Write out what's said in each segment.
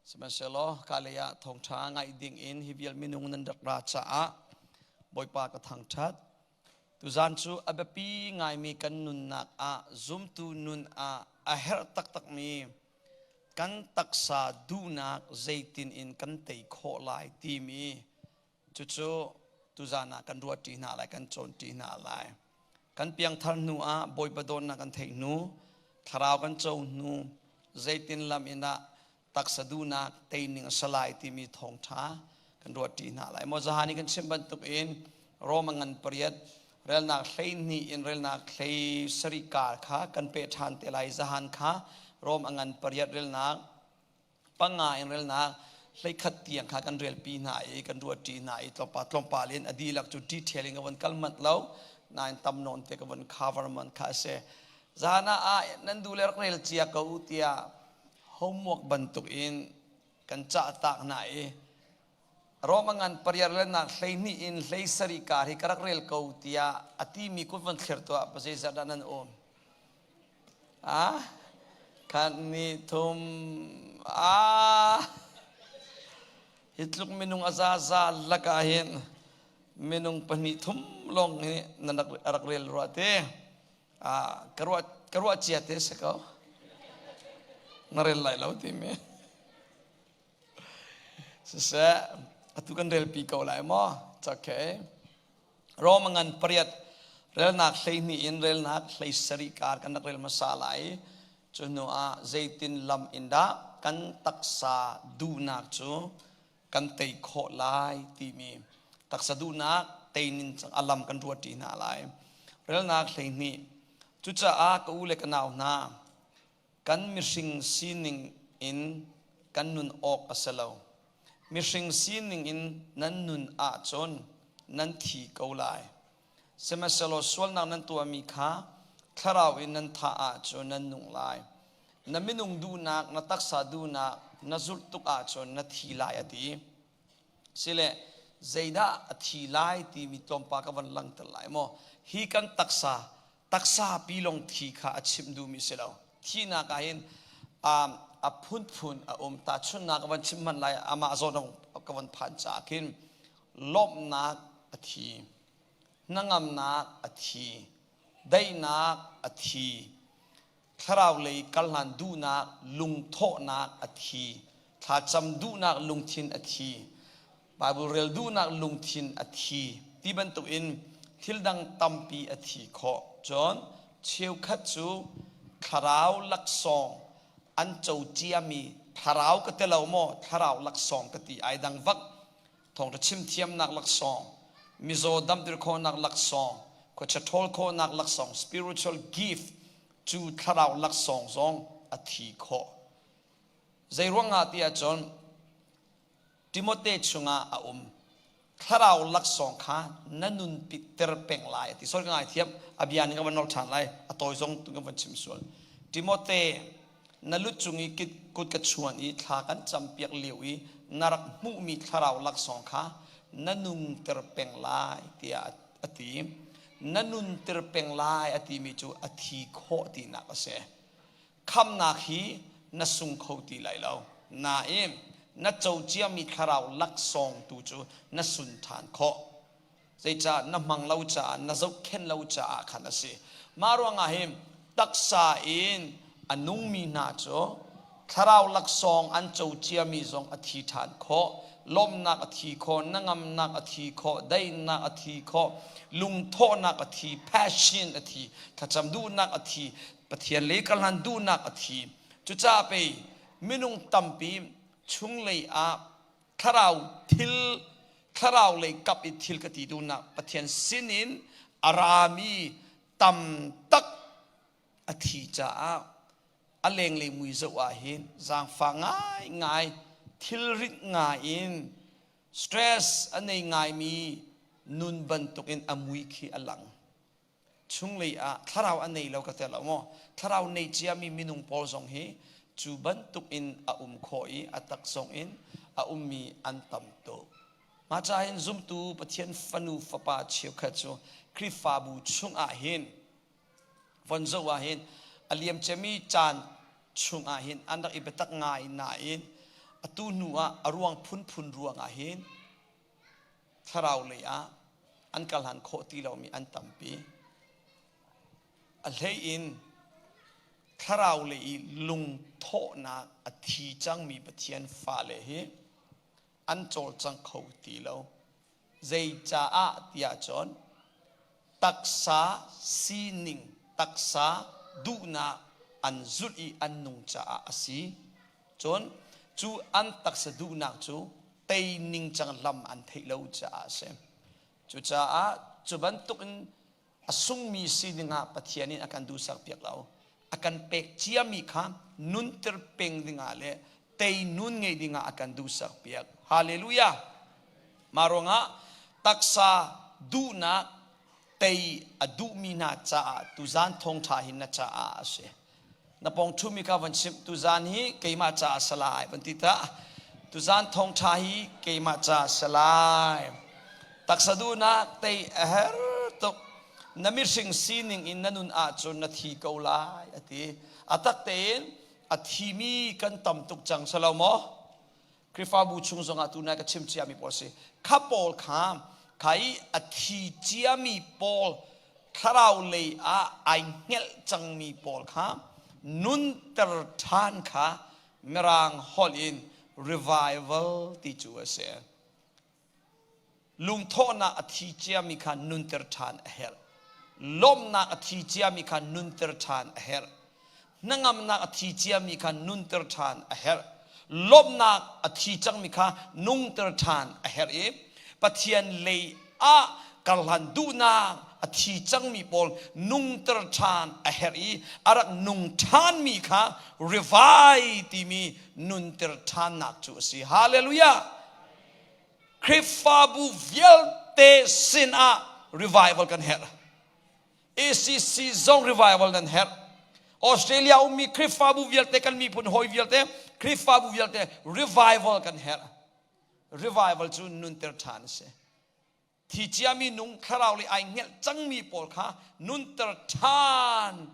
Sihmanhsehlaw ka lei ah thawngṭha ngaih ding in hi vial minung nan rak ra caah Bawipa ka thangṭhat. Tuzan cu a biapi ngaimi kan nunnak ah zumtu nun ah a herh taktakmi kan taksa duhnak zeitin in kan tei khawh lai timi cucu tuzan ah kan ruahṭi hna lai, kan cawnṭi hna lai. Kan piangthar hnu ah Bawipa dawtnak kan theih hnu, thlarau kan co hnu, zeitin lam in dah taksa duhnak teining a si lai timi thawngṭha kan ruahṭi hna lai. Maw zahan i kan chim bantukin Roma ngan pariat relnak 12 in relnak 17 kar kha kan peh ṭhan te lai. Zahan kha Rom a ngan pariat relnak panga in relnak 11 tiang kha kan relpi hna i kan ruahṭi hna i tlawmpal tlawmpal in a dihlak cu detail in ka von kal manh lo nain tam nawn te ka von cover man kha a si. Zan ah nan duh le rak rel cia ko u tiah homework bantuk in kan cah tak hna i Roma ngan pariar le nak 12 in 17 kar hi ka rak rel ko tiah a timi kut von thlir tuah pa zeizat dah nan um? Ah, khat ni thum ah hi tluk minung a zaza lakah hin minung pahnih thum lawng hi nan rak rel rua te. Ah, ka ruah cia te si ko. Na rel lai lo timi. Siseh, atu kan relpi ko lai maw? It's okay. Rome ngan pariat relnak 12 in relnak 17 kar kan rak rel hmasa lai. Cu hnu ah zeitin lam in dah kan taksa duhnak cu kan tei khawh lai timi taksa duhnak teinin a lam kan ruat ṭi hna lai. Relnak 12 Cucaah ka u le ka nau hna, kan mihring sining in kan nun awk a si lo. Mihring sining in nan nun ahcun nan thi ko lai. Sihmanhsehlaw sualnak nan tuahmi kha thlarau in nan thah ahcun nan nung lai. Na minung duhnak, na taksa duhnak na zulh tuk ahcun na thi lai a ti. Sile zeidah a thi lai timi tlawmpal ka van langhter lai maw? Hi kan taksa, taksa pilong thi kha a chim duhmi si lo. Thihnak ah hin a phunphun a um. Tahchunhnak ka van chim hmanh lai, amah zawn ka van phan caah khin lawmhnak a thi, hnangamnak a thi, daihnak a thi, thlarau lei kalhlan duhnak lungthawhnak a thi, thlacam duhnak lungthin a thi, Bible rel duhnak lungthin a thi ti bantukin thil dang tampi a thi khawh. Cun cheukhat cu thlarau laksawng an co ciami thlarau ka ti lo maw thlarau laksawng ka ti ai dang vak thawngṭha chim thiamnak laksawng, mizaw damter khawhnak laksawng, khuachia ṭhawl khawhnak laksawng, spiritual gift cu thlarau laksawng zong a thi khawh. Zei ruangah ti ahcun Timote chungah a um. Thlarau laksawng kha na nun ter peng lai ti. Sorry ka ngai thiam. A bia ning ka van nol ṭhan lai. A tawi zong tu ka van chim sual. Timote na lu cung i kut ka chuan i thla kan campiak lio i na rak hmuhmi thlarau laksawng kha na nungter peng lai tiah a ti. Na nunter peng lai a timi cu a thi khawh tinak a si. Khamnak hi na sung kho ti lai lo. Nain na co ciami thlarau laksawng tu cu na sun ṭhan khawh. Zeicah na hmang lo caah na zohkhenh lo caah khan a si. Mah ruangah hin taksa in a nungmi hna cu thlarau laksawng an co ciami zong a thi ṭhan khawh, lawmhnak a thi khawh, hnangamnak a thi khawh, daihnak a thi khawh, lungthawhnak a thi, passion a thi, thlacam duhnak a thi, Pathian lei karhlan duhnak a thi. Cucaah pei minung tampi chunglei ah thlarau thil thlarau lei kap i thil ka ti duhnak Pathian sinin a rami tam tak a thi caah a lenglei mui zoh ah hin zaangfah ngai ngai thilrit ngai in stress a nei ngaimi nun bantukin a mui khi a lang. Chunglei ah thlarau a nei lo ka ti lo maw? Thlarau nei ciami minung pawl zong hi cu bantuk in a um khawh i a tak zong in a ummi an tam tuk. Mah ca hin zumtu Pathian fanu fapa cheukhat cu Khrihfabu chungah hin von zoh ah hin a liamciami caan chungah hin an rak i biatak ngai nain Atu hnu ah a ruang phunphun ruangah hin thlarau lei ah an kalhan khawh ti lomi an tampi. A hlei in thlarau lei i lungthawhnak a thi cangmi Pathian fale hi an cawlcang kho ti lo. Zeicaah tiah cun taksa sining, taksa duhnak an zulh i an nung caah a si. Cun cu an taksa duhnak cu tei ningcang lam an theih lo caah a si. Cucaah cu bantukin a sungmi sining ah Pathian in a kan duhsak piak lo. A kan pek ciami kha nunter peng dingah le tei nun ngei dingah a kan duhsak piak. Hallelujah! Mah ruangah taksa duhnak tei a duhmi hna caah tuzan thawngṭha hi na caah a si. Na pawng ṭhumi kha van chimh tuzan hi keimah caah a si lai van ti ta. Tuzan thawngṭha hi keimah caah a si lai. Taksa duhnak tei a her tuk. Na mihring sining in na nun ahcun na thi ko lai a ti. A tak tein a thimi kan tam tuk cang si lo maw? Khrihfabu chung zongah tunai ka chim ciami pawl si. Kha pawl kha kha i a thi ciami pawl thlarau lei ah ai hngelh cangmi pawl kha nunter ṭhan kha Mirang holh in revival ti cu a si. Lungthawhnak a thi ciami kha nunter ṭhan a herh. Lawmhnak a thi ciami kha nunter ṭhan a herh. Hnangamnak a thi ciami kha nunter ṭhan a herh. Lawmhnak a thi cangmi kha nungter ṭhan a herh i Pathian lei ah karhlan duhnak a thi cangmi pawl nungter ṭhan a herh i a rak nung ṭhanmi kha revive timi nunter ṭhannak cu a si. Hallelujah! Khrihfabu vialte sinah revival kan herh. ACC zong revival nan herh. Australia ummi Khrihfabu vialte kan miphun hawi vialte Khrihfabu vialte revival kan herh. Revival cu nunter ṭhan a si. Thi ciami nung thlarau le ai hngelh cangmi pawl kha nunter ṭhan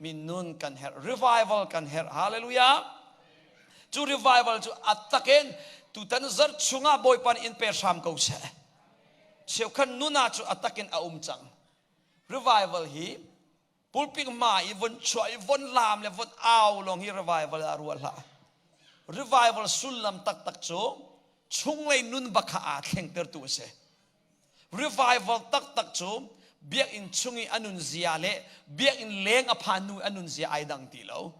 mi nun kan herh. Revival kan herh. Hallelujah. Cu revival cu a takin tutan zarh chungah Bawipa nih in pe hram ko seh. Cheukhat nun ah cu a takin a um cang. Revival hi pulpit hma i von chuah i von laam le von au lawng hi revival ah ruah hlah. Revival sullam taktak cu chunglei nun bak kha aa thlengtertu a si. Revival taktak cu biakinn chung i a nunzia le biakinn leng a phan hnu i a nunzia ai dang ti lo.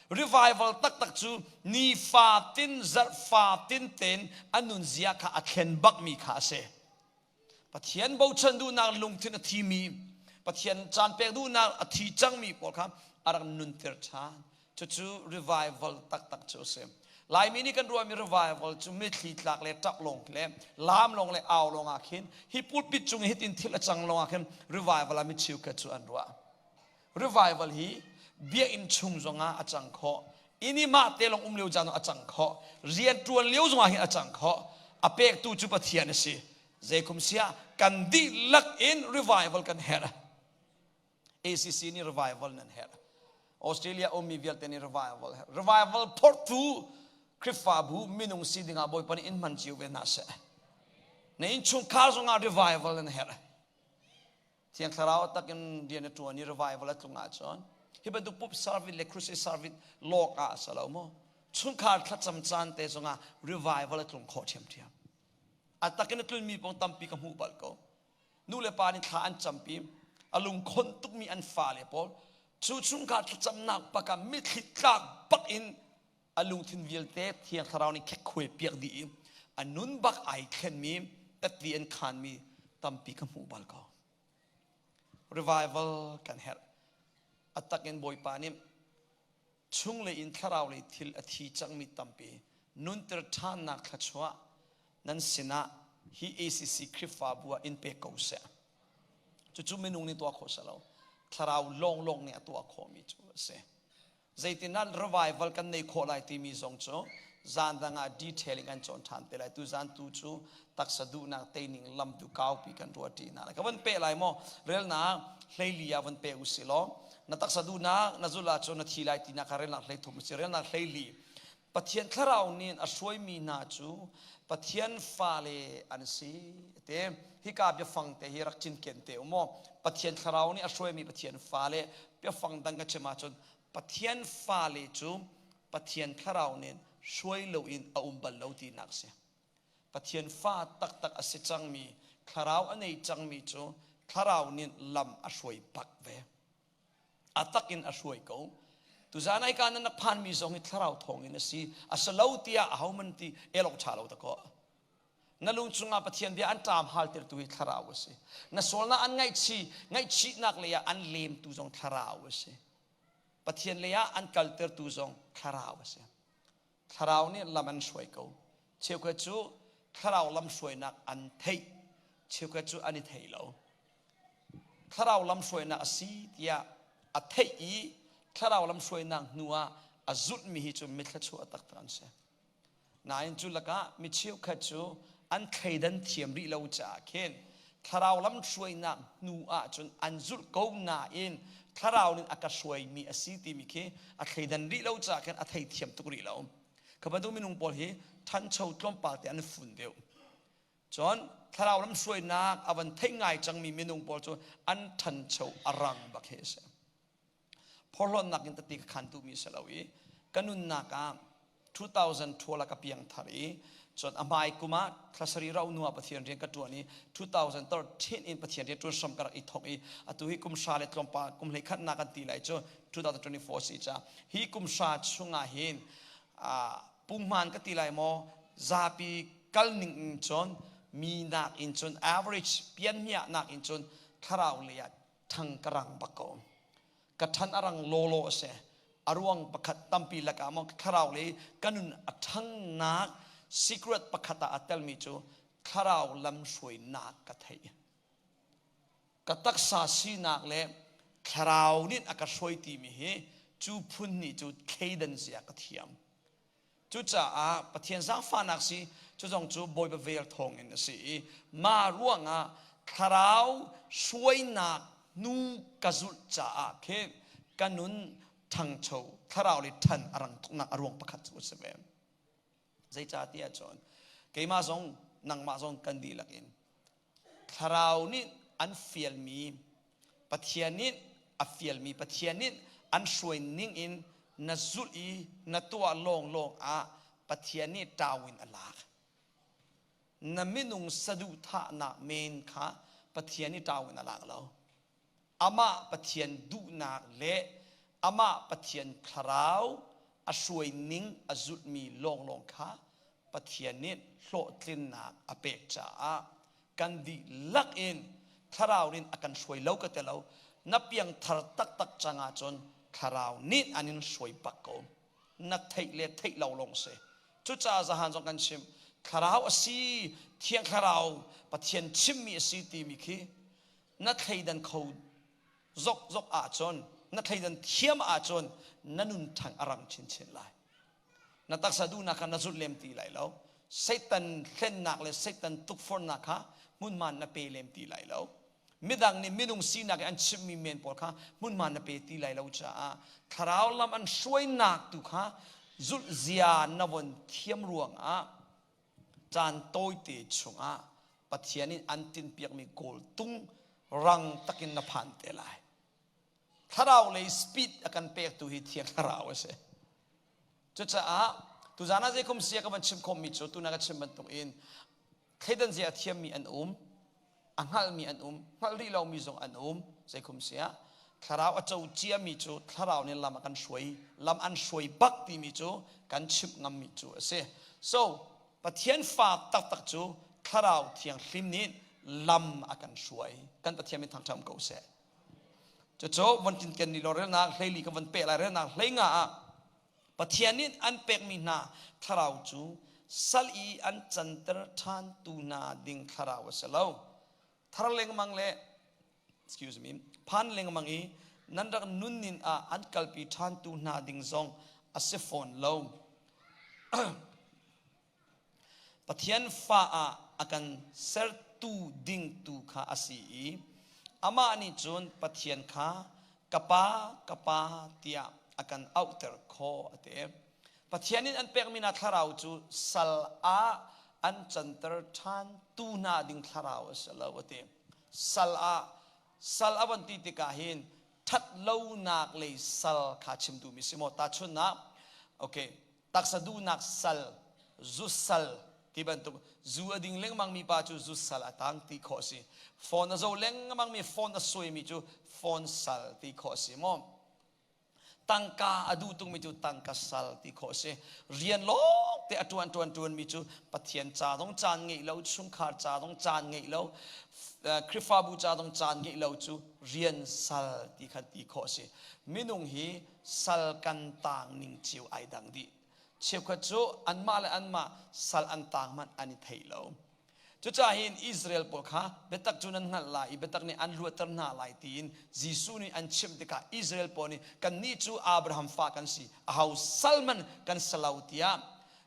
Revival taktak cu nifatin zarhfatin tein a nunzia kha a thlen bakmi kha a si. Pathian bochan duhnak lungthin a thimi, Pathian caan pek duhnak a thi cangmi pawl kha a rak nunter ṭhan. Cucu revival taktak cu a si. Laimi nih kan ruahmi revival cu mitthli tlak le ṭap lawng le laam lawng le au lawng ah khin hi pulpit cung i hitin thil a cang lawng ah khin revival ah mi cheukhat cu an ruah. Revival hi biakinn chung zongah a cang khawh. Inn i mah te lawng um lio caan a cang khawh. Rian ṭuan lio zongah hin a cang khawh. A pektu cu Pathian a si. Zeikum siah kan dihlak in revival kan herh. ACC nih revival nan herh. Australia ummi vialte nih revival herh. Revival phortu Khrihfabu minung si dingah Bawipa nih in hman cio ve hna seh. Na innchungkhar zongah revival nan herh. Thiang Thlarau takin rian a ṭuan i revival a tlung ahcun hi bantuk pup service le crusade service lawk ah a si lo maw? Chungkhar thlacam caan te zongah revival a tlung khawh ṭhiamṭhiam. A takin a tlunmi pong tampi ka hmuh bal ko. Nu le pa nih thla an campi, a lungkhon tukmi an fale pawl cu chungkhar thlacamnak bak ah mitthli tlak bak in a lungthin vialte Thiang Thlarau nih khekkhuai piak dih i a nun bak ai thlenmi tatli an khanmi tampi ka hmuh bal ko. Revival kan herh. A takin Bawipa nih chunglei in thlarau lei thil a thi cangmi tampi nunter ṭhannak thluachuah nan sinah hi ACC Khrihfabu ah in pe ko seh. Cucu minung nih tuah khawh si lo. Thlarau lawnglawng nih a tuah khawhmi cu a si. Zeitindah revival kan nei khawh lai timi zong cu zan dang ah detail in kan cawn ṭhan te lai. Tu zan tu cu taksa duhnak teining lam tu kaupi kan ruah ṭi hna lai. Ka van pe lai maw? Relnak hleili ah van pe usih law na taksa duhnak na zulh ahcun na thi lai tinak kha relnak 13 a si. Relnak 14. Pathian thlarau nih a hruaimi hna cu Pathian fale an si te. Hika biafang te hi rak cinken te u maw. Pathian thlarau nih a hruaimi Pathian fale biafang dang ka chim ahcun Pathian fale cu Pathian thlarau nih hruai loin a um bal lo tinak a si. Pathian fa taktak a si cangmi, thlarau a nei cangmi cu thlarau nih lam a hruai bak ve. A tak in a hruai ko. Tuzan ai ka nan rak phanmi zong hi thlarau thawng in a si. A si lo tiah ahoman ti elok ṭha lo ta ko. Na lung chungah Pathian bia an ṭam haltertu hi thlarau a si. Na sualnak an ngaihchi, ngaihchihnak lei ah an lemtu zong thlarau a si. Pathian lei ah an kaltertu zong thlarau a si. Thlarau nih lam an hruai ko. Cheukhat cu thlarau lam hruainak an theih, cheukhat cu an i thei lo. Thlarau lam hruainak a si tiah a theih i thlarau lam hruainak hnu ah a zulhmi hi cu mithluachuah taktak an si. Nain cu lakah mi cheukhat cu an thleidan thiam rih lo caah khin thlarau lam hruainak hnu ah cun an zulh ko nain thlarau nih a ka hruaimi a si timi khi a thleidan rih lo caah khin a theithiam tuk rih lo. Kha bantuk minung pawl hi ṭhancho tlawmpal te an fun deuh. Cun thlarau lam hruainak a van theih ngai cangmi minung pawl cu an ṭhancho a rang bak hi a si. Phorhlawtnak in tati ka khan duhmi si lo i ka nunnak ah 2012 ah ka piang thar i cun a hmai kum ah thla sarih rauh hnu ah Pathian rian ka ṭuan i 2013 in Pathian rian ṭuan hram ka rak i thawk i atu hi kum hra le tlawmpal kum hlei khatnak kan ti lai cu 2024 si ca hi kum hra chungah hin punghman ka ti lai maw zapi kal ning in cun mi nak in cun average pianhmiah nak in cun thlarau lei ah ṭhang ka rang bak ko. Ka ṭhan a rang lawlaw a si. A ruang pakhat tampi lakah maw thlarau lei ka nun a ṭhangnak secret pakhat ah a telmi cu thlarau lamhruainak ka theih. Ka taksa sinak le thlarau nih a ka hruai timi hi cu phun nih cu thleidan zia ka thiam. Cucaah Pathian zaangfahnak si cu zong cu Bawipa vel thawngin a si i mah ruangah thlarau hruainak hnu ka zulh caah khin ka nun ṭhangcho thlarau le ṭhan a rang tuknak a ruang pakhat cu a si ve. Zeicahtiah cun keimah zong nangmah zong kan dihlak in Thlarau nih an fialmi Pathian nih a fialmi Pathian nih an hruai ning in na zulh i na tuah lawnglawng ah Pathian nih ṭau in a lak. Na minung saduhthahnak men kha Pathian nih ṭau in a lak lo. Amah Pathian duhnak le amah Pathian thlarau a hruai ning a zulhmi lawnglawng kha Pathian nih hlawhtlinnak a pek caah kan dihlak in thlarau nih a kan hruai lo ka ti lo na piangthar taktak cang ahcun thlarau nih an in hruai bak ko na theih le theih lo lawng si cucaah zahan zong kan chim thlarau a si thiang thlarau Pathian chimmi a si timi khi na thleidan kho zokzok ahcun na thleidan thiam ahcun na nun ṭhang a rang chinchin lai na taksa duhnak kha na zulh lem ti lai lo Satan hlennak le Satan tukforhnak kha hmunhma na pe lem ti lai lo midang nih minung sinak i an chimmi men pawl kha hmunhma na pe ti lai lo caah thlarau lam an hruainak tu kha zulh zia na von thiam ruangah Caan tawite chungah Pathian in an tinhpiakmi kawltung rang takin na phan te lai. Thlarau lei speed a kan pektu hi Thiang Thlarau a si. Cucaah tuzaan ah zeikum sia ka van chim khawmmi cu tuna ka chim bantuk in thleidan zia a thiammi an um, a hngalmi an um, hngalh rih lomi zong an um, zeikum sia thlarau a co ciami cu thlarau nih lam a kan hruai, lam an hruai bak timi cu kan chimh ngammi cu a si. So Pathian fa taktak cu thlarau thianghlim nih lam a kan hruai. Kan Pathian min thangṭhat um ko seh. Cucu von tinken ni lo relnak hleili ka von peh lai relnak hleinga ah Pathian nih an pekmi hna thlarau cu sal i an canter ṭhantu hna ding thlarau a si lo. Thar lengmang le excuse me phan lengmang i nan rak nunning ah an kalpi ṭhantu hna ding zong a si fawn lo. Pathian fa ah a kan sertu ding tu kha a si i amah nih cun Pathian kha ka pa ka pa tiah a kan auhter khawh a ti. Pathian in an pekmi hna thlarau cu sal ah an canter ṭhan tu hna ding thlarau a si lo a ti. Sal ah sal a van ti tikah hin ṭhat lonak lei sal kha chim duhmi si maw? Tahchunhnak, okay, taksa duhnak sal, zu sal ti bantuk zu a ding lengmang mi pa cu zu sal a tang ti khawh a si. Phone a zo lengmang mi phone a suaimi cu phone sal ti khawh a si maw? Tangka a duh tungmi cu tangka sal ti khawh a si. Rian lawng te a ṭuan ṭuan ṭuanmi cu Pathian ca zong caan ngeih lo, chungkhar ca zong caan ngeih lo, Khrihfabu ca zong caan ngeih lo cu rian sal ti khan ti khawh a si. Minung hi sal kan taang ning cio ai dang dih. Cheukhat cu anmah le anmah sal an taang hmanh an i thei lo. Cucaah hin Israel pawl kha biatak cu nan hngalh lai i biatak nih an luatter hna lai tiin Jesuh nih an chimh tikah Israel pawl nih kannih cu Abraham fa kan si, aho sal hmanh kan si lo tiah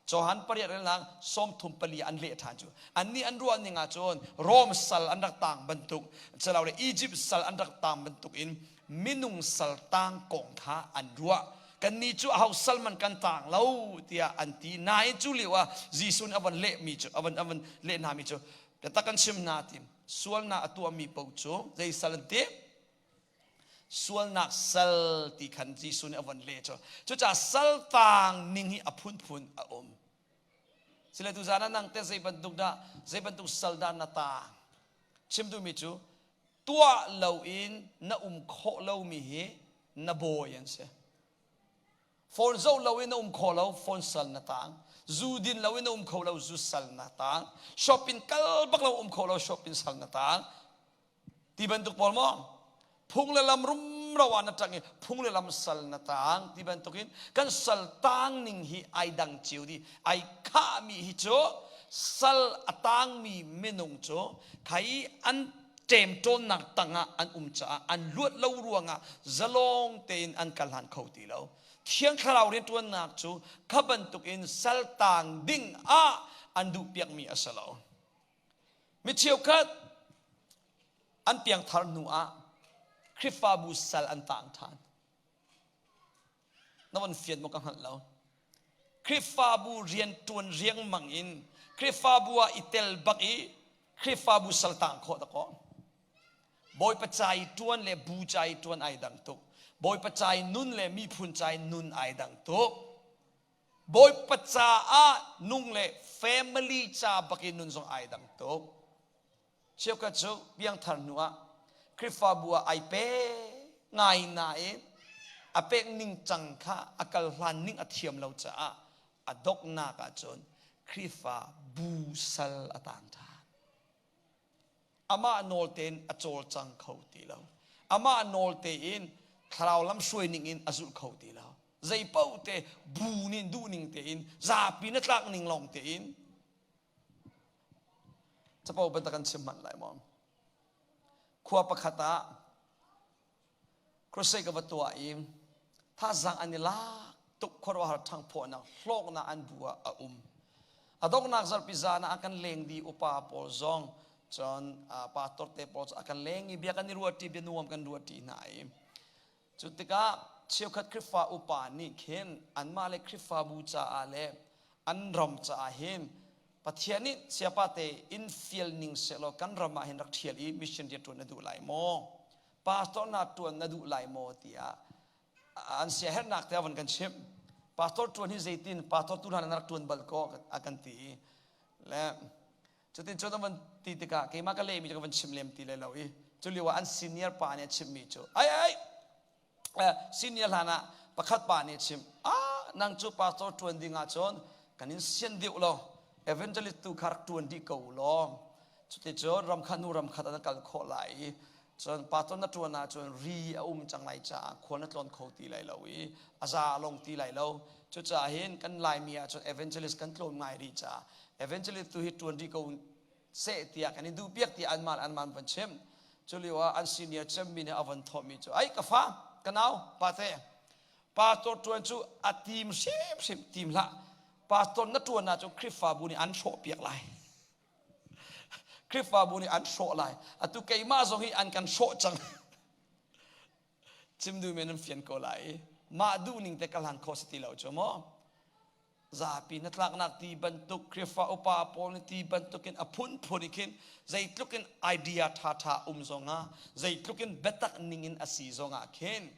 Johan pariat relnak 34 an leh ṭhan cu. Annih an ruah ning ah cun Rom sal an rak taang bantuk, silole Egypt sal an rak taang bantuk in minung sal taang kong kha an ruah. Kannih cu aho sal man kan taang lo tiah an ti. Nain cu lio ah Jesuh nih a van lehmi cu a van a van leh hna mi cu biatak kan chim hna ti sualnak a tuahmi paoh cu zei sal an ti? Sualnak sal ti khan Jesuh nih a van leh cu. Cucaah sal taang ning hi a phunphun a um. Sile tuzaan ah nang te zei bantuk dah zei bantuk sal dah na taang? Chim duhmi cu tuah loin na um khawh lomi hi na bawi an si. Phone zoh loin na um kho lo, phone sal na tang. Zu din loin na um kho lo, zu sal na tang. Shopping kal bak lo um kho lo, shopping sal na tang. Ti bantuk pawl maw? Phung le lam rumro ah na tang i phung le lam sal na tang ti bantukin kan sal tang ning hi ai dang cio di. Ai khahmi hi cu sal a tangmi minung cu khai an ṭemṭawnnak tangah an um caah an luat lo ruangah zalong tein an kal hlan kho ti lo. Thiang Thlarau rianṭuannak cu kha bantukin saltaang ding ah an duhpiakmi a si lo. Mi cheukhat an piangthar hnu ah Khrihfabu sal an taang ṭhan. Na von fian maw ka hngalh lo. Khrihfabu rianṭuan riangmang in Khrihfabu ah i tel bak i Khrihfabu saltang khawh dakaw. Bawipa ca i ṭuan le bu ca i ṭuan ai dang tuk. Bawipa ca i nun le miphun ca i nun ai dang tuk. Bawipa caah nung le family ca bak i nun zong ai dang tuk. Cheukhat cu piangthar hnu ah Khrihfabu ah ai pe ngai nain a pek ning cang kha a kal hlan ning a thiam lo caah a donghnak ahcun Khrihfa bu sal a tang ṭhan. Amah nawl tein a cawlcang kho ti lo. Amah nawl tein thlarau lam hruai ning in a zulh kho ti lo. Zei paoh te bu nih duh ning tein zapi na tlak ning lawng tein Capo bantuk kan chim hmanh lai maw? Khua pakhat ah crusade ka va tuah i thazaang an i lak tuk khuaruahhar ṭhangphawhnak hlawknak an bu ah a um. A donghnak zarhpi zan ah a kan leng dih upa pawl zong cun pastor te pawl cu a kan leng i bia kan i ruahṭi bia nuam kan ruahṭi hna i Cu tikah cheukhat Khrihfa upa nih khin anmah le Khrihfabu caah le an ram caah hin Pathian nih siapa te in fial ning sehlaw kan ram ah hin rak ṭhial i mission rian ṭuan na duh lai maw? Pastor na ṭuan na duh lai maw? tiah an siaherhnak te a von kan chimh. Pastor ṭuan hi zeitin pastor tu hna na rak ṭuan bal ko a kan ti i le Cutin cun a van ti tikah keimah ka lehmi cu ka van chim lem ti lai lo i cu lio ah an senior pa nih a chimmi cu ai ai senior hlan ah pakhat pa nih a chim ah nang cu pastor ṭuan ding ah cun kan in sian deuh lo evangelist tu kha rak ṭuan dih ko law cuticun ramkhat hnu ramkhat an kal khawh lai i cun pastor na ṭuan ahcun ri a um cang lai caah khual na tlawn kho ti lai lo i a za a long ti lai lo cucaah hin kan Laimi ahcun evangelist kan tlawm ngai rih caah evangelist tu hi ṭuan rih ko seh tiah kan i duhpiak tiah anmah le anmah an van chim cu lio ah an senior cemmi nih a von thawhmi cu ai ka fa ka nau pate pastor ṭuan cu a tim hrimhrim tim hlah pastor na ṭuan ahcun Khrihfabu nih an hrawhpiak lai Khrihfabu nih an hrawh lai. Atu keimah zong hi an kan hrawh cang. Chim duh men an fian ko lai. Mah duh ning te ka hlan kho si ti lo cu maw? Zapi hnatlaknak ti bantuk Khrihfa upa pawl nih ti bantukin a phunphun in khin zeitluk in idea ṭhaṭha um zongah zeitluk in biatak ningin a si zongah khin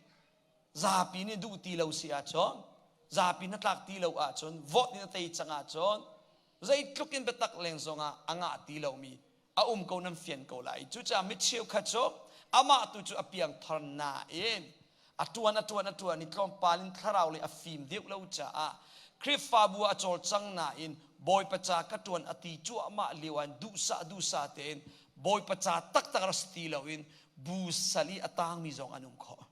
zapi nih duh ti lo si ahcun zapi hnatlak ti lo ahcun vote in a tei cang ahcun zeitluk in biatak leng zongah a ngah ti lomi a um ko nan fian ko lai. Cucaah mi cheukhat cu amah tu cu a piangthar nain a ṭuan a ṭuan a ṭuan i tlawmpal in thlarau lei a fim deuh lo caah Khrihfabu ah a cawlcang nain Bawipa ca ka ṭuan a ti cuahmah lio ah duhsah duhsah tein Bawipa ca taktak rak si ti loin bu sal i a tangmi zong an um khawh.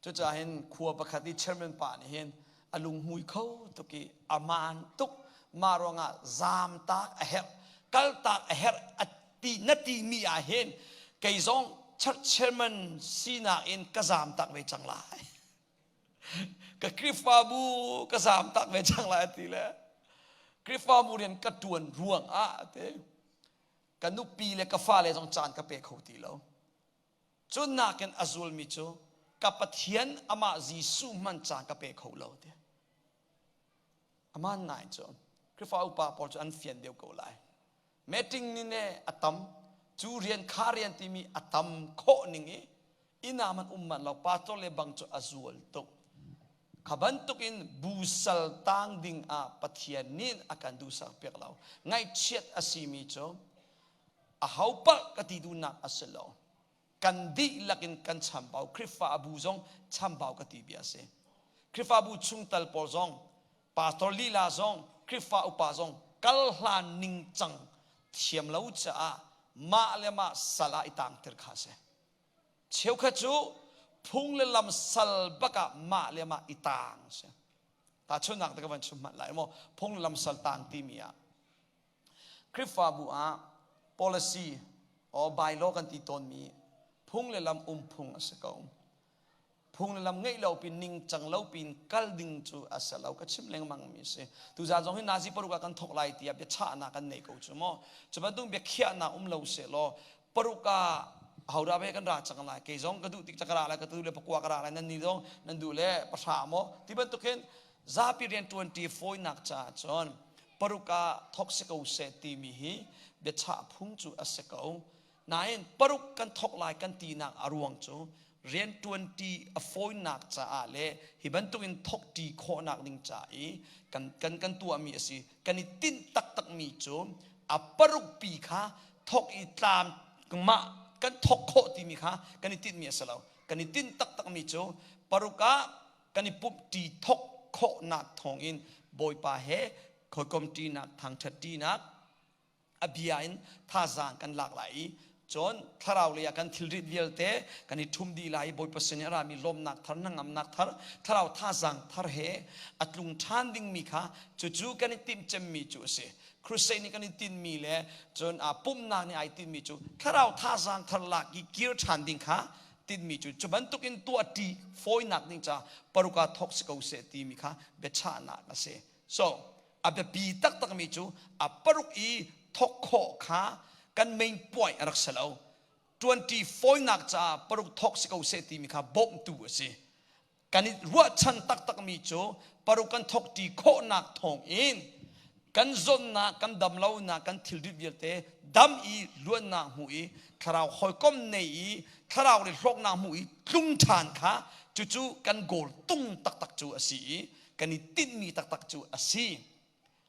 Cucaah hin khua pakhat i chairman pa nih hin a lunghmui kho tuk i a maan tuk. Mah ruangah zaamtak a herh, kaltak a herh a ti na timi ah hin kei zong church chairman sinak in ka zaamtak ve cang lai. Ka Khrihfabu ka zaamtak ve cang lai a ti le Khrihfabu rian ka ṭuan ruangah a ti. Ka nupi le ka fale zong caan ka pe kho ti lo. Cu nakin a zulmi cu ka Pathian amah Jesuh hman caan ka pe kho lo ti. Aman ngai cu Khrihfa upa pawl cu an fian deuh ko lai. Meeting ni ne a tam, cu rian kha rian timi a tam khawh ning i inn ah man um man lo pastor le bang cu a zual tuk. Kha bantukin busal tang ding ah Pathian nih a kan duhsak piak lo. Ngaihchiat a simi cu aho palh ka ti duhnak a si lo. Kan dihlak in kan chambau. Khrihfabu zong chambau ka ti bia a si. Khrihfabu chungtel pawl zong, pastor lila zong, Khrihfa upa zong kal hlan ningcang thiam lo caah mah le mah sal ah i tangter kha a si. Cheukhat cu phung le lam sal bak ah mah le mah i tang a si. Tahchunhnak te ka van chim hmanh lai maw? Phung le lam sal tang timi ah Khrihfabu ah policy or bylaw kan ti tawnmi phung le lam um phung a si ko. Phung le lam ngeih lo pin ningcang lo pin kal ding cu a si lo ka chim lengmang mi si. Tuzaan zong hi nazi paruk ah kan thok lai tiah biachahnak kan nei ko cu maw. Cu bantuk biakhiahnak um lo seh law paruk ah hodah be kan ra cang lai kei zong ka duh tik ka ra lai ka duh le pakua ka ra lai nan ni zong nan duh le pahra maw ti bantuk hin zapi rian ṭuan ṭi fawinak caah cun paruk ah thok si ko seh timi hi biachah phung cu a si ko. Nain paruk kan thok lai kan tinak a ruang cu rianṭuanṭi a fawinak caah le hi bantukin thokṭi khawhnak ding ca i kan, kan, kan tuahmi a si. Kan i tinh taktakmi cu a paruk pi kha thok i tlam mah kan thok khawh timi kha kan i tinhmi a si lo. Kan i tinh taktakmi cu paruk ah kan i pumhṭi thok khawhnak thawngin Bawipa he hawikomṭinak thangṭhatṭinak a bia in thazaang kan lak lai i cun thlarau lei ah kan thilrit vialte kan i ṭhum dih lai i Bawipa sin i a rami lawmnak thar hnangamnak thar thlarau thazaang thar he a tlung ṭhan dingmi kha cucu kan i timh cemmi cu a si. Crusade nih kan i tinhmi le cun pumhnak nih ai tinhmi cu thlarau thazaang thar lak i kir ṭhan ding kha tinhmi cu cu bantukin tuahṭi fawinak ding ca paruk ah thawk si ko seh timi kha biachahnak a si. So a biapi taktakmi cu a paruk i thawk khawh kha kan main point a rak si lo. Ṭuanṭi fawinak caah paruk thawk si ko seh timi kha bawmtu a si. Kan i ruahchan taktakmi cu paruk kan thawkṭi khawhnak thawngin kan zawtnak, kan damlonak, kan thilrit vialte dam i luatnak hmu i thlarau hawikom nei i thlarau le hlawknak hmu i tlung ṭhan kha cucu kan goal tung taktak cu a si i kan i tinhmi taktak cu a si.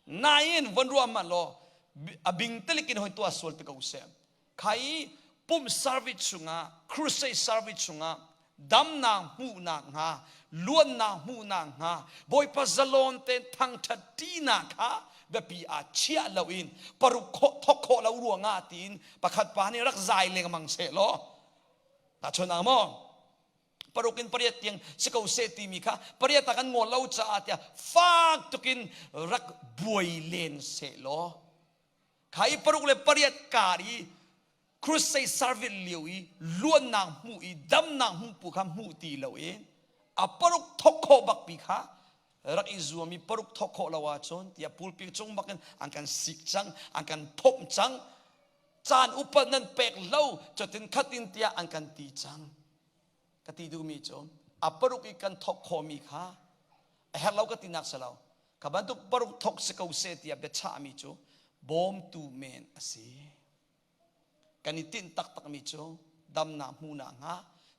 Nain von ruah hmanh law a bing talik in hoi tuah sual te ko seh. Kha i pumh service chungah crusade service chungah damnak hmuhnak hnga luannak hmuhnak hnga Bawipa zalon tein thangṭhat ṭinak kha biapi ah chiah loin paruk khawh thok khawh lo ruangah tiin pakhat pa nih rak zai lengmang seh law tahchun ah maw paruk in pariat tiang si ko seh timi kha pariat ah kan ngawl lo caah tiah fak tukin rak buai len seh law Kha i paruk le pariat kar i crusade service lio i luannak hmuh i damnak hmuh pu kha hmuh ti lo i a paruk thok khawh bak pi kha rak i zuam i paruk thok khawh lo ahcun tiah pulpit cung bak in an kan sik cang an kan phomh cang caan upat nan pek lo cutin khatin tiah an kan ti cang ka ti duhmi cu a paruk i kan thok khawhmi kha. A herh lo ka tinak si lo. Kha bantuk paruk thok si ko seh tiah biachahmi cu bawmtu men a si. Kan i tinh taktakmi cu damnak hmuhnak hnga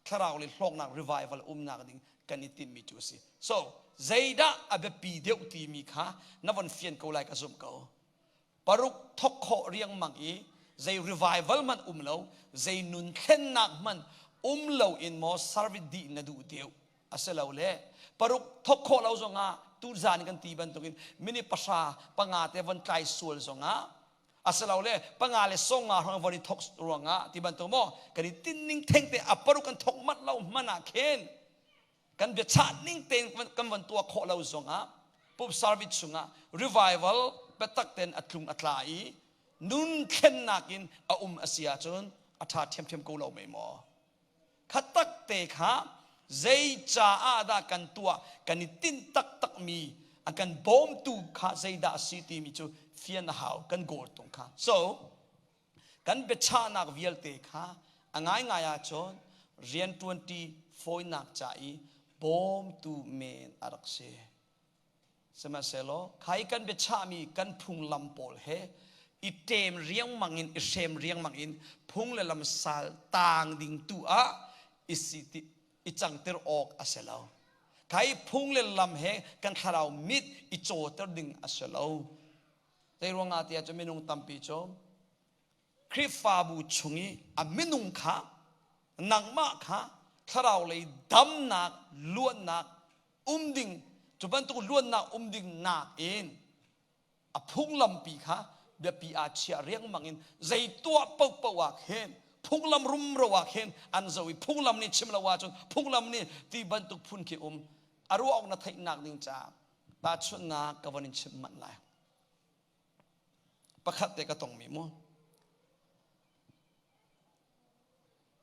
thlarau le hlawknak revival umnak ding kan i tinhmi cu a si. So, zeidah a biapi deuh timi kha na von fian ko lai ka zumh ko. Paruk thok khawh riangmang i zei revival hmanh um lo, zei nun thlennak hmanh um lo in maw service dih na duh deuh a si lo le paruk thok khawh lo zongah tuzan kan ti bantukin minute pahra panga te von tlai sual zongah asilole panga le songa hrang von i thok ruangah ti bantuk maw kan i tinning theng te a paruk kan thok mat lo hman ah khin kan biachah ning tein kan von tuah khawh lo zongah pup service chungah revival biatak ten a tlung a tla i nun thlennak in a um a si ahcun a ṭha ṭhiamṭhiam ko lo mei maw? Kha takte kha zei caah dah kan tuah kan i tinh taktakmi a kan bawmtu kha zeidah a si timi cu fian a hau kan goal tung kha. So kan biachahnak vialte kha a ngaingai ahcun rianṭuanṭi fawinak ca i bawmtu men a rak si. Sihmanhsehlaw khai kan biachahmi kan phunglam pawl he i ṭem riangmang in i hrem riangmang in phung le lam sal taang ding tu ah i si ti i cangter awk a si lo. Khai phung le lam he kan thlarau mit i cawter ding a si lo. Zei ruangah tiah cu minung tampi cu Khrihfabu chung i a minung kha nangmah kha thlarau lei damnak luatnak um ding cu bantuk luatnak um ding nakin a phunglampi kha biapi ah chia riangmang in zei tuah paohpaoh ah khin phunglam rumro ah khin an zo i phunglam nih chim lo ahcun phunglam nih ti bantuk phun khi um a ruah awk na theihnak ding caah tahchunhnak ka von in chimh manh lai. Pakhat te ka tongmi mu.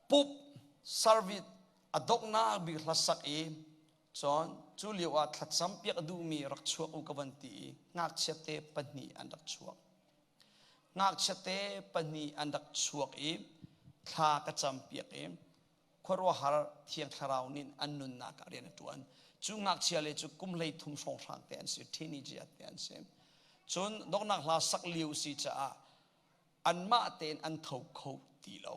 Pup service a donghnak bik hlasak i cun cu lio ah thlacam piak a duhmi rak chuak u ka van ti i ngakchia te pahnih an rak chuak. Ngakchia te pahnih an rak chuak i thla ka cam piak i khuaruahhar thiang thlarau nih an nunnak ah rian a ṭuan. Cu ngakchia le cu kum 13 hrawnghrang te an si, teenager te an si. Cun donghnak hla sak lio si caah anmah tein an tho kho ti lo.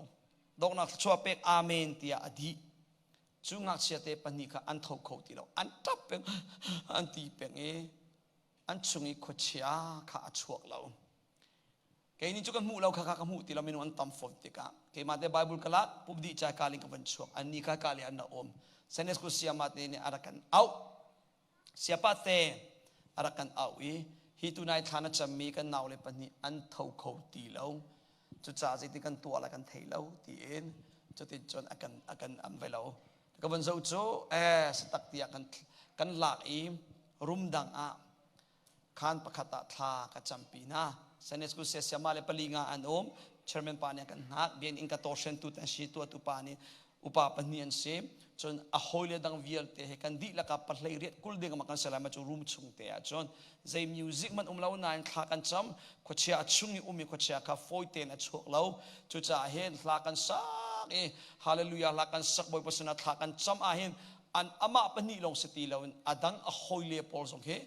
Donghnak thluachuah pek amen tiah a dih. Cu ngakchia te pahnih kha an tho kho ti lo. An ṭap peng, an ti peng i an chung i khuachia kha a chuak lo. Kei nih cu ka hmuh lo kha kha ka hmuh ti lo minung an tam fawn tikah keimah te Bible ka lak pum dih ca ka ling ka van chuak an ni kha ka le an ra um Sunday school siama te nih a rak kan auh siapa te a rak kan auh i hi tunai thla na cammi kan nau le pahnih an tho kho ti lo cucaah zeitin kan tuah la kan thei lo tiin cutin cun a kan a kan am ve lo ka van zo cu eh satak tiah kan kan lak i room dang ah Khaan pakhat ah thla ka campi hna. Sunday school siasiama le pali nga an um. Chairman pa nih a kan hngak. Bian in ka tawhrentu an si tuahtu pa nih upa pahnih an si. Cun a hawile dang vialte he kan dihlak ah pahlei riat 20 ding ma kan si lai ma cu room chung te ah cun zei music man um lo nain thla kan cam khuachia a chung i um i khuachia kha fawi tein a chuak lo cucaah hin hla kan sak i hallelujah hla kan sak bawipa sinah thla kan cam ah hin an amah pahnih lawng si ti loin a dang a hawile pawl zong hi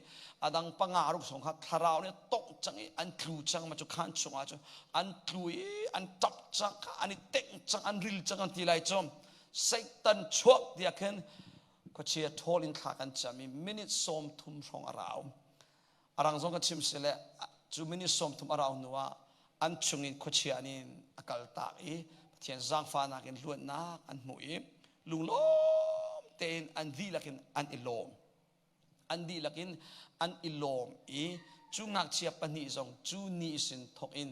a dang panga ruk zong kha thlarau nih tongh cang i an tlu cang ma cu khan chungah cun an tlu i an ṭap cang an i tengh cang an ril cang an ti lai cu Satan chuak tiah khin khuachia ṭhawl in thla kan cam i minute 30 hrawng a rau a rang zong ka chim si le cu minute 30 a rau hnu ah an chungin khuachia nih a kal tak i Pathian zaangfahnak in luatnak an hmuh i lunglawm tein an dihlak in an i lawm an dihlak in an i lawm i cu ngakchia pahnih zong cu ni sin thawk in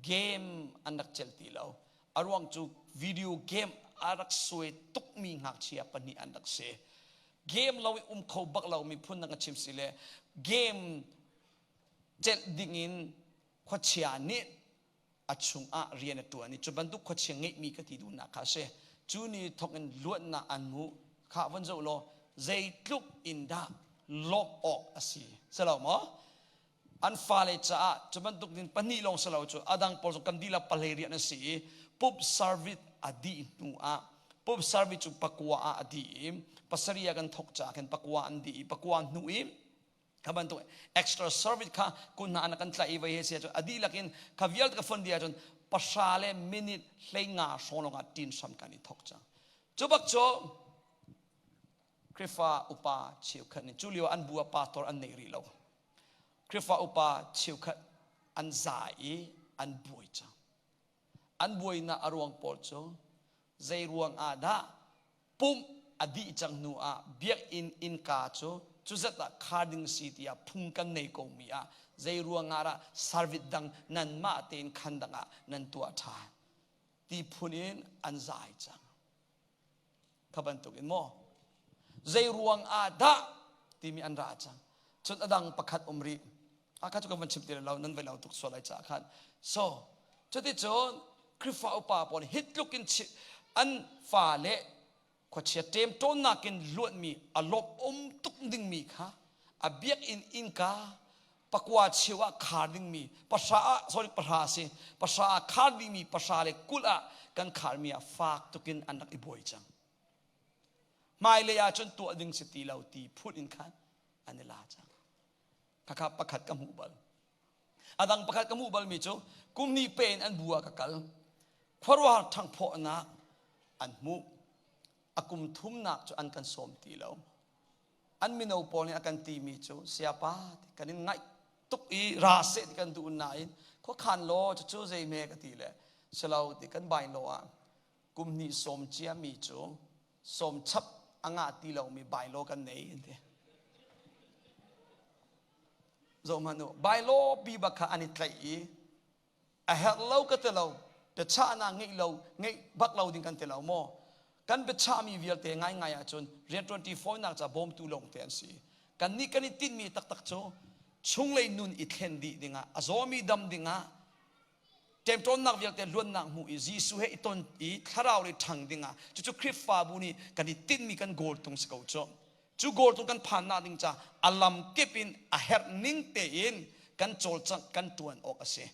game an rak celh ti lo a ruang cu video game a rak suai tukmi ngakchia pahnih an rak si game lo i um kho bak lo mi phun dang a chim si le game celh ding in khuachia nih a chungah rian a ṭuan i cu bantuk khuachia ngeihmi ka ti duhnak kha a si. Cu ni thawk in luatnak an hmuh kha von zoh law zeitluk in dah lawmh awk a si. Si lo maw? An fale caah cu bantuk din pahnih lawng si lo cu a dang pawl zong kan dihlak pahlei rian an si i pup service a dih hnu ah. Pumh service cu pakua ah a dih i pasarih ah kan thawk caah khin pakua an dih i pakua hnu i kha bantuk extra service kha kun hna an kan tlaih i vei he sia cu a dihlak in kha vialte ka fon dih ahcun pahra le minute 15 hrawng lawng ah ṭin hram kan i thawk cang. Cu bak cu Khrihfa upa cheukhat nih cu lio an bu ah pastor an nei rih lo. Khrihfa upa cheukhat an za i an buai cang. An buainak a ruang pawl cu zei ruang ah dah pumh a dih cang hnu ah biakinn innka cu cuzat ah khar ding si tiah phung kan nei ko mi ah zei ruang ah dah service dang nanmah tein khan dang ah nan tuah ṭhan ti phun in an zai cang. Kha bantuk in maw? Zei ruang ah dah timi an ra cang. Cun a dang pakhat um rih. A kha cu ka van chim ti lo nan vai lo tuk sual lai caah khan. So, cuticun Khrihfa upa pawl hi tluk in an fa le khuachia ṭem ṭawnnak in luatmi a lawmh um tuk dingmi kha a biakinn innka pakua cheu ah khar dingmi pahra ah sorry pahra a si pahra ah khar dingmi pahra le kul ah kan kharmi ah fak tukin an rak i buai cang hmailei ah cun tuah ding si ti lo ti phun in khan an i la cang khakha pakhat ka hmuh bal a dang pakhat ka hmuh balmi cu kum hnih pe in an bu ah ka kal khuaruahhar ṭhanghphawhnak an hmuh a kum thumnak cu an kan sawm ti lo An mino pawl nih a kan timi cu siapa ti kan in ngaih tuk i ra seh ti kan duh nain khuakhan law cucu zeihme ka ti le silo ti kan bai law ah kum hnih sawm ciami cu sawm chap a ngah ti lomi bylaw kan nei an ti. Zoh hmanh u, bylaw pi bak kha an i tlaih i a herh lo ka ti lo biachahnak ngeih lo ngeih bak lo ding kan ti lo maw kan biachahmi vialte ngaingai ahcun rian ṭuanṭi fawinak ca bawmtu lawngte an si kannih kan i tinhmi taktak cu chunglei nun i thlen dih dingah a zawmi dam dingah ṭemṭawnnak vialte luannak hmuh i Jesuh he i ton i thlarau le ṭhang dingah cucu Khrihfabu nih kan i tinhmi kan goal tung si ko cu Cu goal cu kan phannak ding ca a lam kip in a herh ning tein kan cawlcangh kan ṭuan awk a si.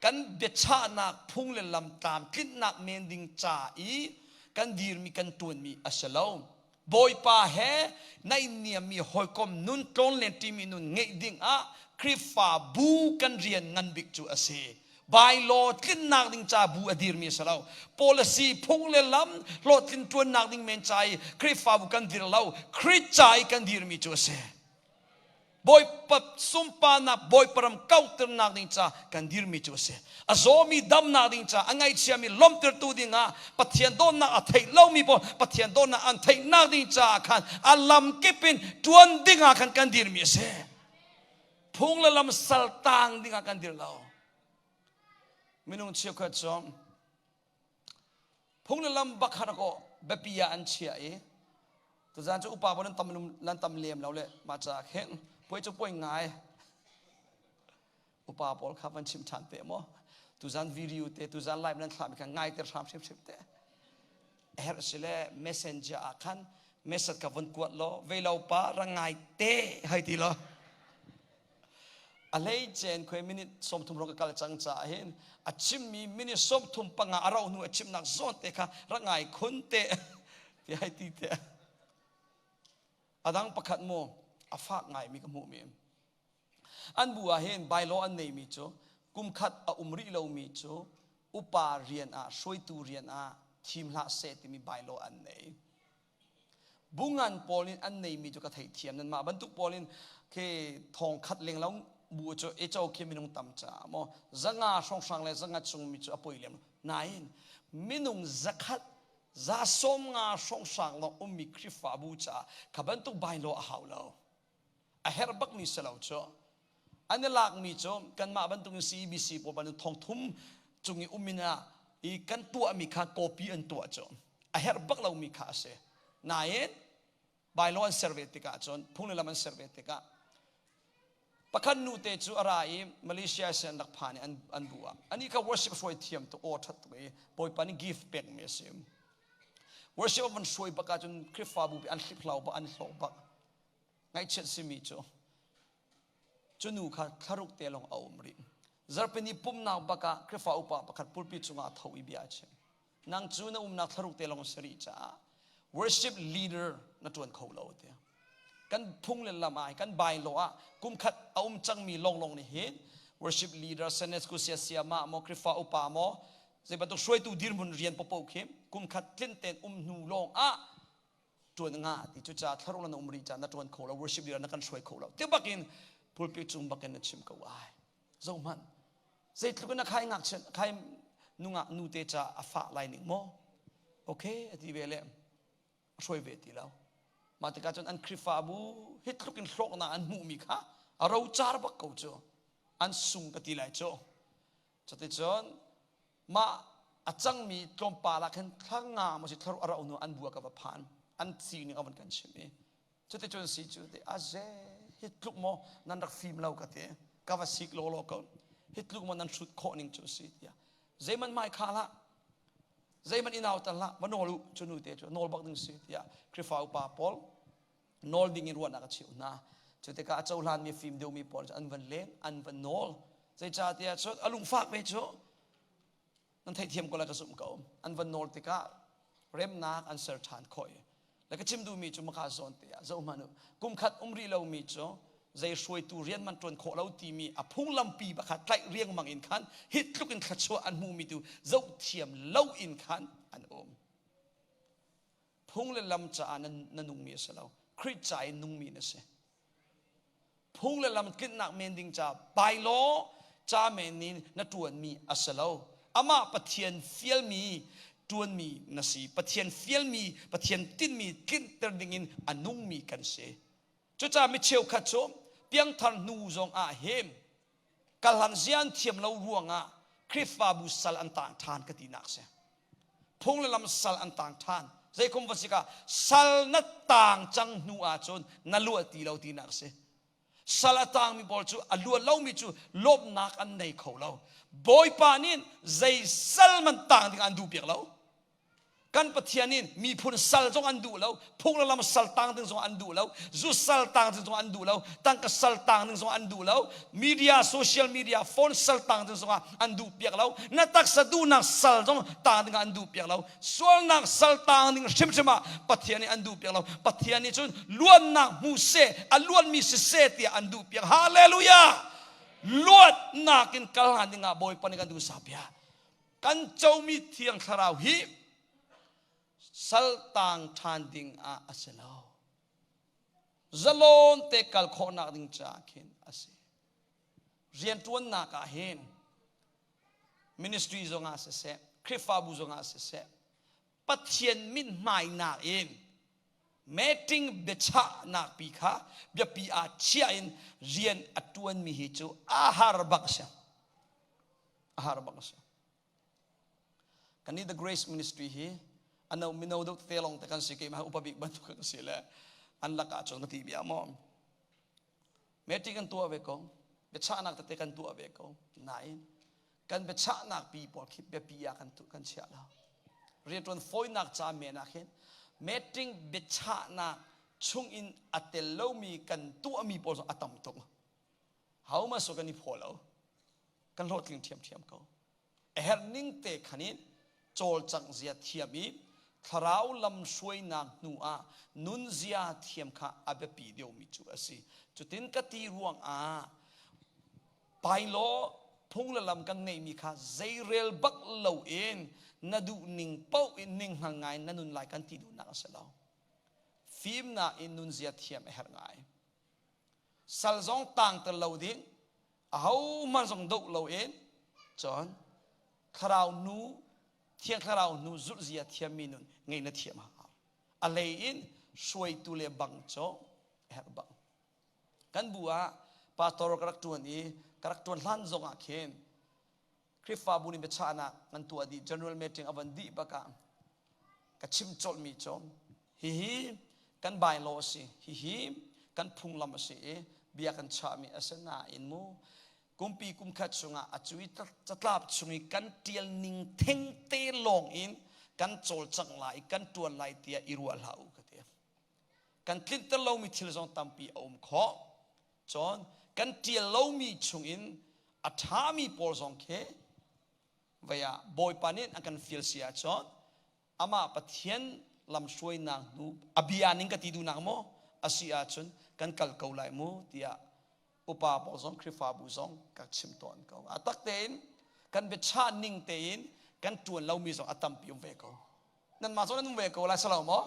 Kan biachahnak phung le lam tlamtlinhnak men ding ca i kan dirmi kan ṭuanmi a si lo. Bawipa he naihniammi hawikom nun tlawnlen ṭimi nun ngeih ding ah Khrihfabu kan rian ngan bik cu a si. Bylaw tlinnak ding ca bu a dirmi a si lo. Policy phung le lam hlawhtlin ṭuannak ding men ca i Khrihfabu kan dir lo. Khrih ca i kan dirmi cu a si. Bawipa sunparnak, Bawipa ram kauhternak ding ca kan dirmi cu a si. A zawmi damnak ding ca, a ngaihchiami lawmhtertu dingah Pathian dawtnak a theih lomi pawl Pathian dawtnak an theihnak ding caah khan a lam kip in ṭuan dingah khan kan dirmi a si. Phung le lam saltang dingah kan dir lo. Minung cheukhat cu phung le lam bakhat ko biapi ah an chiah i tuzan cu upa pawl nan tam nan tam lem lo le mah ca khin puai cu puai ngai upa pawl kha van chim ṭhan te maw tuzan video te tuzan live nan thlah mi kha ngai te hram hrimhrim te herh si le messenger ah khan message ka vun kuat law vei lo pa ra ngai te hai ti lo a hlei cen khoi minute 30 rong ka kal cang caah hin a chimmi minute 35 a rauh hnu a chimnak zawn te kha ra ngai khun te ti hai ti te adang pakhat mu a fak ngai mi ka hmuh mi An bu ah hin bylaw an neimi cu kum khat a um rih lomi cu upa rian ah hruaitu rian ah thim hlah seh timi bylaw an nei. Bungan pawl in an neimi cu ka theihthiam nan mah bantuk pawl in khi thong khat leng lo bu cu eco khi minung tam caah maw zanga hrawnghrang le zanga chung mi cu a poi lem nain minung zakhat za sawm nga hrawnghrang lawng ummi Khrihfabu caah kha bantuk bylaw a hau lo. A herh bakmi si lo cu. An i lakmi cu kanmah bantukin CEBC pawl bantuk thongthum cung i um in ah i kan tuahmi kha copy an tuah cu a herh bak lomi kha a si. Nain bylaw an ser ve tikah cun phung le lam an ser ve tikah pakhat nu te cu a ra i Malaysia sin an rak phan i an, an bu ah ani kha worship hruai thiam tuk aw that tuk i Bawipa nih gift pekmi a si. Worship an van hruai bak ahcun Khrihfabu an hliphlau bak an hlawh bak. Ngaihchiat simi cu cu nu kha thlaruk te lawng a um rih. Zarhpini pumhnak bak ah Khrihfa upa pakhat pulpit cungah a tho i bia a chim. Nang cu na umnak thlaruk te lawng si rih caah worship leader na ṭuan kho lo tiah. Kan phung le lam ah kan bylaw ah kum khat a um cangmi lawnglawng nih hin worship leader Sunday school siasia ma maw Krifa upa maw zei bantuk hruaitu dirhmun rian popo khi kum khat tlin ten um hnu lawng ah ṭuan nga ti cu ca thlaruk na um rih ca na ṭuan kho lo worship leader na kan hruai kho lo ti bakin pulpit cung bakin na chim ko ai zoh hmanh zeitluk in a khai ngakchia khai nungak nu te ca a fah lai ning maw okay ati ve le a hruai ve ti lo mah tikah cun an Khrihfabu hi tluk in hlawknak an hmuhmi kha a rocar bak ko cu an sung ka ti lai cu cuticun mah a cangmi tlawmpal ah khin thla nga maw si thla a rauh hnu an bu ah ka va phan an ci ning a van kan chimh i cuticun si cu ti aze hi tluk maw nan rak fim lo ka ti ka va sik law law ko hi tluk maw nan hrut khawh ning cu si tiah zeiman mai kha hlah zeiman inau tal hlah va nawl u cu nu te cu nawl bak ding si tiah Khrihfa upa pawl nawl ding in ruahnak a cheuh hna cu tikah a cohlan mi fim deuhmi pawl cu an van leng an van nawl zeicahtiah cun a lungfak ve cu nan theihthiam ko lai ka zumh ko an van nawl tikah remnak an ser ṭhan khawh i le ka chim duhmi cu maka zawn te ah zoh hmanh u kum khat um rih lomi cu zei hruaitu rian man ṭuan khawh lo timi a phunglampi pakhat tlaih riangmang in khan hi tluk in thluachuah an hmumi tu zoh thiam lo in khan an um phung le lam caah na nungmi a si lo Khrih ca i nungmi na si phung le lam tlinhnak men ding ca bylaw ca men nih na ṭuanmi a si lo amah Pathian fialmi ṭuanmi na si Pathian fialmi Pathian tinhmi tlinhter dingin a nungmi kan si cucaah mi cheukhat cu piangthar hnu zong ah hin kalhlan zia an thiam lo ruangah Khrihfabu sal an tang ṭhan ka tinak si phung le lam sal an tang ṭhan zeikum va sikah sal na tang cang hnu ahcun na luat ti lo tinak si sal a tangmi pawl cu a luat lomi cu lawmhnak an nei kho lo bawipa nih zei sal man tang ding an duh piak lo Kan Pathian in miphun sal zong an duh lo, phung le lam sal tang ding zong an duh lo, zu sal tang ding zong an duh lo, tangka sal tang ding zong an duh lo, media, social media, phone sal tang ding zong ah an duh piak lo, na taksa duhnak sal zong tang ding ah an duh piak lo, sualnak sal tang ding hrimhrim ah Pathian nih an duh piak lo. Pathian nih cun luannak hmu seh, a luanmi si seh tiah an duh piak. Hallelujah! Luatnak in kal hlan ding ah Bawipa nih kan duh sa piak. Kan comi Thiang Thlarau hi saltang ṭhan ding ah a si lo. Zalon te kal khawhnak ding caah khin a si. Rianṭuannak ah hin ministry zongah siseh, Khrihfabu zongah siseh, Pathian mithmainak in meeting biachahnak pi kha biapi ah chia in rian a ṭuanmi hi cu a har bak a si. A har bak a si. Kan nih The Grace Ministry hi ano mino deuh te lawng te kan si keimah upa bik bantuk kan si le an lakah cun ka ti bia maw. Meeting kan tuah ve ko. Biachahnak tete kan tuah ve ko. Nain kan biachahnak pi pawl khi biapi ah kan kan chiah lo. Rianṭuan fawinak ca men ah khin meeting biachahnak chung in a tel lomi kan tuahmi pawl zong a tam tuk. Ho ma so kan i phaw lo. Kan hlawhtling ṭhiamṭhiam ko. A herh ning te khan in cawlcangh zia thiam i thlarau lam hruainak hnu ah nunzia thiam kha a biapi deuhmi cu a si. Cutin ka ti ruang ah Pailo phung le lam kan ngeihmi kha zeirel bak loin na duh ning paoh in ning hngal ngai na nun lai kan ti duhnak a si lo. Fimnak in nunzia thiam a herh ngai. Sal zong tangter lo ding, ahohmanh zong doh loin cun thlarau nu thiang thlarau nu zulh zia thiammi nun ngei na thiam a hau. A lei in hruaitu le bang cu a herh bang. Kan bu ah pastor ka rak ṭuan i ka rak ṭuan hlan zong ah khin Khrihfabu nih biachahnak an tuah dih general meeting a van dih bak ah ka chim colhmi cu hihi kan bylaw a si hihi kan phunglam a si i bia kan chahmi a si nain mu kumpi kumkhat chungah a cu i catlap chung i kan ṭial ning thengte lawng in kan cawlcangh lai kan ṭuan lai tiah i ruah hlah u ka ti. Kan tlinter lomi thil zong tampi a um khawh. Cun kan ṭial lomi chungin a ṭhami pawl zong khi Vei ah Bawipa nih a kan fial si ahcun amah Pathian lamhruainak hnu a bia ning ka ti duhnak maw a si ahcun kan kal ko lai mu tiah upa pawl zong Khrihfabu zong ka chim tawn ko. A tak tein kan biachah ning tein kan ṭuan lomi zong a tampi um ve ko. Nanmah zong nan um ve ko lai salo maw?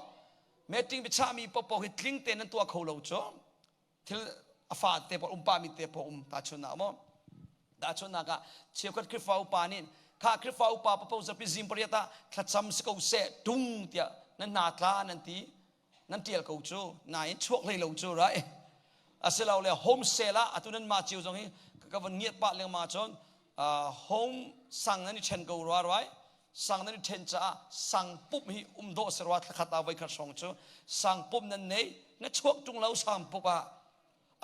Meeting biachahmi paohpaoh hi tling tein nan tuah kho lo cu thil a fa te pawl um pahmi te pawl um tahchunhnak maw tahchunhnak ah cheukhat Khrihfa upa nih kha Khrihfa upa papo zapi zing pariat ah thlacam si ko seh tung tiah nan hna tla nan ti nan tial ko cu nain chuak hlei lo cu right asilole home sale ah atu nan mah cio zong hi ka von ngiat pah lengmang cun home sang nan i ṭhen ko rua right sang nan i ṭhen caah sang pumh hi um dawh si rua thlakhat ah voikhat hrawng cu sang pumh nan nei na chuak ṭung lo sang pumh ah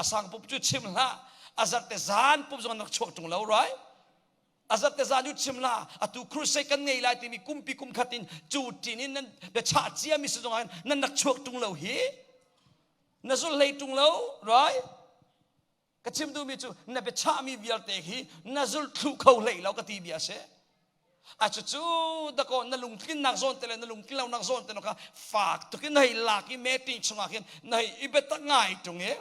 a sang pumh cu chim hlah a zarhte zan pumh zong an rak chuak ṭung lo right a zarhte zan cu chim hlah atu crusade kan ngei lai timi kumpi kum khat in cu ṭin in nan biachah ciami si zong ah nan rak chuak ṭung lo hi na zul hlei ṭung lo right Ka chim duhmi cu na biachahmi vialte hi na zulh thlu kho hlei lo ka ti bia a si. A cucu dakaw na lungtlinnak zawn te le na lungtlin lonak zawn te kha fak tuk in na hei lak i meeting chungah khin na hei i biatak ngai ṭung i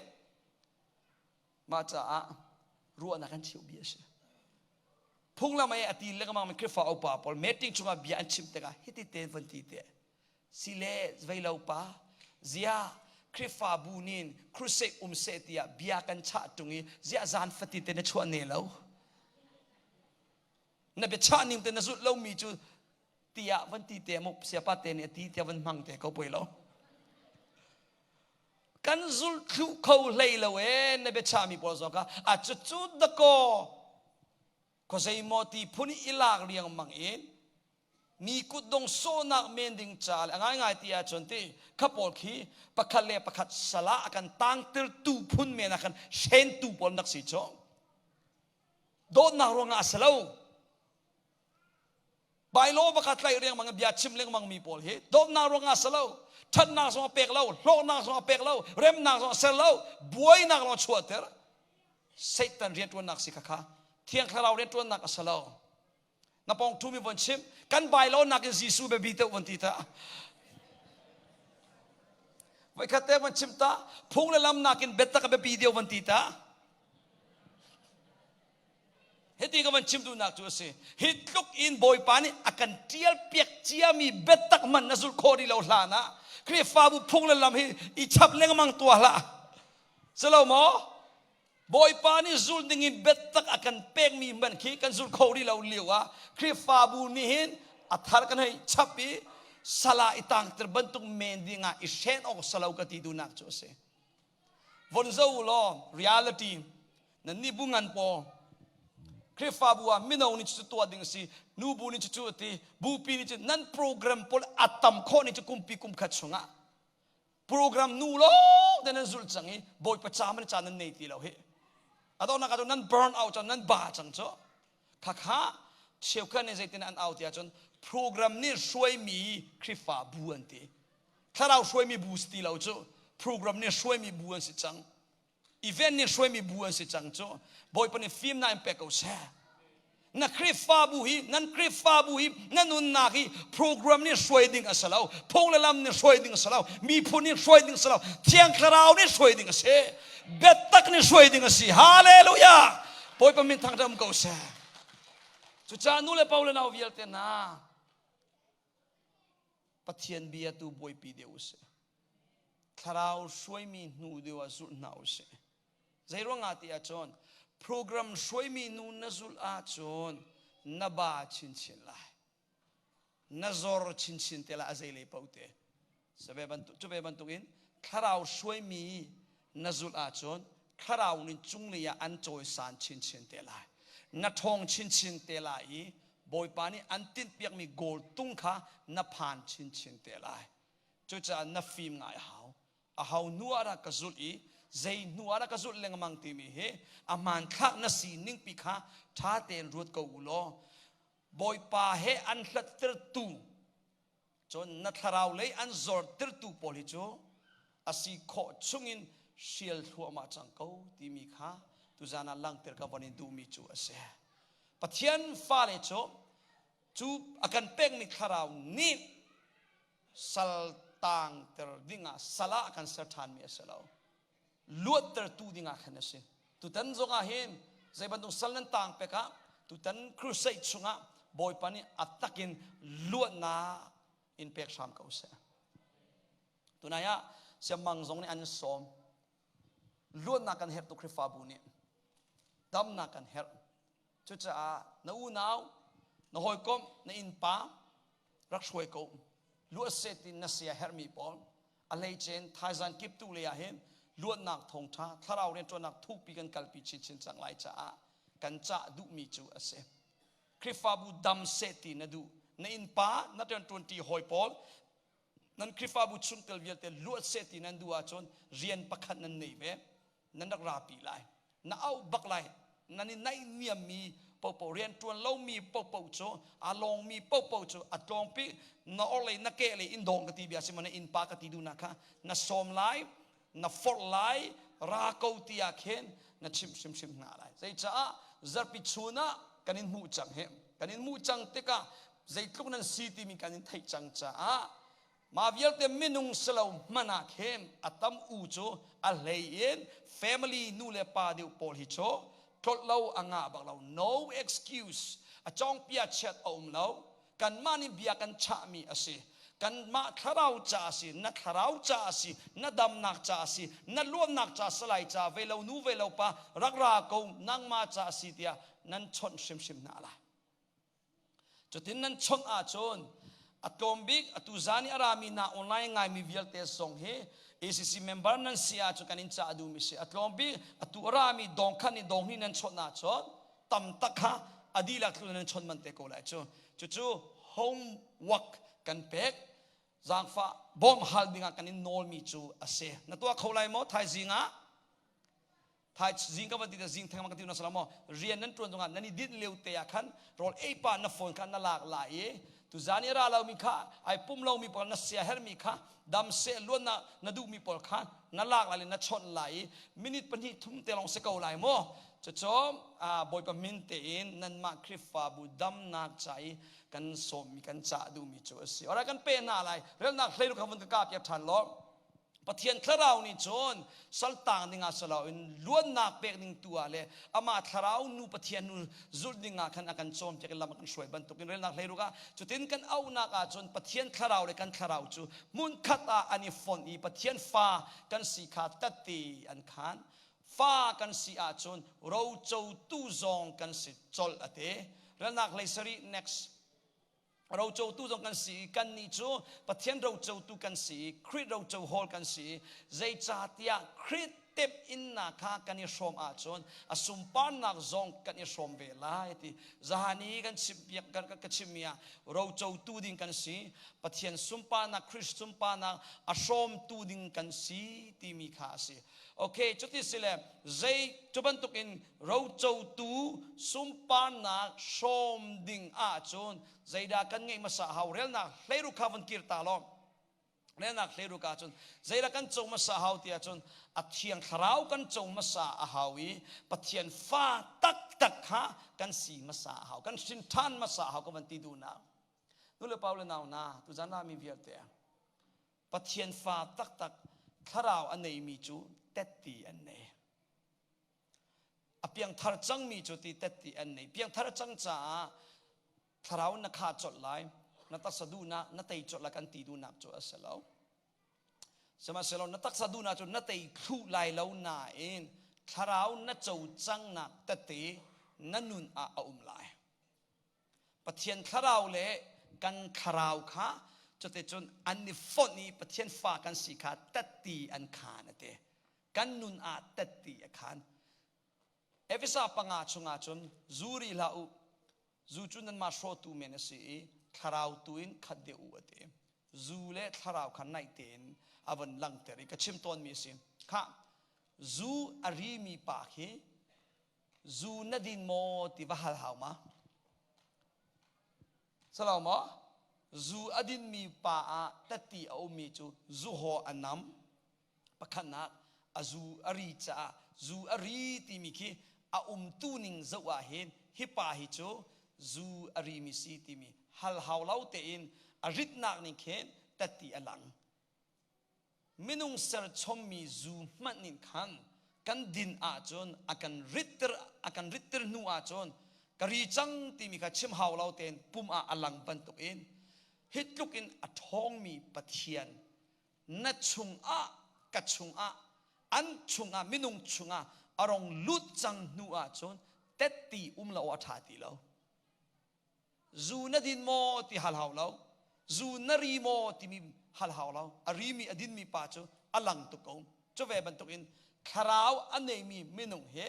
mah caah ruahnak kan cheuh bia a si. Phunglam ai a ti lengmang mi Khrihfa upa pawl meeting chungah bia an chim tikah hiti te von ti te Si le veilo pa, zia Khrihfabu nin crusade um seh tiah bia kan chah ṭung i ziah zan fatin te na chuah ne lo? Na biachah ning te na zulh lomi cu tiah van ti te mu siapa te nih a ti tiah van hmang te ko poi lo. Kan zulh thlu kho hlei lo e na biachahmi pawl zong kha a cucu dakaw khuazei maw ti phun i lak riangmang in mi kutdong sawhnak men ding ca le a ngaingai ti ahcun ti kha pawl khi pakhat le pakhat sal ah a kan tangtirtu phun men ah khan hrentu pawl nak si cu dawtnak ruangah a si lo bailo baka tlaih riangmang bia chim lengmang mi pawl hi dawtnak ruangah a si lo ṭhatnak zong a pek lo hlawknak zong a pek lo remnak zong a ser lo buainak lawng a chuahter Satan rianṭuannak si kha kha thiang thlarau rianṭuannak a si lo Na pawng ṭhumi von chim kan bai lo nakin Jesuh biapi deuh von ti ta. Voikhat te von chim ta phung le lam nakin biatak a biapi deuh von ti ta. Hiti ka van chim duhnak cu a si. Hi tluk in Bawipa nih a kan ṭial piak ciami biatak man na zulh khawh rih lo hlan ah Khrihfabu phung le lam hi i chap lengmang tuah hlah. Si lo maw? Bawipa nih zul ding in biatak a kan pekmi hmanh khi kan zul kho rih lo lio ah Khrihfabu nih hin a thar kan hei chap i sala i tangter bantuk men ding ah i hren awk salo ka ti duhnak cu a si. Von zo u law reality nan nih bu ngan paw Khrihfabu ah mino nih cu tuah ding a si nubu nih cu a ti bupi nih cu nan program pawl a tam khawh ning cu kumpi kum khat chungah program nu lawng te nan zulh cang i bawipa ca man ca nan nei ti lo hi adawnak ah nan burn out cang nan ba cang cu khakha cheukhat nih zeitin an au ti ahcun program nih hruaimi Khrihfa bu an ti thlarau hruaimi bu si ti lo cu program nih hruaimi bu an si cang event nih hruaimi bu an si cang cu Bawipa nih fimnak in pek ko seh na Khrihfabu hi nan Khrihfabu hi na nunnak hi program nih hruai ding a si lo phung le lam nih hruai ding a si lo miphun nih hruai ding a si lo Thiang Thlarau nih hruai ding a si biatak nih hruai ding a si hallelujah Bawipa min thangṭhat um ko seh cucaah nu le pa le nau vialte hna Pathian bia tu buaipi deuh usih. Thlarau hruaimi hnu deuh ah zulh hna usih. Zeiruangah ti ahcun program hruaimi nu na zulh ahcun na ba chinchin lai. Na zor chinchin te lai a zei lei paoh te. Cu ve bantukin thlarau hruaimi na zulh ahcun thlarau nin cunglei ah an cawisan chinchin te lai. Na ṭhawng chinchin te lai i Bawipa nih an tinhpiakmi goal tung kha na phan chinchin te lai. Cucaah na fim ngai a hau. A ho hnu ah dah ka zulh i zei hnu ah dah ka zulh lengmang timi hi a hmanthlak na sining pi kha ṭha tein ruat ko u law Bawipa he an hlattertu cun na thlarau lei an zortertu pawl hi cu a si khawh chungin hrial thluahmah cang ko timi kha tuzan ah langhter ka von in duhmi cu a si. Pathian fale cu. Cu a kan pekmi thlarau nih sal tangter dingah sal ah a kan ser ṭhanmi a si lo. Luattertu dingah khan a si. Tutan zongah hin zei bantuk sal nan tang pek ah tutan crusade chungah Bawipa nih a takin luatnak in pek hram ko seh. Tunai ah siamang zong nih an sawm. Luatnak kan herh tuk Khrihfabu nih. Damnak kan herh. Cucaah na unau, na hawikom, na innpa rak hruai ko. Luat seh tin na sia herhmi pawl a hleicen thaizan kiptu lei ah hin luatnak thawngṭha thlarau rianṭuannak thukpi kan kalpi chinchin cang lai caah kan cah duhmi cu a si. Khrihfabu dam seh ti na duh. Na innpa, na rianṭuanṭi hawi pawl nan Khrihfabu chungtel vialte luat seh ti nan duh ahcun rian pakhat nan nei ve. Nan rak rapi lai. Na auh bak lai. Nan i naihniammi popo rian ṭuan lomi popo cu a lawngmi popo cu a tlawngpi na orlei na kehlei in dawng ka ti bia si maw na innpa ka ti duhnak kha na sawm lai na forh lai ra ko ti ah khin na chimh hrimhrim hna lai zeicaah zarhpi chun ah kan in hmuh cang hi kan in hmuh cang tikah zeitluk nan si timi kan in theih cang caah mah vialte minung si lo hmanh ah khin a tam u cu a hlei in family nu le pa deuh pawl hi cu tlolh lo a ngah bak lo no excuse a cawngpia chiat a um lo kanmah nih bia kan chahmi a si kanmah thlarau ca a si na thlarau ca a si na damnak ca a si na luannak ca salai ca ve lo nu ve lo pa rak ra ko nangmah ca a si tiah nan chawnh hrimhrim hna lai cutin nan chawnh ahcun a tlawm bik atu zan i a rami hna online ngaimi vialte zong hi ACC member nan si ahcun kan in cah duhmi si a tlawm bik atu a rami dong khan i dong hi nan chawnh ahcun tam tak kha a dihlak thlu nan chawnh man te ko lai cu cucu homework kan pek zaangfah bawm hal dingah kan in nawlmi cu a si na tuah kho lai maw thaizing ah Thaizing ka van ti zing theng ka ti na salam rian nan tuan zongah nan i dinh lio te ah khan rawl ei pa na phone kha na lak lai i tuzan i ra lo mi kha ai pum lo mi pawl na sia her mi kha dam se luan na na duh mi pawl kha na lak lai le na chawnh lai i minute pahnih thum te lawng si ko lai maw cucu Bawipa min tein nanmah Khrihfabu damnak ca i kan sawmmi kan cah duhmi cu a si. Ora kan pe hna lai. Relnak hleiruk kha vun ka kap piak ṭhan law. Pathian thlarau nih cun saltang dingah si loin luannak pek ding tu ah le amah thlarau nu Pathian nu zulh ding ah khan a kan cawnpiak i lam a kan hruai bantukin relnak hleiruk ah cutin kan auhnak ah cun Pathian thlarau le kan thlarau cu hmunkhat ah an i fonh i Pathian fa kan si kha tatti an khan fa kan si ahcun rocotu zong kan si colh a ti relnak hlei sarih next rocotu zong kan si i kannih cu Pathian rocotu kan si i Khrih roco hawl kan si i zeicahtiah Khrih temhinnak kha kan i hrawm ahcun a sunparnak zong kan i hrawm ve lai ti zahan i kan chimpiak kan ka chimmi ah rocotu ding kan si Pathian sunparnak Khrih sunparnak a hrawmtu ding kan si timi kha a si Okay, cuti si le zei cu bantukin rocotu sunparnak hrawm ding ahcun zeidah kan ngeih hmasa hau relnak hleiruk kha vun kir ta law relnak hleiruk ahcun zeidah kan co hmasa hau ti ahcun a thiang thlarau kan co hmasa a hau i Pathian fa taktak kha kan si hmasa a hau kan hrin ṭhan hmasa a hau ka van ti duhnak nu le pa le nau na tuzan ah mi vialte Pathian fa taktak thlarau a neimi cu tetti an nei. A piangthar cangmi cu ti tetti an nei. Piangthar cang caah thlarau na kha colh lai, na taksa duhnak na tei colh lai kan ti duhnak cu a si lo. Sihmanhsehlaw na taksa duhnak cu na tei thlu lai lo nain thlarau na co cangnak tette na nun ah a um lai. Pathian thlarau le kan thlarau kha cuticun an i fonh i Pathian fa kan si kha tatti an khaan a ti. Kan nun ah tatti a khaan. Efesa panga chungah cun zu ri hlah u, zu cu nanmah hrawtu men a si i thlarau tu in khat deuh u a ti. Zu le thlarau kha naih tein a von langhter i ka chim tawnmi a si. Khah, zu a rimi pa khi zu na din maw ti va hal hau ma salo maw zu a dinmi pa ah tatti a ummi cu zu haw a nam pakhatnak a zu a ri caah zu a ri timi khi a umtu ning zoh ah hin hi pa hi cu zu a rimi si timi hal hau lo tein a ritnak ning khin tatti a lang. Minung serchommi zu hmanh nih khan kan din ahcun a kan ritter a kan ritter hnu ahcun ka ri cang timi kha chim hau lo tein pum ah a lang bantukin hi tluk in a ṭhawngmi Pathian na chungah ka chungah an chungah minung chungah a rong lut cang hnu ahcun tetti um lo a ṭha ti lo. Zu na din maw ti hal hau lo. Zu na ri maw timi hal hau lo. A rimi a dinmi pa cu a lang tuk ko. Cu ve bantukin thlarau a neimi minung hi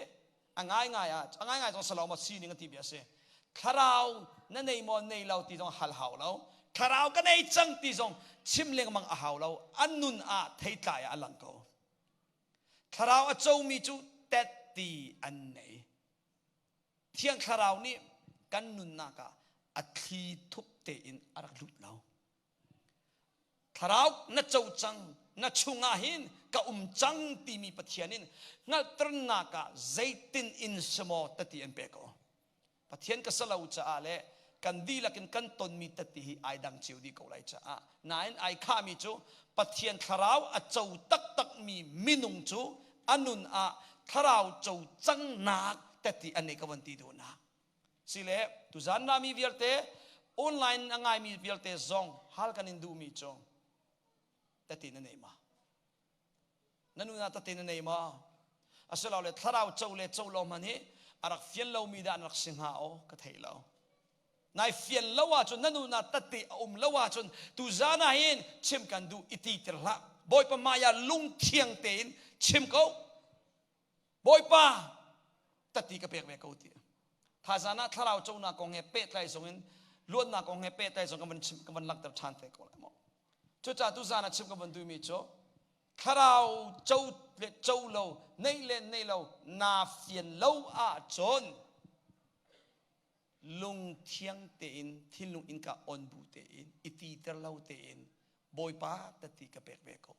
a ngaingai ah a ngaingai zong salo maw sining a ti bia a si. Thlarau na nei maw nei lo ti zong hal hau lo. Thlarau ka nei cang ti zong chim lengmang a hau lo. An nun ah theitlai ah a lang ko. Thlarau a comi cu tet ti an nei. Thiang Thlarau nih kan nunnak ah a thli thup tein a rak lut lo. Thlarau na co cang, na chungah hin ka um cang timi Pathian in hngalhternak ah zeitin in semaw tati an pek ko. Pathian ka salo caah le kan dihlak in kan tonmi tati hi ai dang cio dih ko lai caah nain ai khahmi cu Pathian thlarau a co taktakmi minung cu a nun ah thlarau co cangnak tati an nei ka von ti duhnak sile tuzan rami vialte online a ngaimi vialte zong hal kan in duhmi cu tati na nei ma na nun ah tati na nei ma asilole thlarau co le co lo hman hi a rak fian lomi dah an rak si hnga aw ka thei lo Nai fian lo ahcun na nun ah tatti a um lo ahcun tuzan ah hin chim kan duh i ti tir hlah. Bawipa hmai ah lungthiang tein chim ko. Bawipa tatti ka pek ve ko ti. Thazan ah thlarau conak kong he pehtlai zong in luatnak kong he pehtlai zong ka van chim ka van langhter ṭhan te ko lai maw. Cucaah tuzan ah chim ka van duhmi cu thlarau co le co lo neih le neih lo naa fian lo ahcun lungthiang tein thinlung innka on bu tein i titer lo tein Bawipa tati ka pek ve ko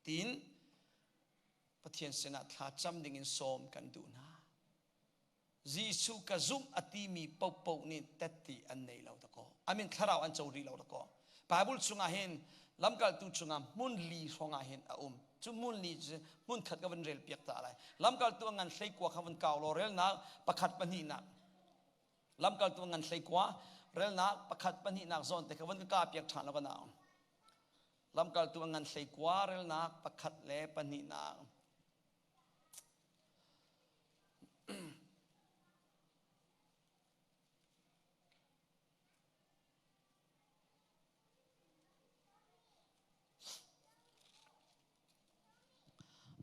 tiin Pathian sinah thla cam dingin sawm kan duh hna. Jesuh ka zumh a timi popoh nih tetti an nei lo dakaw. Amin thlarau an co rih lo dakaw. Bible chungah hin lamkaltu chungah hmun li hrawngah hin a um. Cu hmun li cu hmun khat ka van rel piak ta lai. Lamkaltu a ngan hleikua kha van kau law relnak pakhat pahnihnak. Lamkaltu a ngan hleikua relnak pakhat pahnihnak zawn te kha van ka ka piak ṭhan lo ka nau. Lamkaltu a ngan hleikua relnak pakhat le pahnihnak.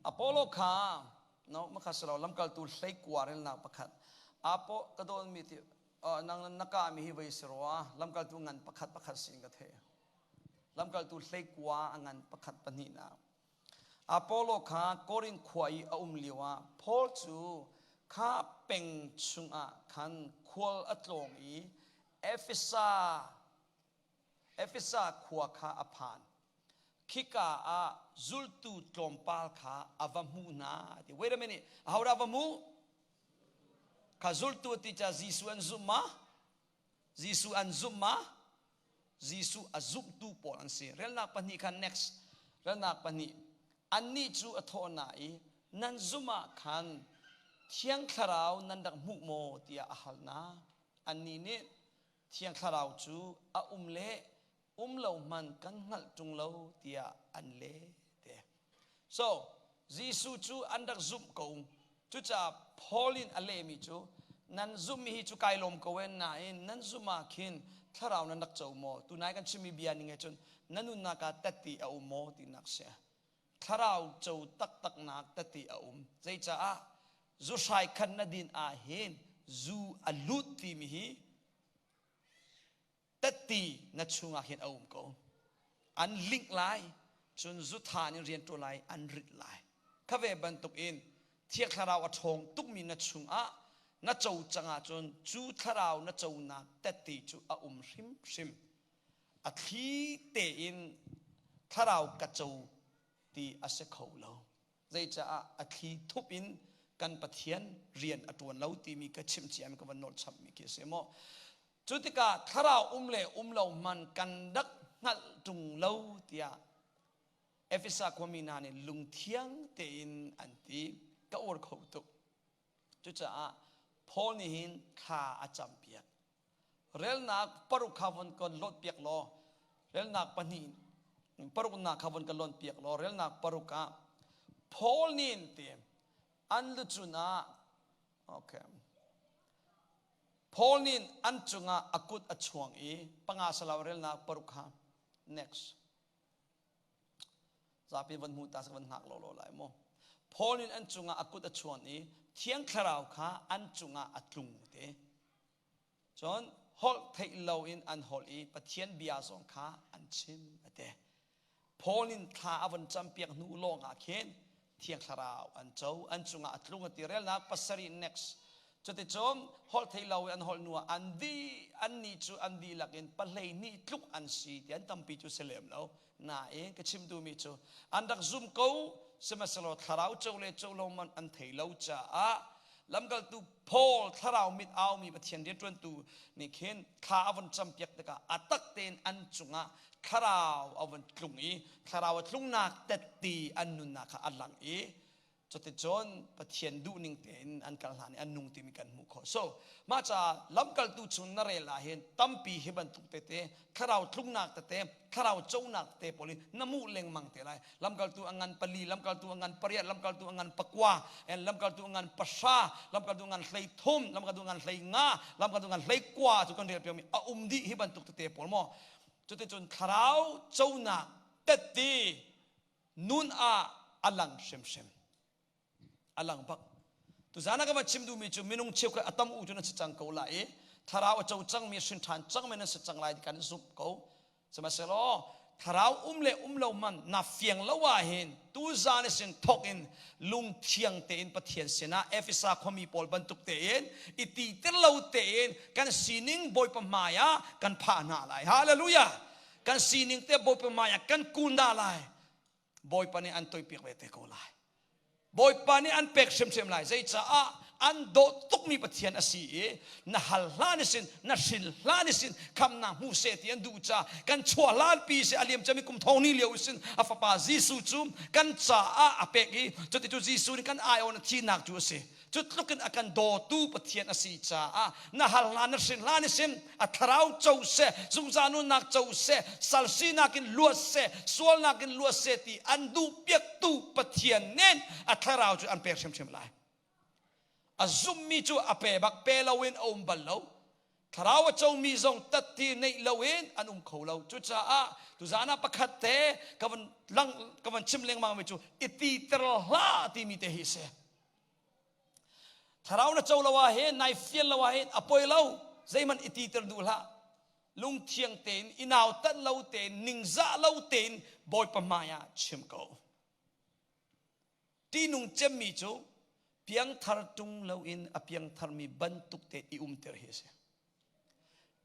Apollo kha no makha silo lamkaltu hleikua relnak pakhat apo ka dawn mi ti nang na ka mi hi vei si rua lamkaltu ngan pakhat pakhat sin ka the lamkaltu hleikua a ngan pakhat pahnih na Apollo kha Korin khua i a um lio ah Paul cu kha peng chungah khan khual a tlawng i Efesa Efesa khua kha a phan. Khika ah zultu tlawmpal kha a va hmuh hna. Ti wait a minute. Ahodah va hmuh? Kha zultu ti ca Jesuh an zumh ma? Jesuh an zumh ma? Jesuh a zumhtu pawl an si. Relnak pahnih kha next. Relnak pahnih. Annih cu a thawh hna i nan zumh ah khan Thiang Thlarau nan rak hmuh maw tiah a hal hna. Annih nih Thiang Thlarau cu a um le um lo hmanh kan hngalh ṭung lo tiah an leh te. So Jesuh cu an rak zumh ko. Cucaah Paul in a lehmi cu nan zumhmi hi cu kai lawm ko e nain nan zumh ah khin thlarau nan rak co maw? Tunai kan chimmi bia ning he cun na nunnak ah tatti a um maw tinak si. Thlarau co taktaknak tatti a um. Zeicaah zu hrai khan na din ah hin zu a lut timi hi tatti na chungah hin a um ko. An link lai, cun zuthan in rian ṭuan lai, an rit lai. Kha ve bantukin Thiang Thlarau a ṭhawng tukmi na chungah na co cang ahcun cu thlarau na conak tette cu a um hrimhrim. A thli tein thlarau ka co ti a si kho lo. Zeicaah a thli thup in kan Pathian rian a ṭuan lo timi ka chimh ciami ka van nawl chapmi khi a si maw. Cu tikah thlarau um le um lo hman kan rak hngalh ṭung lo tiah Efesa khuami hna nih lungthiang tein an ti. Ka uar kho tuk. Cucaah Paul nih hin thla a campiak. Relnak paruk kha von kan lawt piak law relnak pahnih paruknak kha von kan lawt piak law relnak paruk ah Paul nih an ti an lucun ah okay Paul nih an cungah a kut a chuang i panga salau relnak paruk kha next Zapi van hmu ta van hngak lo lo lai mu. Paul in an cungah a kut a chuan i Thiang Thlarau kha an cungah a tlung te. Cun holh theih loin an holh i Pathian bia zong kha an chim a ti. Paul in thla a von campiak hnu lawng ah khin Thiang Thlarau an co, an cungah a tlung a ti. Relnak pasarih next. Cuticun holh thei lo i an holh hnu ah an dih, annih cu an dihlak in pahlei tluk an si ti an tampi cu si lem lo. Nain ka chim duhmi cu an rak zum ko, sihmanhsehlaw thlarau co le co lo man an thei lo caah lamkaltu Paul thlarau mit aumi Pathian rianṭuantu nih khin thla a von campiak tikah a tak tein an cungah thlarau a von tlung i thlarau a tlungnak tette an nunnak kha a lang i cuticun Pathian duhning tein an kal hlan i an nung timi kan hmuh khawh. So mah caah lamkaltu chung na rel ah hin tampi hi bantuk tete thlarau tlungnak tete thlarau conak tete pawl hi na hmuh lengmang te lai. Lamkaltu a ngan pali, lamkaltu a ngan pariat, lamkaltu a ngan pakua, and lamkaltu a ngan pahra, lamkaltu a ngan hlei thum, lamkaltu a ngan hlei nga, lamkaltu a ngan hlei kua cu kan rel piakmi a um dih hi bantuk tete pawl maw. Cuticun thlarau conak tette nun ah a lang hrimhrim. A lang bak. Tuzan ah ka van chim duhmi cu minung cheukhat a tam u cu nan si cang ko lai i thlarau a co cangmi hrin ṭhan cangmi nan si cang lai ti kan zumh ko. Sihmanhsehlaw thlarau um le um lo man na fiang lo ah hin tuzan sin thok in lungthiang tein Pathian sinah Efesa khuami pawl bantuk tein i titer lo tein kan sining Bawipa hmai ah kan phah hna lai. Hallelujah! Kan sining te Bawipa hmai ah kan kun dah lai. Bawipa nih an toipiak ve te ko lai. Bawipa nih an pek hrimhrim lai. Zeicaah an dawt tukmi Pathian a si i na hal hlan isin na hril hlan isin khamnak hmu seh ti an duh caah kan chuah hlanpi si a liam cami kum thong ni lio isin a fapa Jesuh cu kan caah a pek i cuti cu Jesuh nih kan aiawh na thihnak cu a si. Cu tluk in a kan dawtu Pathian a si caah na hal hlan na hrin hlan isin a thlarau co seh, zungzal nunnak co seh, sal sinak in luat seh, sualnak in luat seh ti an duh piaktu Pathian nih a thlarau cu an pek hrimhrim lai. A zummi cu a pe bak pe loin a um bal lo. Thlarau a comi zong tatti neih loin an um kho lo. Cucaah tuzaan ah pakhat te ka van lang ka van chim lengmang mi cu i titer hlah timi te hi a si. Thlarau na co lo ah hin nai fian lo ah hin a poi lo zeihmanh i titer duh hlah. Lungthiang tein i nautat lo tein ningzah lo tein Bawipa hmai ah chim ko. Ṭihnung cemmi cu piangthar ṭung loin a piangtharmi bantuk te i umter hi a si.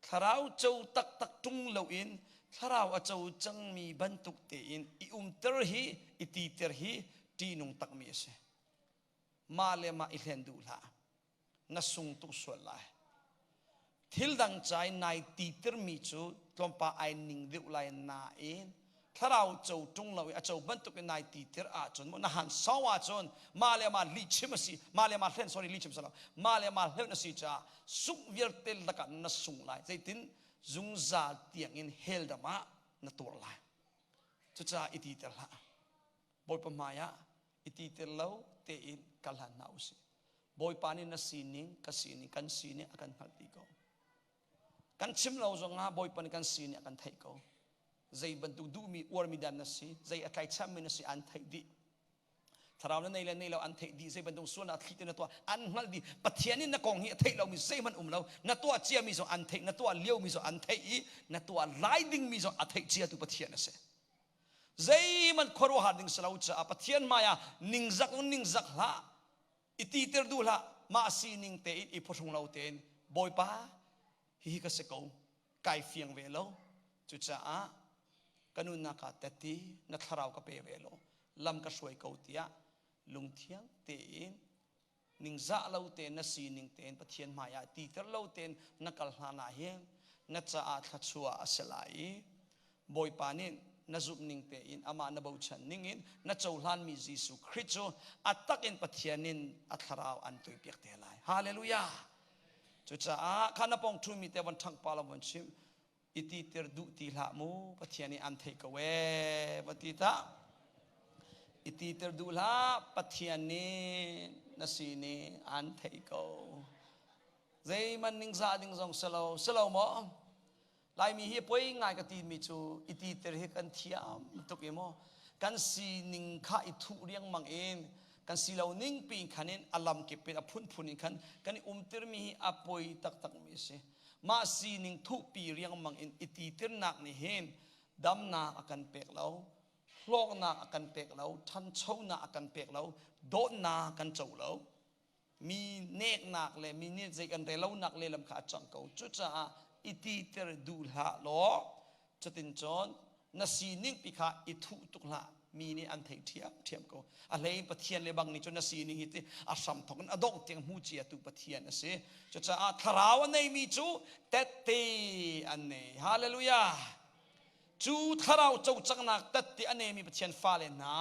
Thlarau co taktak ṭung loin thlarau a co cangmi bantuk tein i umter hi, i titer hi ṭihnung takmi a si. Mah le mah i hlen duh hlah. Na sung tuk sual lai. Thil dang ca i nai titirmi cu tlawmpal ai ning deuh lai nain thlarau co ṭung lo i a co bantuk in nai titir ahcun maw na han sau ahcun mah le mah lihchim a si mah le mah hlen sorry lihchim si lo mah le mah hlen a si caah sungh vialte lakah na sung lai zeitin zungzal tiangin hell dam ah na tuar lai cucaah i titer hlah Bawipa hmai ah i titer lo tein kal hlan hna usih Bawipa nih na sining ka sining kan sining a kan hngalh dih ko kan chim lo zongah Bawipa nih kan sining a kan theih ko zei bantuk duhmi uarmi dan na si zei a tlaichammi na si an theih dih thlarau na nei le nei lo an theih dih zei bantuk sualnak thli te na tuah an hngalh dih Pathian in na kong hi a theih lomi zeihmanh um lo na tuah ciami zong an theih na tuah liomi zong an theih i na tuah lai dingmi zong a theih ciatu Pathian a si zeihmanh khuaruahhar ding si lo caah Pathian hmai ah ningzak un ningzak hlah i titer duh hlah mah sining tein i phuhrung lo tein Bawipa hihi ka si ko kai fiang ve lo cucaah ka nunnak ah teti na thlarau ka pe ve lo lam ka hruai ko tiah lungthiang tein Ningzah lo tein na sining tein Pathian hmaiah titer lo tein na kal hlan ah hin na caah thluachuah a si lai i Bawipa nih na zumh ning tein amah na bochan ning in na cohlanmi Jesuh Khrih cu a tak in Pathian in a thlarau an tuipiak te lai. Hallelujah! Cucaah kha na pong ṭhumi te von ṭhangh pa lo von chim i titir duh ti hlah mu Pathian nih an theih ko ee va ti ta i titir duh hlah Pathian nih na sining an theih ko zeihmanh ningzah ding zong si lo si lo maw Laimi hi poi ngai ka timi cu i titir hi kan thiam tuk i maw kan sining kha i thuh riangmang in kan si lo ning pi khan in a lam kip in a phunphun in khan kan i umtirmi hi a poi taktak mi a si mah sining thuhpi riangmang in i titirnak nih hin damnak a kan pek lo hlawknak a kan pek lo ṭhanchonak a kan pek lo dawtnak kan co lo mi neknak le mi nih zei kan relonak lehlam kha a cang ko cucaah i titer duh hlah law cutin cun na sining pi kha i thuh tuk hlah mi nih an theih ṭhiam ṭhiam ko a hlei Pathian le bang nih cun na sining hi ti a hram thawk in a dongh tiang hmu cia tu Pathian a si cucaah thlarau a neimi cu tette an nei hallelujah cu thlarau cocangnak tette a neimi Pathian fale hna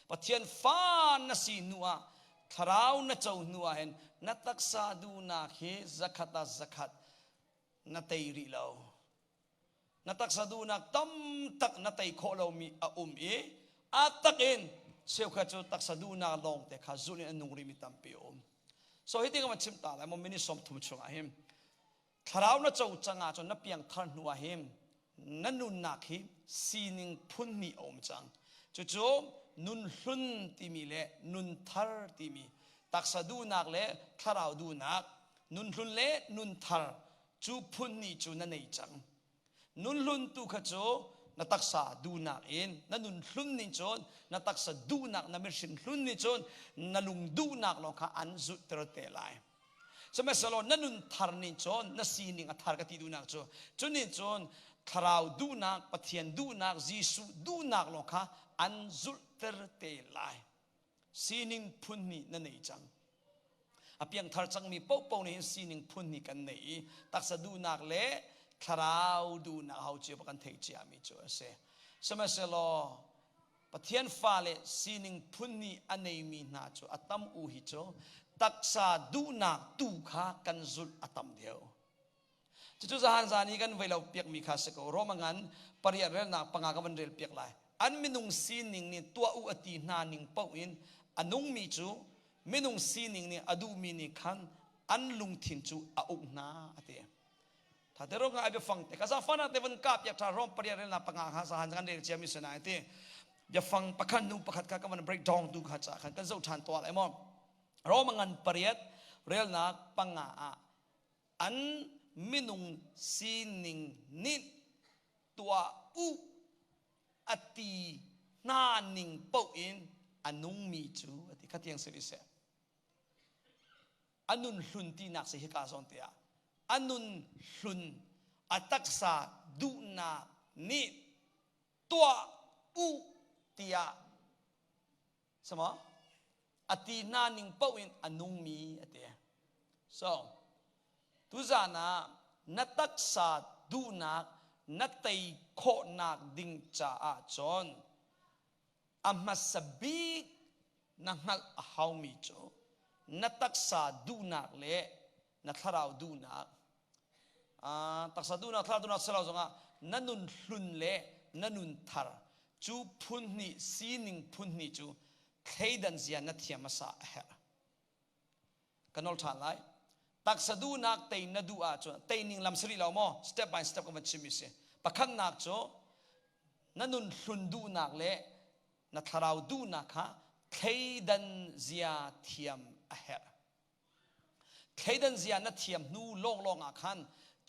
Pathian fa na si hnu ah thlarau na co hnu ah hin na taksa duhnak hi zakhat ah zakhat na tei rih lo. Na taksa duhnak tam tak na tei khawh lomi a um i a tak in cheukhat cu taksa duhnak lawng te kha zulh in a nung rihmi tampi a um. So hi ti ka van chim ta lai maw minute 30 chungah hin Thlarau na co cang ahcun na piangthar hnu ah hin na nunnak hi sining phun hnih a um cang. Cucu nun hlun timi le nun thar timi taksa duhnak le thlarau duhnak nun hlun le nun thar cu phun hnih cu na nei cang. Nun hlun tu kha cu na taksa duhnak in na nun hlun ning cun na taksa duhnak na mihring hlun nih cun na lung duhnak lawng kha an zulhter te lai. Sihmanhsehlaw na nun thar nih cun na sining a thar ka ti duhnak cu cu nih cun thlarau duhnak Pathian duhnak Jesuh duhnak lawng kha an zulhter te lai sining phun hnih na nei cang a piangthar cangmi paohpaoh nih hin sining phun hnih kan nei i taksa duhnak le thlarau duhnak hau cio kan theih ciami cu a si sihmanhsehlaw Pathian fale sining phun nih a neimi hna cu a tam u hi cu taksa duhnak tu kha kan zulh a tam deuh. Cucu zahan zan i kan vei lo piakmi kha si ko. Roma ngan pariat relnak panga ka van rel piak lai. An minung sining nih tuah u a ti hna ning paoh in a nungmi cu minung sining nih a duhmi nih khan an lungthin cu a uk hna a ti. Thate ro nga ai biafang te ka zafana te van kap yak tha rom pariat rel na panga kha sa han kan rel cia mi se na ti biafang pakhat nu pakhat kha ka van break down tu kha cha khan kan zo than to lai mo rom ngan pariat relnak panga ah an minung sining nih tuah u ati hna ning poh in a nungmi cu ati khatiang si ri seh A nun hlun tinak si hika zawn te ah a nun hlun a taksa duhnak nih tuah u tiah sama a ti hna ning paoh in a nungmi a ti. So tuzan ah na taksa duhnak na tei khawhnak ding caah cun A hmasa bik na hngalh a haumi cu na taksa duhnak le na thlarau duhnak taksa duhnak thlarau duhnak si lo zongah na nun hlun le na nun thar cu phun hnih sining phun hnih cu thleidan zia na thiam hmasa a herh. Ka nol ṭhan lai. Taksa duhnak tei na duh ahcun tei ning lam si rih lo maw? Step by step ka van chimmi si. Pakhatnak cu na nun hlun duhnak le na thlarau duhnak kha thleidan zia thiam a herh. Thleidan zia na thiam hnu lawnglawng ah khan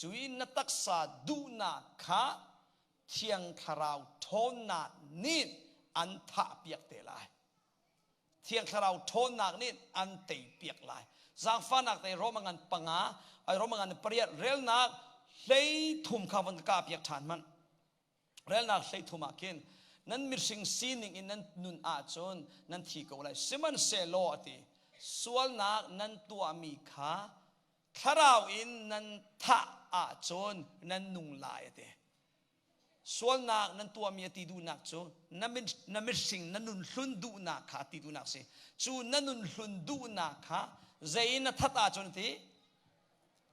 cui na taksa duhnak kha thiang thlarau ṭhawnnak nih an thahpiak te lai. Thiang Thlarau ṭhawnnak nih an teipiak lai. Zaangfahnak te Roma ngan panga, ai Roma ngan pariat relnak hlei thum kha von ka piak ṭhan hmanh. Relnak hlei thum ah khin nan mihring sining in nan nun ahcun nan thi ko lai. Sihmanhsehlaw a ti. Sualnak nan tuahmi kha thlarau in nan thah ahcun nan nung lai a ti. Sualnak nan tuahmi a ti duhnak cu na mihring na nun hlun duhnak kha a ti duhnak si. Cu na nun hlun duhnak kha zei in na that ahcun a ti?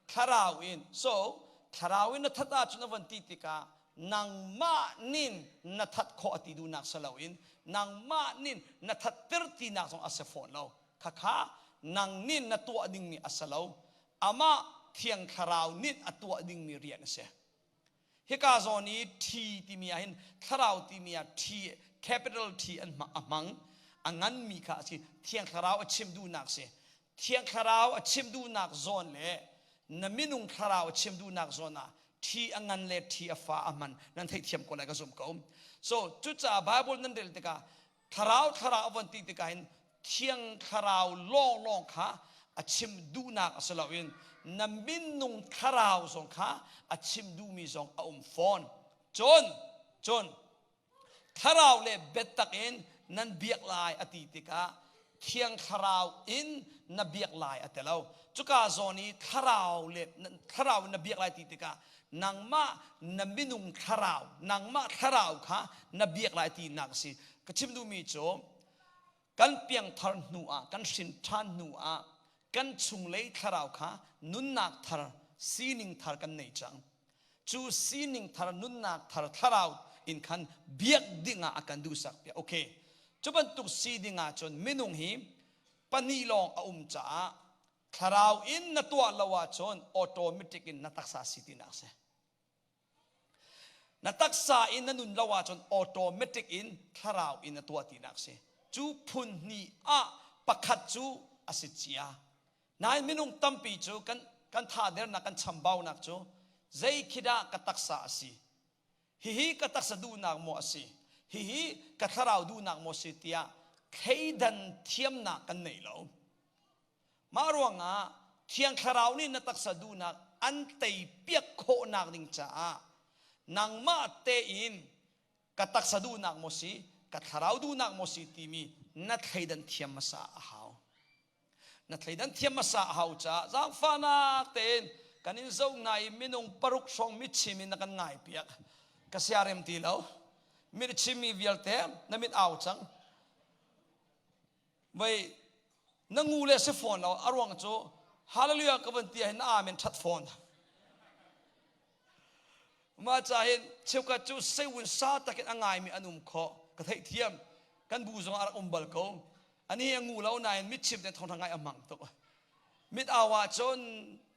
Thlarau in. So, thlarau in na that ahcun a von ti tikah nangmah nin na that khawh a ti duhnak si loin nangmah nin na thatter tinak zong a si fawn lo. Khakha nang nin na tuah dingmi a si lo. Amah Thiang Thlarau nin a tuah dingmi rian a si. Hika zawn i T timi ah hin thlarau timi ah T capital T an a hmang a nganmi kha a si. Thiang Thlarau a chim duhnak si. Thiang Thlarau a chim duhnak zawn le na minung thlarau a chim duhnak zawn ah T a ngan le T a fa a hman nan theihthiam ko lai ka zumh ko. So cucaah Bible nan rel tikah thlarau thlarau a von ti tikah hin thiang thlarau lawnglawng kha a chim duhnak a si loin na minung thlarau zong kha a chim duhmi zong a um fawn. Cun cun thlarau le biatak in nan biak lai a ti tikah thiang thlarau in na biak lai a ti lo. Cuka zawn i thlarau le thlarau in na biak lai ti tikah nangmah na minung thlarau nangmah thlarau kha na biak lai tinak a si. Ka chim duhmi cu kan piangthar hnu ah kan hrin ṭhan hnu ah kan chunglei thlarau kha nunnak thar sining thar kan nei cang. Cu sining thar nunnak thar thlarau in khan biak ding ah a kan duhsak piak. Okay. Cu bantuk si ding ah cun minung hi pahnih lawng a um caah thlarau in na tuah lo ahcun automatic in na taksa si tinak si. Na taksa in na nun lo ahcun automatic in thlarau in na tuah tinak si. Cu phun hnih ah pakhat cu a si cia. Nain minung tampi cu kan kan thadernak kan chambaunak cu zei khi dah ka taksa a si? Hihi ka taksa duhnak maw a si? Hihi ka thlarau duhnak maw a si tiah thleidan thiamnak kan nei lo. Mah ruangah Thiang Thlarau nih na taksa duhnak an teipiak khawhnak ding caah nangmah tein ka taksa duhnak maw si, ka thlarau duhnak maw si timi na thleidan thiam hmasa a hau. Na thleidan thiam hmasa a hau caah zaangfahnak tein kan in zoh hna i minung paruk hrawng mitchim in na kan ngai piak. Ka siarem ti lo. Mit chimmi vialte na mit au cang. Vei na ngu le si fawn lo a ruang cu hallelujah ka van ti ah hin na amen that fawn. Mah ca hin cheukhat cu seiwun sa takin a ngaimi an um khawh ka theih thiam kan bu zong a rak um bal ko ani a ngu lo nain mitchim te thawngtha ngai a hmang tuk mit au ah cun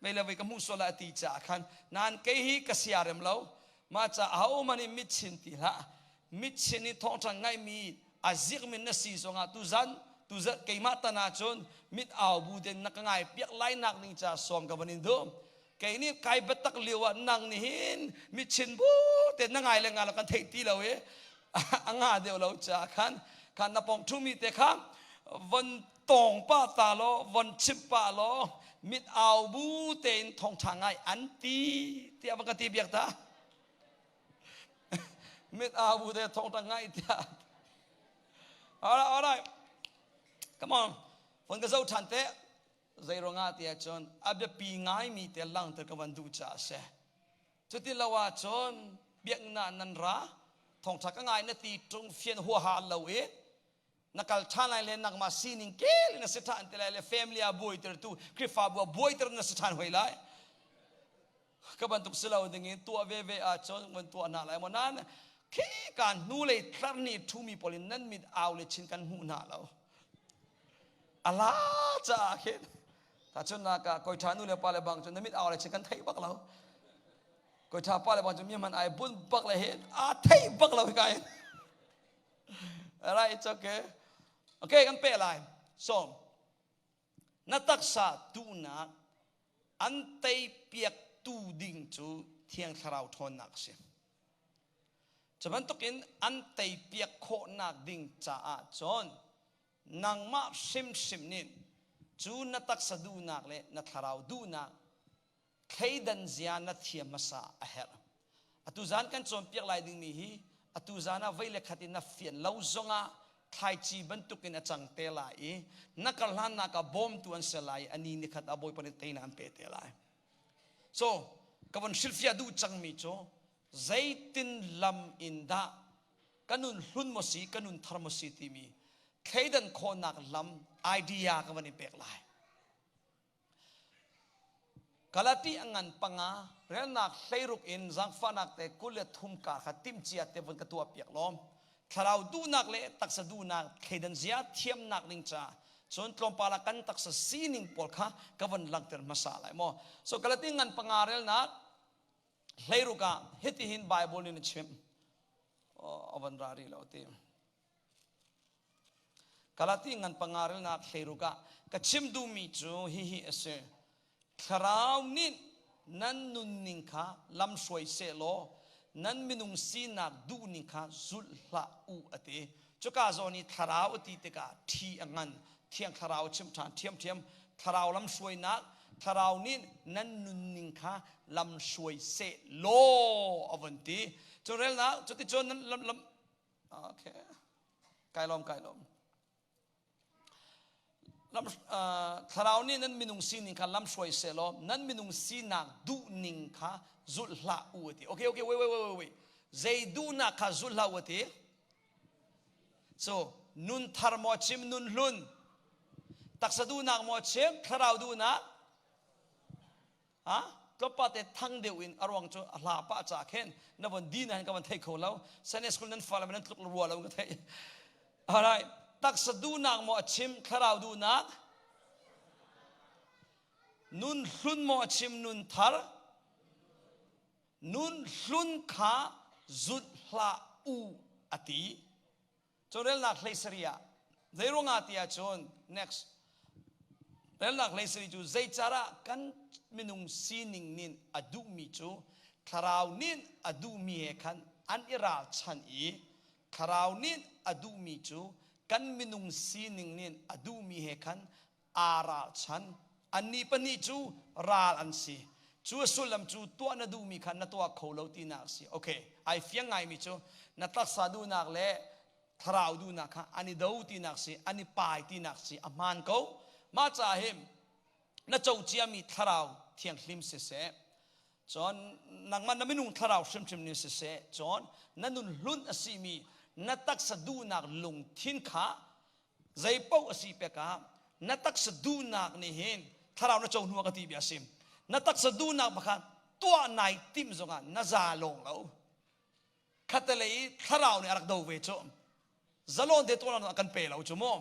mei le vei ka hmuh sual lai ti caah khan nain kei hi ka siarem lo mah ca ahohmanh in mitchin ti hlah mitchin i thawngṭha ngaihmi a zikmi na si zongah tuzan tuzan keimah tan ahcun mit au bu den na ka ngai piak lai nak ding ca sawm ka van in duh kei nih kai biatak lio ah nang nih hin mitchin bu te na ngai le nga lo kan theih ti lo i a nga deuh lo ca khan khan na pong ṭhumi te kha von tawng pa ta law von chimh pa law mit au bu tein thawngṭha ngai an ti tiah va ka ti biak ta mit au bu te thawngṭha ngai tiah alright alright come on von ka zoh ṭhan te zei ruangah tiah cun a biapi ngaimi te langhter ka van duh caah a si Cuti lo ahcun biakinn ah nan ra, thawngṭha ka ngai na ti ṭung fian huaha lo i na kal ṭhan lai le nangmah sining kel in na si ṭhan ti lai le family ah buaitertu Khrihfabu ah buaiter na si ṭhan hoi lai. Ka bantuk si lo ding in tuah veve ahcun van tuah hna lai maw nan khi kan hnulei tlar nih ṭhumi pawl in nan mit au le chin kan hmuh hna lo. Ala caah khin Tahchunhnak ah kawi ṭha nu le pa le bang cu na mit au le chin kan theih bak lo. Kawi ṭha pa le bang cu mi hman ai bun bak le he aa theih bak lo hika in. Alright, it's okay. Okay, kan pe lai. So, na taksa duhnak an tei piak tu ding cu Thiang Thlarau ṭhawnnak a si. Cu bantukin an tei piak khawhnak ding caah cun nangmah hrimhrim nih cu na taksa duhnak le na thlarau duhnak thleidan zia na thiam hmasa a herh. Atu zan kan cawnpiak lai dingmi hi atu zan ah vei le khat in na fian lo zongah thlaici bantukin a cang te lai i na kar hlannak ah bawmtu an si lai i ani nikhat ah Bawipa nih teinak an pe te lai. So, ka von hrilhfiah duh cangmi cu zeitin lam in dah ka nun hlun maw si, ka nun thar maw si timi thleidan khawhnak lam idea ka van in pek lai. Galati a ngan panga relnak hleiruk in zaangfahnak te 23 ka kha timhcia te vun ka tuah piak law thlarau duhnak le taksa duhnak thleidan zia thiamnak ding ca cun tlawmpal ah kan taksa sining pawl kha ka von langhter hmasa lai maw. So Galati ngan panga relnak hleiruk ah hitihin Bible nih a chim. A van ra rih lo ti. Galati ngan panga relnak hleiruk ah ka chim duhmi cu hihi a si. Thlarau nih nan nunning kha lamhruai sehlaw nan minung sinak duhning kha zulh hlah u a ti. Cuka zawn i thlarau a ti tikah ṭhi a ngan, thiang thlarau a chim ṭhan ṭhiamṭhiam. Thlarau lamhruainak, thlarau nih nan nunning kha lamhruai sehlaw a vun ti. Cu relnak, cuticun nan lam, lam Okay. Kai lawm, kai lawm. Lam, uh, thlarau nih nan minung sining kha lam hruai sehlaw nan minung sinak duhning kha zulh hlah u ati. Okay, okay, wait, wait, wait, wait. Zei duhnak kha zulh hlah u ati? So, nun thar maw chim nun hlun? Taksa duhnak maw chim thlarau duhnak? Ha tlawmpa te thang deuh in a ruang cu a hla pah ca khin na von di na hin ka van thei kho lo. Sunday school nan fa le nan tluk rua lo ka thei. Alright, taksa duhnak maw a chim thlarau duhnak? Nun hlun maw a chim nun thar? Nun hlun kha zulh hlah u a ti. Carelnak hlei ah zeiruangah ti ahcun next relnak hlei cu zeicarah kan minung sining nin a duhmi cu thlarau nin a duhmi he khan an i ralchan i thlarau nin a duhmi cu kan minung sining nin a duhmi he khan aa ralchan. Annih pahnih cu ral an si. Cu a sullam cu tuah na duhmi kha na tuah kho lo tinak a si. Okay, ai fiang ngaimi cu na taksa duhnak le thlarau duhnak kha an i do tinak si, an i pai tinak si, a hmaan ko. Mah caah hin na co ciami thlarau thianghlim siseh, cun nangmah na minung thlarau hrimhrim nih siseh, cun na nun hlun a simi na taksa duhnak lungthin kha Zei paoh a si pek ah na taksa duhnak nih hin thlarau na co hnu ah ka ti bia a si. Na taksa duhnak bakha tuah nai timh zongah na za lawng lo. Khatalei i thlarau nih a rak do ve cu. Zalon te tuah a kan pe lo cu mu.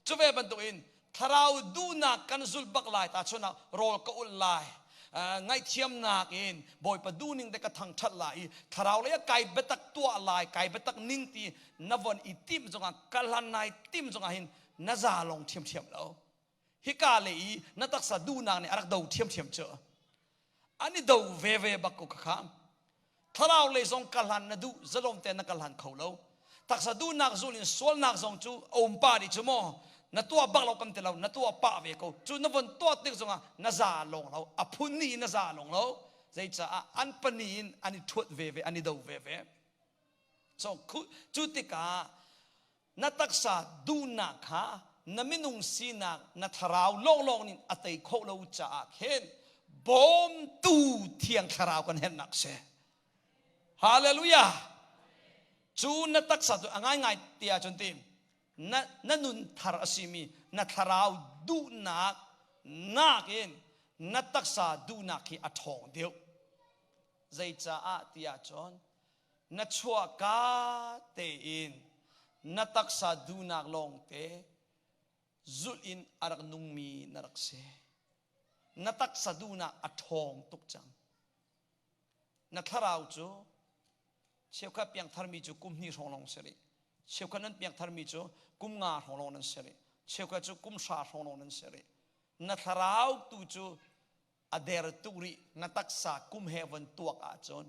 Cu ve bantukin thlarau duhnak kan zulh bak lai ta chun ah rawl ka ulh lai. Ngaihthiamnak in Bawipa duhning te ka thangṭhat lai i thlarau lei ah kai biatak tuah lai, kai biatak ning ti na von i timh zongah ka hlan nai timh zongah hin na za long ṭhiamṭhiam lo. Hika le i na taksa duhnak nih a rak do ṭhiamṭhiam cu. An i do veve bak ko khakha. Thlarau lei zong ka hlan na duh, zalom te na ka hlan kho lo. Taksa duhnak zul in sualnak zong cu a um pa nih cu maw na tuah bak lo kan ti lo, na tuah pah ve ko. Cu na von tuah tik zongah na za lawng lo, a phun nih na za lawng lo. Zeicaah an pahnih in an i ṭhuat veve, an i do veve. So cu tikah na taksa duhnak kha na minung sinak na thlarau lawnglawng nih a tei kho lo caah khin bawmtu thiang thlarau kan herhnak si. Hallelujah! Cu na taksa cu a ngaingai ti ahcun ti na, na nun thar a simi na thlarau duhnak nakin na taksa duhnak hi a ṭhawng deuh. Zeicaah ti ahcun na chuahka tein na taksa duhnak lawngte zulh in a rak nungmi na rak si. Na taksa duhnak a ṭhawng tuk cang. Na thlarau cu cheukhat piangtharmi cu kum hnih hrawng lawng si rih. Cheukhat nan piangtharmi cu kum nga hrawng lawng nan si rih. Cheukhat cu kum hra hrawng lawng nan si rih. Na thlarau tu cu a der tuk rih na taksa kum he von tuak ahcun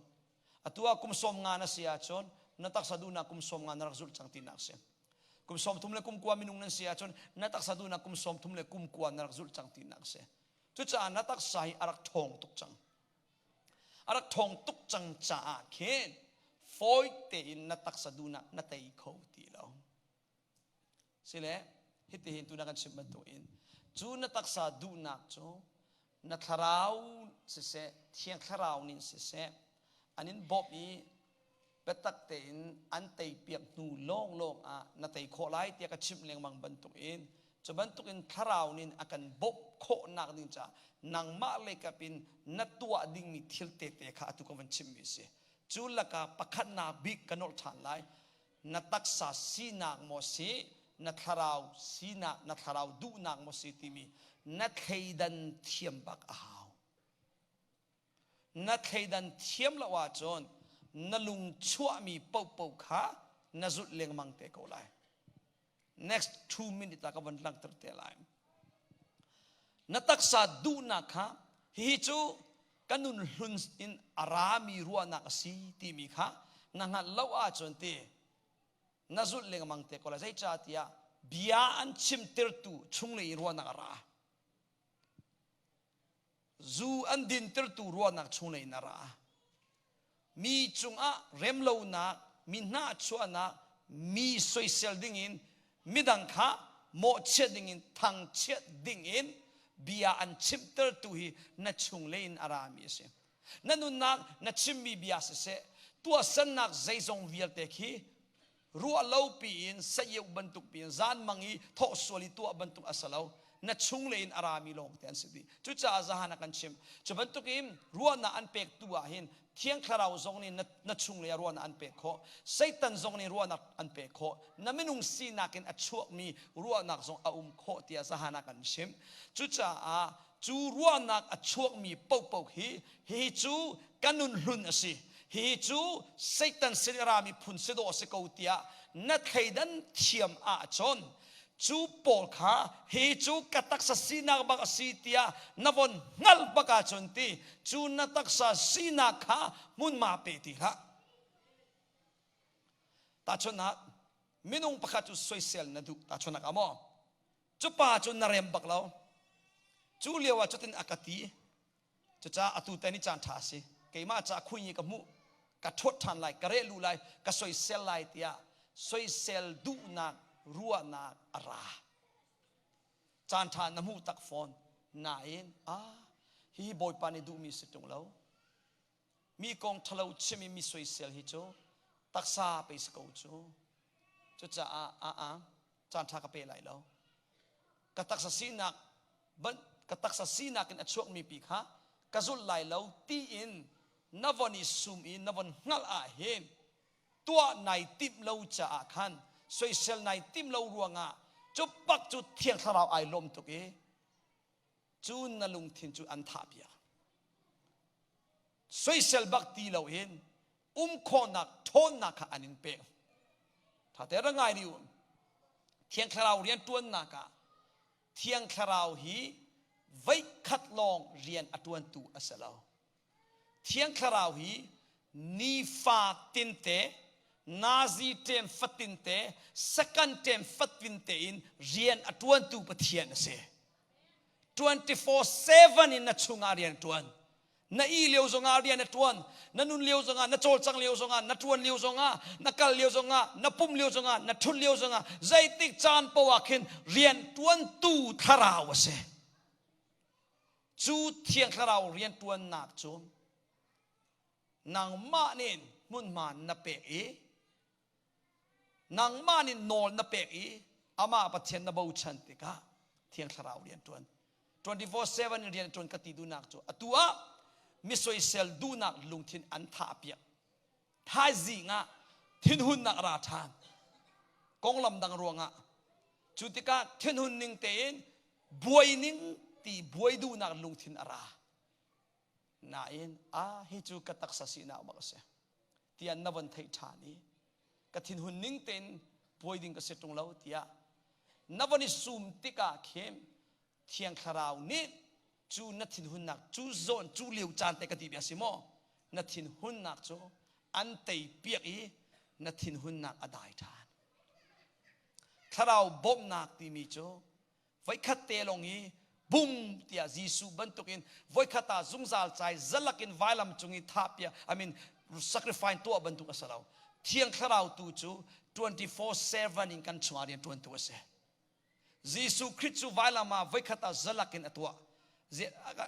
atu ah kum 50 na si ahcun na taksa duhnak kum 50 na rak zulh cang tinak si. Kum 30 le kum kua minung nan si ahcun na taksa duhnak kum 30 le kum kua na rak zulh cang tinak si. Cucaah na taksa hi a rak ṭhawng tuk cang. A rak ṭhawng tuk cang caah khin fawi tein na taksa duhnak na tei kho ti lo. Sile hitihin tuna kan chim bantukin cu na taksa duhnak cu na thlarau siseh thiang thlarau nih siseh an in bawmh i biatak tein an teipiak hnu lawnglawng ah na tei khawh lai tiah ka chimh lengmang bantukin cu bantukin thlarau nih a kan bawmh khawhnak ding caah nangmah leikap in na tuah dingmi thil tete kha atu ka van chimmi a si. Cu lakah pakhatnak bik ka nolh ṭhan lai. Na taksa sinak maw si, na thlarau sinak, na thlarau duhnak maw si timi na thleidan thiam bak a hau. Na thleidan thiam lo ahcun na lung chuahmi paohpaoh kha na zulh lengmang te ko lai. Next 2 minute ah ka von langhter te lai. Na taksa duhnak kha hihi cu ka nun hlun in a rami ruahnak a si timi kha na hngalh lo ahcun ti na zulh lengmang te ko lai. Zeicahtiah bia an chimtertu chunglei in ruahnak a ra. Zu an dintertu ruahnak chunglei in a ra. Mi cungah remlonak, mi hnahchuahnak, mi soisel dingin, midang kha mawhchiat dingin, thangchiat dingin bia an chimtertu hi na chunglei in a rami a si. Na nunnak na chimmi bia siseh, tuahsernak zeizong vialte khi ruah lo piin sayeu bantuk piin zanmang i thawh sual i tuah bantuk a si lo na chunglei in a rami lawng te an si dih cucaah zahan a kan chim cu bantukin ruahnak an pek tu ah hin thiang thlarau zong nih na, na chunglei ah ruahnak an pek khawh satan zong nih ruahnak an pek khawh na minung sinak in a chuakmi ruahnak zong a um khawh tiah zahan a kan chim cucaah cu ruahnak a chuakmi paohpaoh hi hihi cu ka nun hlun a si hihi cu Satan sin i rami phun si dawh a si ko tiah na thleidan thiam ahcun cu pawl kha hi cu ka taksa sinak bak a si tiah na von hngalh bak ahcun ti cu na taksa sinak kha hmunhma pe ti hlah tahchunhnak minung pakhat cu soisel na duh tahchunhnak ah maw cu pa cu na rem bak lo cu lio ah cutin a ka ti Cucaah atu tan i caan ṭha a si. Keimah caah khui ka hmuh, ka ṭhuat ṭhan lai, ka reh lu lai, ka soisel lai tiah soisel duhnak ruahnak a ra. Caan ṭha na hmuh tak fawn. Nain, ah, hihi Bawipa nih duhmi si ṭung lo. Mi kong ṭhalo chim i mi soisel hi cu taksa pei si ko cu. Cucaah, ah, ah, caan ṭha ka pe lai lo. Ka taksa sinak ka taksa sinak in a chuakmi pi kha ka zulh lai lo tiin na von i sum i na von hngalh ah hin tuah nai timh lo caah khan soisel nai timh lo ruangah cu pak cu thiang thlarau ai lawm tuk i cu na lungthin cu an thah piak soisel bak ti loin um khawhnak ṭhawnnak kha an in pek ṭha te ra ngai rih u thiang thlarau rian ṭuannak ah thiang thlarau hi voikhat lawng rian a ṭuantu a si lo thiang thlarau hi nifa tinte nazi ṭem fatinte second ṭem fatinte in rian a ṭuantu Pathian a si 24/7 in na chungah rian ṭuan na i lio zongah rian na ṭuan na nun lio zongah na cawlcang lio zongah na ṭuan lio zongah na kal lio zongah na pum lio zongah na ṭhut lio zongah zeitik caan paoh ah khin rian ṭuantu thlarau a si cu thiang thlarau rian ṭuannak cu nangmah nih hmunhma na pek i nangmah nih nawl na pek i amah Pathian na bochan tikah thiang thlarau rian ṭuan 24/7 in rian ṭuan ka ti duhnak cu atu ah mi soisel duhnak lungthin an thah piak thaizing ah thinhunnak ra ṭhan konglam dang ruangah cu tikah thinhun ning tein buai ning ti buai duhnak lungthin a ra nain a hi cu ka taksa sinak bak a si tiah na von theih ṭhan i ka thinhun ning tein buai ding ka si ṭung lo tiah na von i sum tikah khin Thiang Thlarau nih cu na thinhunnak cu zawn cu lio caan te ka ti bia si maw na thinhunnak cu an tei piak i na thinhunnak a dai ṭhan thlarau bawmhnak timi cu voikhat te lawng i bum tiah Jesuh bantukin voikhat ah zungzal cai zalak in vailam cung i thah piak I mean sacrifice tuah bantuk a si lo thiang thlarau tu cu 24/7 in kan chungah rian ṭuantu a si. Jesuh Khrih cu vailam ah voikhat ah zalak in a tuah.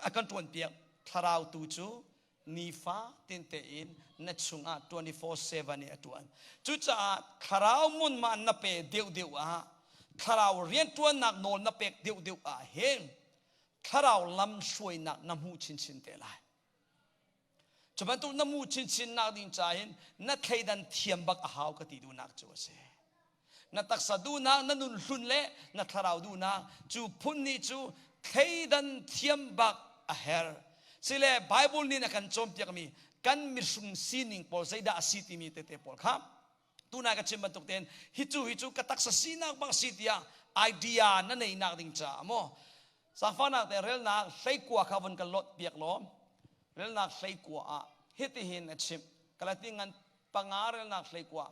A kan ṭuan piak. Thlarau tu cu nifa tinte in na chungah 24/7 in a ṭuan. Cucaah thlarau munma na pe deuhdeuh ah thlarau rianṭuannak nawl na pek deuhdeuh ah hin thlarau lam hruainak na hmu chinchin te lai. Cu bantuk na mu chinchin nak ding ca hin na thleidan thiam bak a hau ka ti duhnak cu a si. Na taksa duhnak, na nun hlun le na thlarau duhnak cu phun nih cu thleidan thiam bak a herh. Sile Bible nih a kan cawnpiakmi kan misung sining pawl zeidah a si timi tete pawl kha tunai ka chim bantuk tein hi cu hi cu ka taksa sinak bak si tiah idea na neihnak ding caah maw Zaangfahnak te relnak hleikua kha vun kan lot piak law relnak hleikua ah hitihin a chimh. Galati ngan panga relnak hleikua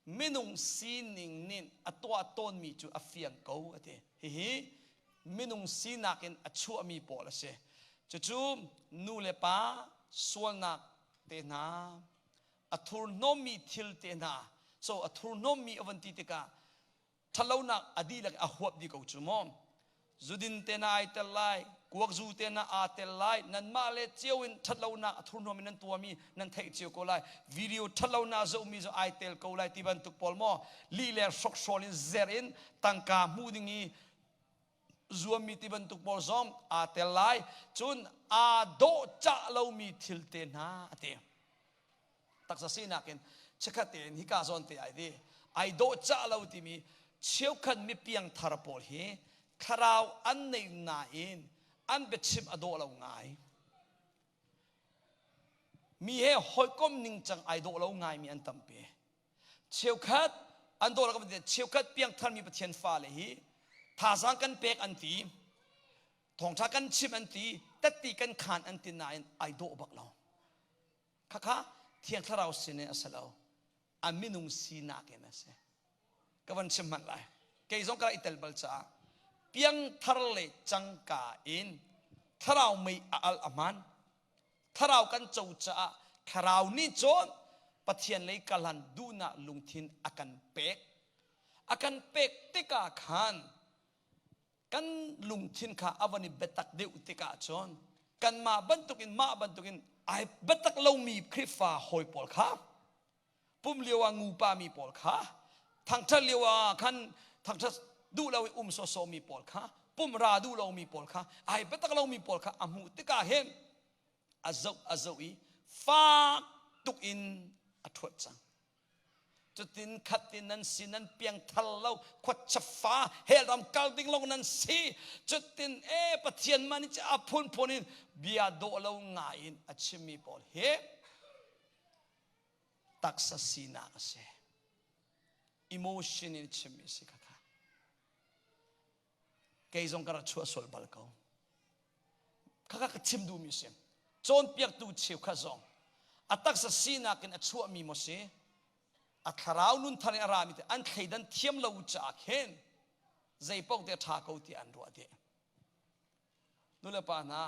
minung sining nih a tuah tawnmi cu a fiang ko a ti. Hihi minung sinak in a chuahmi pawl a si. Cucu nu le pa sualnak te hna, a thurhnawmmi thil te hna, so a thurhnawmmi a van ti tikah ṭhatlonak a dihlak a huap dih ko cu maw? Zudin te na ai tel lai, kuakzu te na aa tel lai, nanmah le cio in ṭhatlonak a thurhnawm in nan tuahmi nan theih cio ko lai. Video ṭhatlonak zohmi cu ai tel ko lai ti bantuk pawl maw? Lih le hrokhrawl in zer in tangka hmuh ding i zuammi ti bantuk pawl zong aa tel lai. Cun aa dawhcah lomi thil te hna a ti. Taksa sinak in chikkhat tein hika zawn te ai di. Ai dawhcah lo timi cheukhat mi piangthar pawl hi thlarau an nei nain an biachim a dawh lo ngai. Mi he hawikom ningcang ai dawh lo ngaimi an tampi. Cheukhat an dawh lo kan ti cheukhat piangthar mi Pathian fale hi thazaang kan pek an ti thawngṭha kan chim an ti tatti kan khaan an ti nain ai dawh bak lo. Khakha Thiang Thlarau sin in a si lo. A minung sinak in a si. Ka van chim hmanh lai. Kei zong ka i tel bal caah piangthar le cangka in thlarau mei a al a hman. Thlarau kan co caah thlarau nih cun Pathian lei kalan duhnak lungthin a kan pek. A kan pek tikah khan kan lungthin kha a van i biatak deuh tikah cun kanmah bantukin mah bantukin ai biatak lomi Khrihfa hawi pawl kha pum lio ah ngupa mi pawl kha thangṭhat lio ah khan thangṭhat duh lo i um sawsawh mi pawl kha pum ra duh lomi pawl kha ai biatak lomi pawl kha a hmuh tikah hin a zoh a zoh i fak tuk in a ṭhuat cang. Cutin khatin nan si nan piangthar lo khuacha fa hell ram kal ding long nan si cutin e Pathian man ci a phunphun in bia dawh lo ngai in a chimmi pawl hi taksa sinak a si emotion in chimmi si kha kha kei zong ka rak chuah sual bal ko khakha ka chim duhmi si cawnpiaktu cheukhat zong a taksa sinak in a chuahmi maw si a thlarau nun thar in a rami te an thleidan thiam lo caah khin zei paoh te a ṭha ko tiah an ruah dih nulepa hna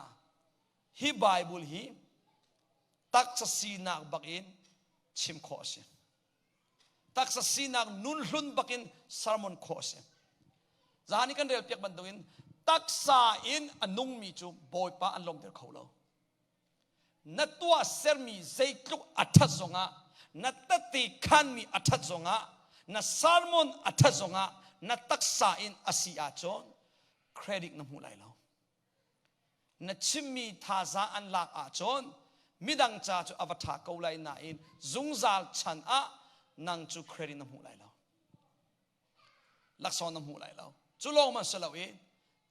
hi Bible hi taksa sinak bak in chim khawh a si Taksa sinak nun hlun bakin sermon khawh a si. Zan i kan rel piak bantukin taksa in a nungmi cu Bawipa an lawmter kho lo. Na tuah sermi zeitluk a ṭhat zongah, na tette khanmi a ṭhat zongah, na sermon a ṭhat zongah, na taksa in a si ahcun credit na hmu lai lo. Na chimmi thazaang an lak ahcun midang ca cu a va ṭha ko lai nain zungzal chan ah nang cu credit na hmu lai lo. Laksawng na hmu lai lo. Cu lawng man si lo i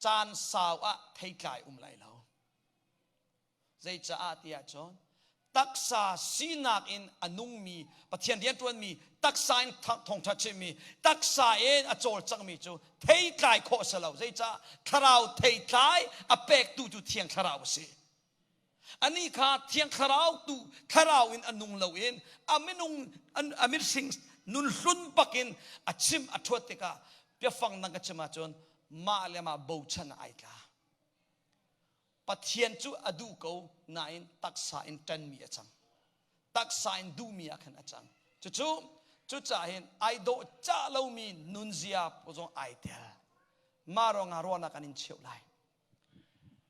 caan sau ah theitlai um lai lo. Zeicaah tiah cun taksa sinak in a nungmi Pathian rianṭuanmi taksa in thawngṭha chimmi taksa in a cawlcangmi cu theitlai khawh a si lo. Zeicah thlarau theitlai a pektu cu Thiang Thlarau a si. Anih kha Thiang Thlarau tu thlarau in a nung loin a minung a mihring nun hlun bakin a chim a ṭhuat tikah biafang nang ka chim ahcun mah le mah bochan ah ai tla. Pathian cu a duh ko nain taksa in ṭanmi a cang. Taksa in duhmi ah khan a cang. Cucu cucaah hin ai dawh cah lomi nunzia zong ai tel. Mah ruangah ruahnak an in cheuh lai.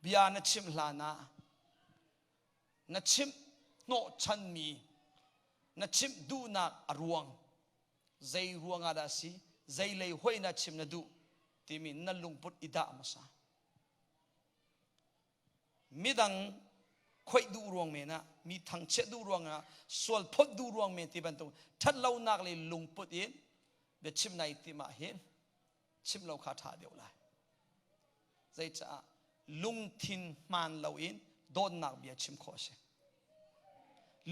Bia na chimh hlan ah na chimh hnawhchanmi na chimh duhnak a ruang zei ruangah dah si zei lei hoi na chim na duh timi na lungput i dah hmasa. Midang khoih duh ruang men ah mi thangchiat duh ruang ah sual phot duh ruang men ti bantuk ṭhatlonak le lungput in biachim nai tim ah hin chim lo kha ṭha deuh lai. Zeicaah lungthin hmaan loin dawtnak bia chim khawh a si.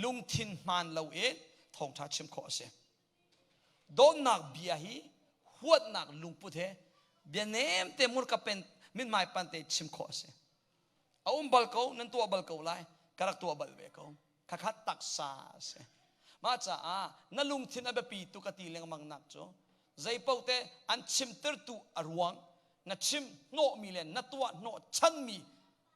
Lungthin hmaan loin thawngṭha chim khawh a si. Dawtnak bia hi huatnak lungput he bia nem te murka pen mithmai pan te chim khawh a si. A um bal ko, nan tuah bal ko lai, ka rak tuah bal ve ko. Khakha taksa a si. Mah caah na lungthin a biapi tuk a ti lengmang nak cu zeipaoh te an chimtertu a ruang na chim hnawhmi le na tuah hnawh chanmi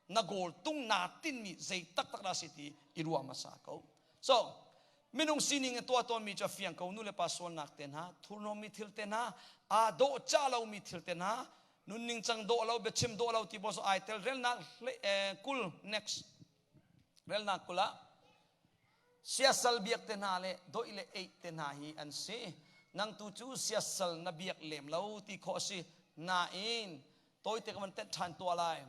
na goal tung naa tinmi zei taktak dah si ti i ruah hmasa ko. So minung sining in tuah tawnmi cu a fiang ko nu le pa sualnak te hna thurhnawmmi thil te hna aa dawh cah lomi thil te hna nunning cang dawh lo biachim dawh lo ti pawl so ai tel relnak 20 next relnak 20 ah siasal biak te hna le doih le eih te hna hi an si nang tu cu siasal na biak lem lo ti khawh a si nain tawite ka van tenh ṭhan tuah lai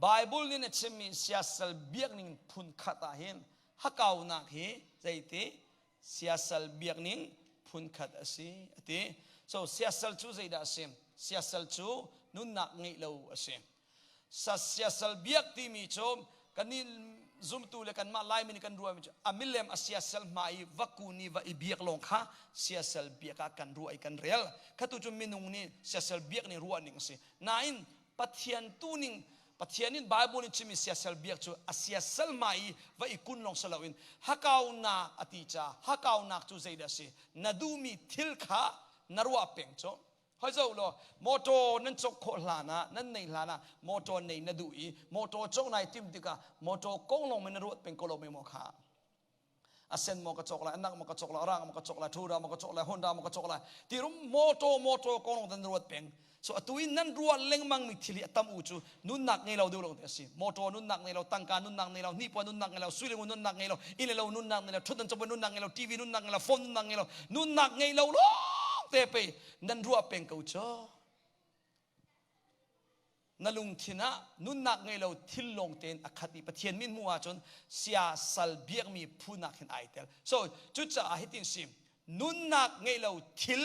Bible nih na chimmi siasal biak ning phun khat ah hin hakaunak hi zeiti siasal biak ning phun khat a si a ti so siasal cu zeidah a si siasal cu nunnak ngeih lo a si siasal biak timi cu kannih zumtu le kanmah Laimi nih kan ruahmi cu a milem a siasal hma i va kun i va i biak lawng kha siasal biak ah kan ruah i kan rel khatu cu minung nih siasal biak nih ruah ning a si nain Pathian tu ning Pathian in Bible in chimmi siasal biak cu a siasal hma i va i kun lawng si loin hakaunak a ti ca hakaunak cu zeidah a si na duhmi thil kha na ruah peng cu Hoi zo law motor nan cawk khawh hlan ah nan nei hlan ah motor nei na duh i motor cawk nai tim tikah motor kong lawng men na ruat peng ko lo me maw kha a sen maw ka cawk lai anak maw ka cawk lai arang maw ka cawk lai thura maw ka cawk lai honda maw ka cawk lai ti rum motor motor kong lawng nan ruat peng so atu in nan ruat lengmang mi thil hi a tam u cu nunnak ngei lo deuh lawng te a si motor nunnak ngei lo tangka nunnak ngei lo hnipuan nunnak ngei lo sui le ngun nunnak ngei lo inn le lo nunnak ngei lo thutdan cabuai nunnak ngei lo TV nunnak ngei lo phone nunnak ngei lo nunnak ngei lo lawng te pei nan ruah peng ko cu na lungthin ah nunnak ngei lo thil lawng tein a khat i Pathian min hmuh ahcun siasal biakmi phunak hin ai tel so cucaah hitin si nunnak ngei lo thil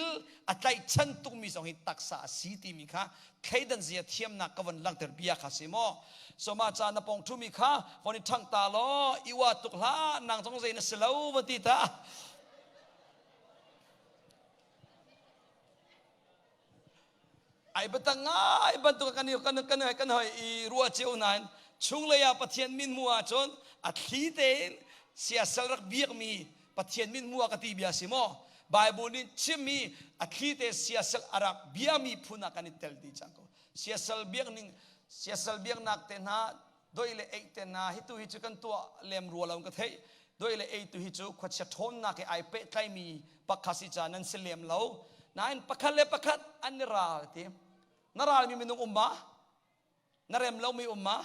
a tlaihchan tukmi zong hi taksa a si timi kha thleidan zia thiamnak ka von langhter bia kha si maw so mah ca na pong ṭhumi kha von i ṭhang ta law i ua tuk hlah nang zong zei na si lo va ti ta ai biatak ngai bantuk kan kan kan kan hoi i ruah cio nain chunglei ah Pathian min hmuh ahcun a thli tein siasal rak biakmi Pathian min hmuh ah ka ti bia si maw Bible nih chimmi a thli te siasal a rak biami phun ah kan i tel ti cang ko siasal biak ning siasal biaknak te hna doi le ei te hna hi tu hi cu kan tuah lem rua lo ka theih doi le ei tu hi cu khuachia ṭhawnnak he ai pehtlaimi pakhat si ca nan si lem lo nain pakhat le pakhat an i ral ti na ralmi minung um ma na rem lomi um ma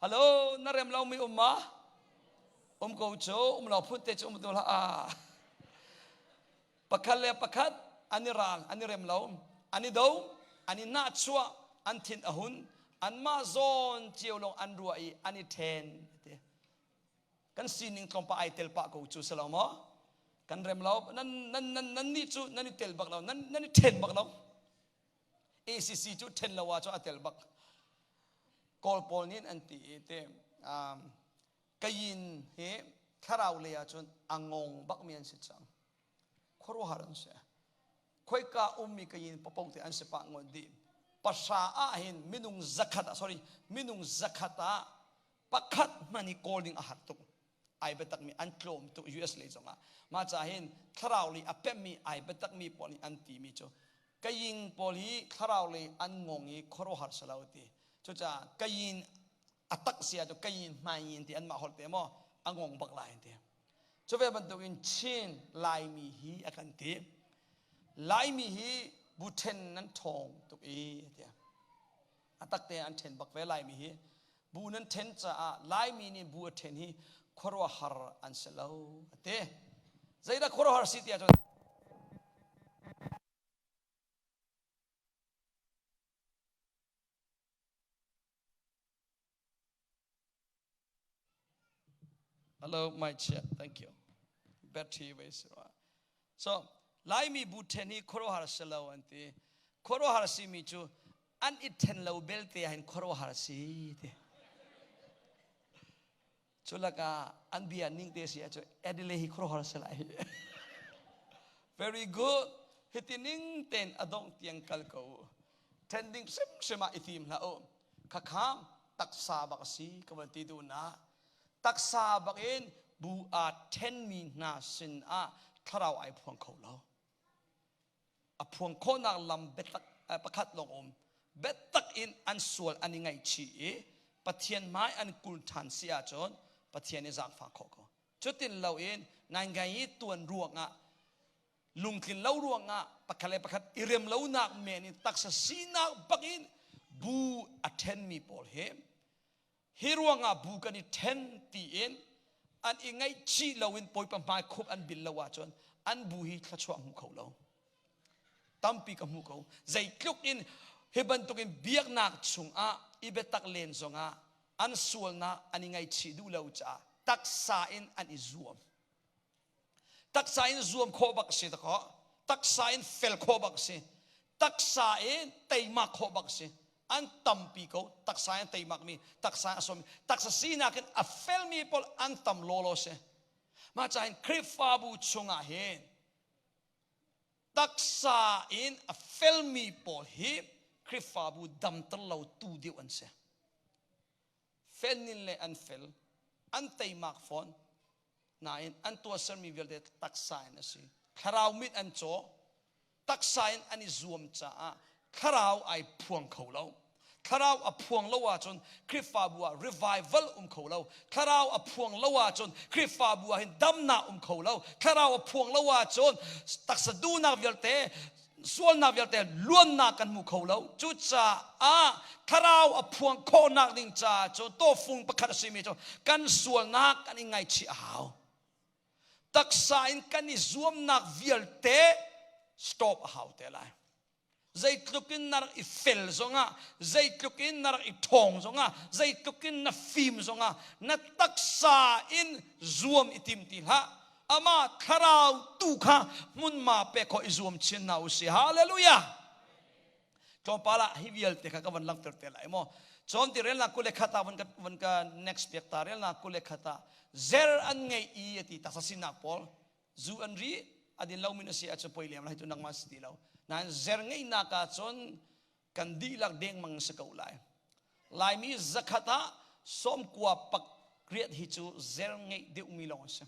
hello na rem lomi um ma um ko cu um lo phun te cu um tu hlah ah Pakhat le pakhat an i ral, an i rem lo, an i do, an i nahchuah, an thin a hun, anmah zawn cio lawng an ruah i an i ṭhen. Ti. Kan sining tlawmpal ai tel pah ko cu si lo maw? Kan rem lo, nan, nan, nan, nan nih cu nan i tel bak lo, nan, nan i ṭhen bak lo. ACC cu ṭhen lo ah cu a tel bak. Kawl pawl nih an ti i te, um, Kayin hi thlarau lei ahcun a ngong bakmi an si cang. Khuaruahhar an si. Khoika ummi kayin papo te an si pah ngon dih. Pahra ah hin minung zakhat ah sorry minung zakhat ah pakhat hmanh i kawl ding a har tuk. Ai biatakmi an tlawm tuk US lei zongah. Mah ca hin thlarau lei a pemmi ai biatakmi pawl nih an timi cu Kayin pawl hi thlarau lei an ngong i khuaruahhar si lo ti. Cucaah Kayin a tak si ah cu kayin hmai in ti anmah holh te maw a ngong bak lai ti cu ve bantukin Chin Laimi hi a kan ti Laimi hi Bu ṭhen nan ṭhawng tuk i tiah. A tak te an ṭhen bak ve Laimi hi. Bu nan ṭhen caah Laimi nih bu a ṭhen hi khuaruahhar an si lo a ti. Zeidah khuaruahhar si tiah cun Hello, my chair. Thank you. Battery vai si rua. So, Laimi bu then hi khuaruahhar si lo an ti. Khuaruahhar si mi cu an i then lo belte ah hin khuaruahhar si ti. Cu lakah an bia ning te si ahcun Adelaide hi khuaruahhar si lai. Very good. Hiti ning ten a dongh tiang kal ko. Then ding hrimhrim ah i tim hlah u. Khakha taksa bak a si ka van ti duh na. Taksa bak in bu aa ṭhenmi hna sin ah thlarau ai phuang kho lo. A phuang khawhnak lam biatak pakhat lawng um. Biatak in an sual an i ngaihchih i Pathian hmai an kul ṭhan si ahcun Pathian i zaangfah khawh ko. Cutin loin ngaingai i tuan ruangah lungtlin lo ruangah pakhat le pakhat i rem lonak men in taksa sinak bak in bu a ṭhenmi pawl hi hi ruangah bu kan i ṭhen tiin an i ngaihchih loin Bawipa hmai khup an bil lo ahcun an bu hi thluachuah hmu kho lo. Tampi ka hmu ko. Zeitluk in hi bantukin biaknak chungah i biatak len zongah an sualnak an i ngaihchih duh lo caah taksa in an i zuam. Taksa in zuam khawh bak si dakaw. Taksa in fel khawh bak si. Taksa in teimak khawh bak si. An tampi ko. Taksa in teimak mi, taksa in a sawmi, taksa sinak in a felmi pawl an tam lawlaw si. Mah caah Khrihfabu chungah hin taksa in a felmi pawl hi Khrihfabu damter lo tu deuh an si. Fel nin le an fel, an teimak fawn. Nain an tuahsermi vialte taksa in a si. Thlarau mit an caw, taksa in an i zuam caah thlarau ai phuang kho lo. Thlarau a phuang lo ahcun Khrihfabu ah revival um kho lo. Thlarau a phuang lo ahcun Khrihfabu ah hin damnak um kho lo. Thlarau a phuang lo ahcun taksa duhnak vialte sualnak vialte luannak kan hmu kho lo. Cucaah thlarau a phuang khawhnak ding caah cu tawfung pakhat a simi cu kan sualnak kan i ngaihchih a hau. Taksa in kan i zuamnak vialte stop a hau te lai. Zeitluk in na rak i fel zongah, zeitluk in na rak i ṭhawng zongah, zeitluk in na fim zongah, na taksa in zuam i tim ti hlah. Amah thlarau tu kha hmunhma pek khawh i zuam chin hna u sih. Hallelujah! Tlawmpal ah hi vialte kha ka van langhter te lai maw. Cun ti relnak 21 ah van ka next piak ta relnak 21 ah zer an ngei i a ti taksa sinak pawl zu an ri a din lomi na si ahcun poi lem lai tu nangmah si ti lo. Nain zer ngeihnak ah cun kan dihlak dengmang si ko lai. Laimi zakhat ah 90 pak riat hi cu zer ngeih deuhmi lawng an si.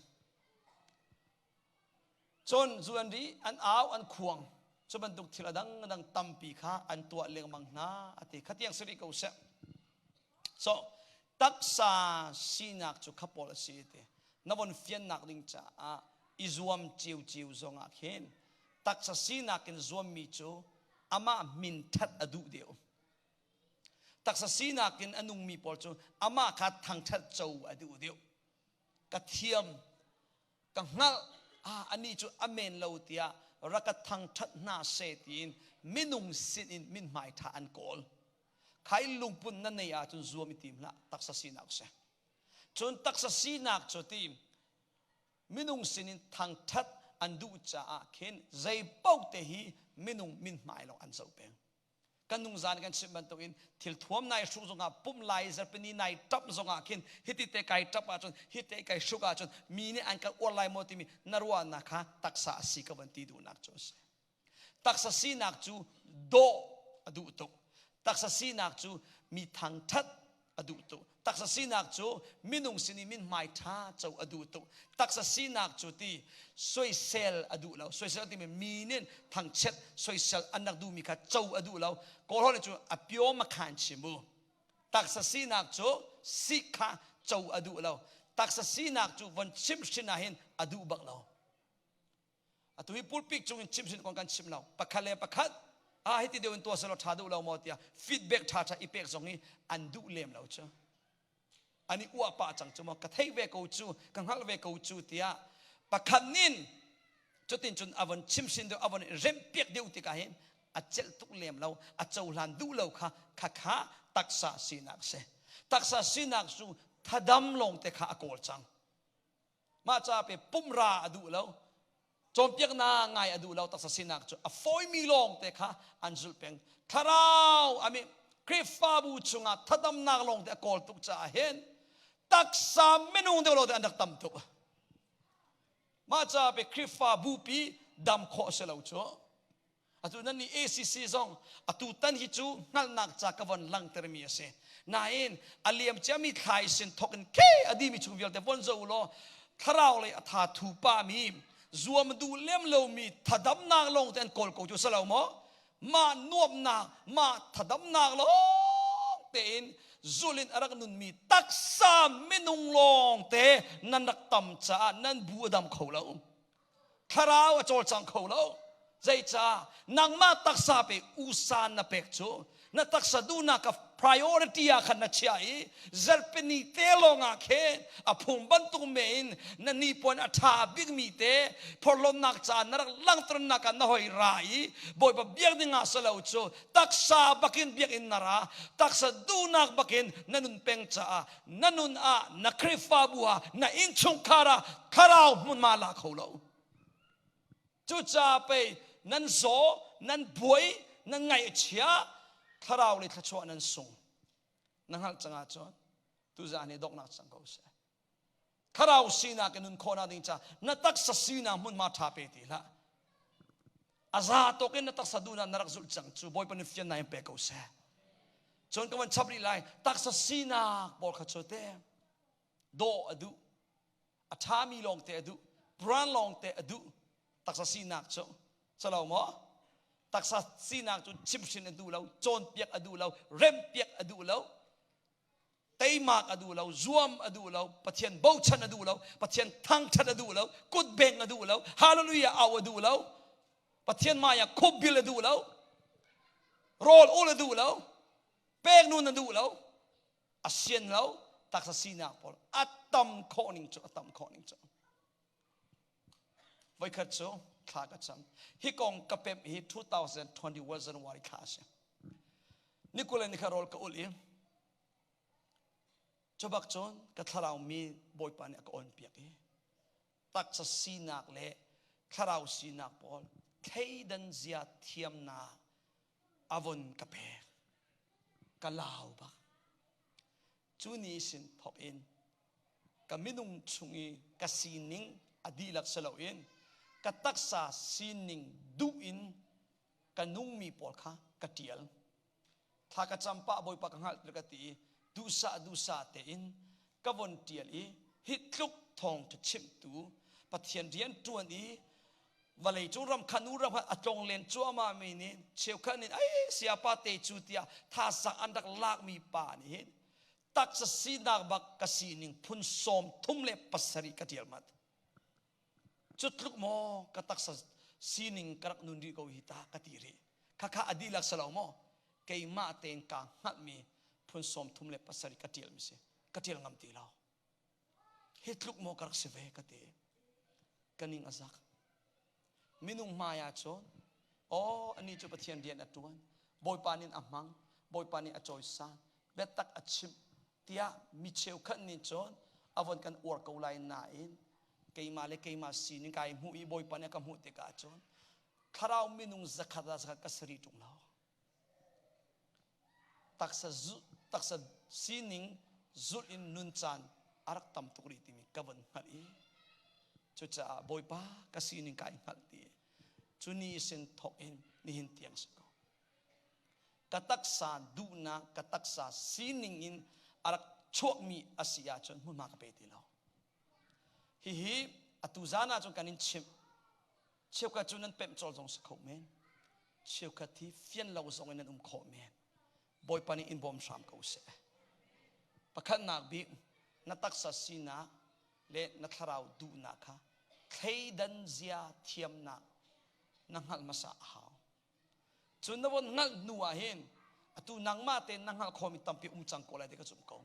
Cun zu an ri, an au, an khuang. Cu bantuk thil a dang dang tampi kha an tuah lengmang hna a ti. Khatiang si rih ko seh. So, taksa sinak cu kha pawl a si ti. Na von fiannak ding caah i zuam ciuciu zongah khin taksa sinak in zuammi cu amah min ṭhat a duh deuh. Taksa sinak in a nungmi pawl cu amah kha thangṭhat co a duh deuh. Ka thiam, ka hngalh, ah anih cu a men lo tiah rak ka thangṭhat hna seh tiin minung sin in mithmai ṭha an kawl. Khai lungput na nei ahcun zuam i tim hlah, taksa sinak si. Cun taksa sinak cu ti minung sinin thangṭhat an duh caah khin zei paoh te hi minung mithmai lawng an zoh peng. Kan nungzan kan chimh bantukin thil thuam nai hruk zongah pum lai zarpini nai ṭap zongah khin hiti te kai ṭap ahcun hite kai hruk ahcun mi nih an kan uar lai maw timi na ruahnak kha taksa a si ka van ti duhnak cu a si. Taksa sinak cu dawh a duh tuk. Taksa sinak cu mi thangṭhat a duh tuk. Taksa sinak cu minung sin i mithmai ṭha co a duh tuk. Taksa sinak cu ti soisel a duh lo. Soisel timi mi nih thangchiat soisel an rak duhmi kha co a duh lo. Kawl holh cu a pio makhan chim u. Taksa sinak cu si kha co a duh lo. Taksa sinak cu von chimhhrin ah hin a duh bak lo. Atu hi pulpit cung in chimhhrin kong kan chim lo. Pakhat le pakhat. A hiti deuh in tuah selaw ṭha duh lo maw tiah feedback ṭha ṭha i pek zong hi an duh lem lo cu. An i uah pah cang cu maw ka thei ve ko cu ka hngalh ve ko cu tiah pakhat nin cutin cun a von chimhsin deuh a von remhpiak deuh tikah hin a celh tuk lem lo a cohlan duh lo kha khakha taksa sinak si taksa sinak cu thadam lawng te kha a kawl cang mah ca pe pumra a duh lo cawnpiaknak ngai a duh lo taksa sinak cu a fawimi lawng te kha an zulh peng thlarau ami Khrihfabu chungah thadamnak lawng te a kawl tuk caah hin taksa minung deuh lo te an rak tam tuk mah ca pe Khrihfabu pi dam khawh si lo cu Atu nan nih ACC zong atu tan hi cu hngalhnak ca ka von langtermi a si. Nain a liam ciami thla i sin thok in ke a dimi chung vialte von zo u law thlarau lei a tha thu pami zuam duh lem lomi thadamnak lawng te an kawl ko cu si lo maw? Mah nuamnak, mah thadamnak lawng tein zulin a rak nunmi taksa minung lawng te nan rak tam caah nan bu a dam kho lo. Thlarau a cawlcang kho lo. Zeicah nangmah taksa pe usa na pek cu na taksa duhnak ka priority ah khan na chiah i zarhpini te lawng ah khin a phung bantuk me in na hnipuan a ṭha bikmi te phorhlawmnak ca na rak langhternak ah na hoi ra i Bawipa biak ding ah si lo cu taksa bakin biakinn na ra taksa duhnak bakin na nun peng caah na nun ah na Khrihfabu ah na innchungkhar ah thlarau hmunhma la kho lo cucaah pei nan zaw nan buai nan ngaihchia thlarau le thluachuah nan sung na hngalh cang ahcun tuzaan hi donghnak cang ko seh thlarau sinak in nun khawhnak ding ca na taksa sinak hmunhma ṭha pe ti hlah a za tawk in na taksa duhnak na rak zulh cang cu Bawipa nih fiannak in pe ko seh cun ka van chap rih lai taksa sinak pawl kha cu te dawh a duh a ṭhami lawng te a duh brand lawng te a duh taksa sinak cu calo maw taksa sinak cu chimhrin a duh lo cawnpiak a duh lo rempiak a duh lo teimak a duh lo zuam a duh lo Pathian bochan a duh lo Pathian thangthat a duh lo kutbeng a duh lo hallelujah au a duh lo Pathian maya khupbil a duh lo rawl ul a duh lo pek nun a duh lo a sian lo taksa sinak pawl a tam khawh ning cu a tam khawh ning cu voikhat cu thla ka cam hi kong ka pemh hi 2021 January thla a si nikul ni kha rawl ka ul i cubak cun ka thlarau mi bawipa nih a ka on piak i taksa sinak le thlarau sinak pawl thleidan zia thiamnak a von ka pek ka lau bak cu ni sin thok in ka minung chung i ka sining a dihlak si loin ka taksa sining duh in ka nungmi pawl kha ka ṭial thla ka cam pah bawipa ka hngalh ka ti i duhsah duhsah tein ka von ṭial i hi tluk thawngṭha chimtu Pathian rian ṭuan i vawlei cung ram khan u ram khan a tlong len cuahmah mi nih cheukhat nih ai siapa te cu tiah thazang an rak lakmi pa nih hin taksa sinak bak ka sining phun 37 ka ṭial mat cu tluk maw ka taksa sining ka rak nun rih ko hi ta ka ti rih khakha a dihlak si lo maw keimah tein kaa hngalhmi phun 37 ka ṭialmi si ka ṭial ngam ti lo hi tluk maw ka rak si ve ka ti ka ning a zak minung hmai ah cun aw ani cu Pathian rian a ṭuan Bawipa nih a hmang Bawipa nih a cawisan biatak a chimh tiah mi cheukhat nih cun a von kan uar ko lai nain keimah le keimah sining kai hmuh i Bawipa nih a ka hmuh tikah cun thlarau minung zakhat ah zakhat ka sari ṭung lo taksa taksa sining zulh in nun caan a rak tam tuk rih timi ka von hngalh i cucaah Bawipa ka sining kai hngalh ti cu ni sin thawk in nihin tiang si ko ka taksa duhnak ka taksa sining in a rak chuakmi a si ahcun hmunhma ka pe ti lo hihi atu zan ahcun kan in chimh cheukhat cu nan pemh cawl zong si kho men cheukhat hi fian lo zong in nan um khawh men Bawipa nih in bawm hram ko seh pakhatnak bik na taksa sinak le na thlarau duhnak kha thleidan zia thiamnak na hngalh hmasa a hau. Cun na von hngalh hnu ah hin atu nangmah tein na hngalh khawhmi tampi um cang ko lai ti ka zumh ko.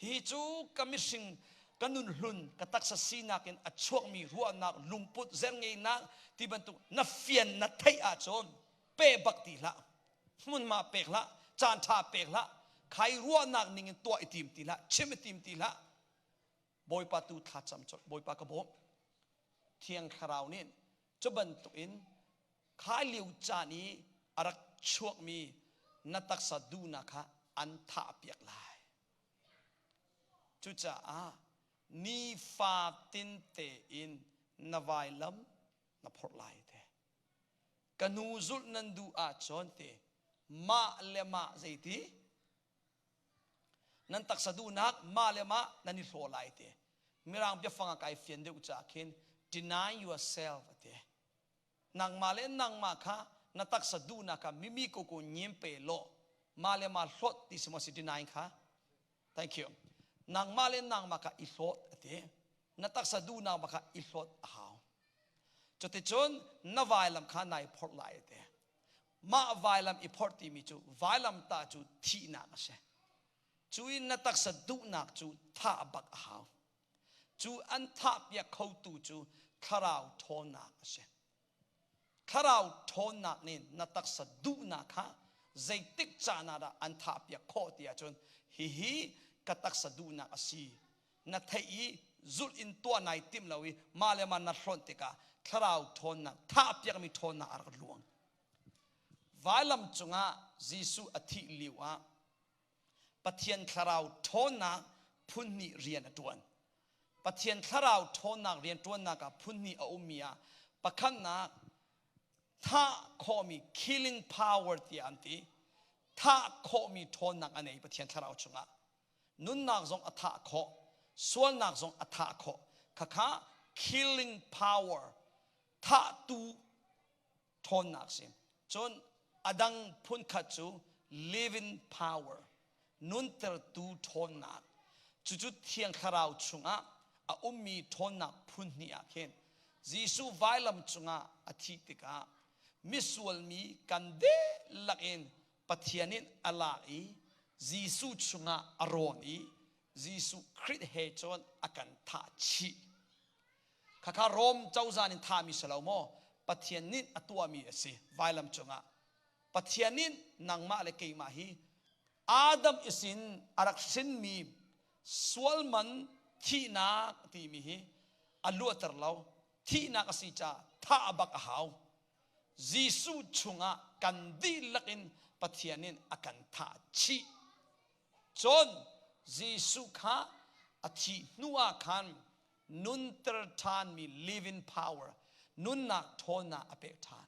Hi cu ka mihring ka nun hlun ka taksa sinak in a chuakmi ruahnak lungput zerngeinak ti bantuk na fian na theih ahcun pe bak ti hlah hmunhma pek hlah caan ṭha pek hlah khai ruahnak ning in tuah i tim ti hlah chim i tim ti hlah Bawipa tu thlacam colh Bawipa ka bawm Thiang Thlarau nih cu bantuk in kha lio caan i a rak chuakmi na taksa duhnak kha an thahpiak lai. Cucaah nifatin tein na vailam na phorh lai te. Ka hnu zulh nan duh ahcun te mah le mah zeiti nan taksa duhnak mah le mah nan i hlaw lai te. Mirang biafang ah kai fian deuh caah khin deny yourself a ti. Nangmah le nangmah kha na taksa duhnak kha mimi koko nyim pe law mah le mah hlawt ti si maw si deny kha thank you nangmah le nangmah kha i hlawt a ti na taksa duhnak kha i hlawt a hau cuticun na vailam kha nai phorh lai a ti mah vailam i phorh timi cu vailam ta cu thihnak a si cu in na taksa duhnak cu thah bak a hau Cu an thahpiak khotu cu thlarau ṭhawnnak a si. Thlarau ṭhawnnak nih na taksa duhnak kha zeitik caan ah dah an thahpiak khawh ti ahcun hihi ka taksa duhnak a si. Na theih i zulh in tuah nai timh lo i mah le mah na hlonh tikah thlarau ṭhawnnak thahpiakmi ṭhawnnak a rak luang. Vailam cungah Jesuh a thih lio ah Pathian thlarau ṭhawnnak phunhnih rian a ṭuan. Pathian thlarau ṭhawnnak rian ṭuannak ah phunhnih a ummi ah pakhatnak thah khawhmi killing power tiah an ti. Thah khawhmi ṭhawnnak a nei Pathian thlarau chungah. Nunnak zong a thah khawh, sualnak zong a thah khawh. Khakha killing power thahtu ṭhawnnak si. Cun a dang phunkhat cu living power, nuntertu ṭhawnnak. Cucu Thiang Thlarau chungah a ummi ṭhawnnak phun hnih ah khin Jesuh vailam cungah a thih tikah misual mi kan dihlak in Pathian in a lak i Jesuh chungah a rawn i Jesuh Khrih he cun a kan thah chih. Khakha Rom cozah nih thahmi si lo maw? Pathian nih a tuahmi a si vailam cungah. Pathian nih nangmah le keimah hi Adam isin a rak hrinmi sualman thihnak timi hi a luater lo. Thihnak a si caah thah bak a hau. Jesuh chungah kan dihlak in Pathian in a kan thah chih. Cun Jesuh kha a thih hnu ah khan nunter ṭhanmi living power nunnak ṭhawnnak a pek ṭhan.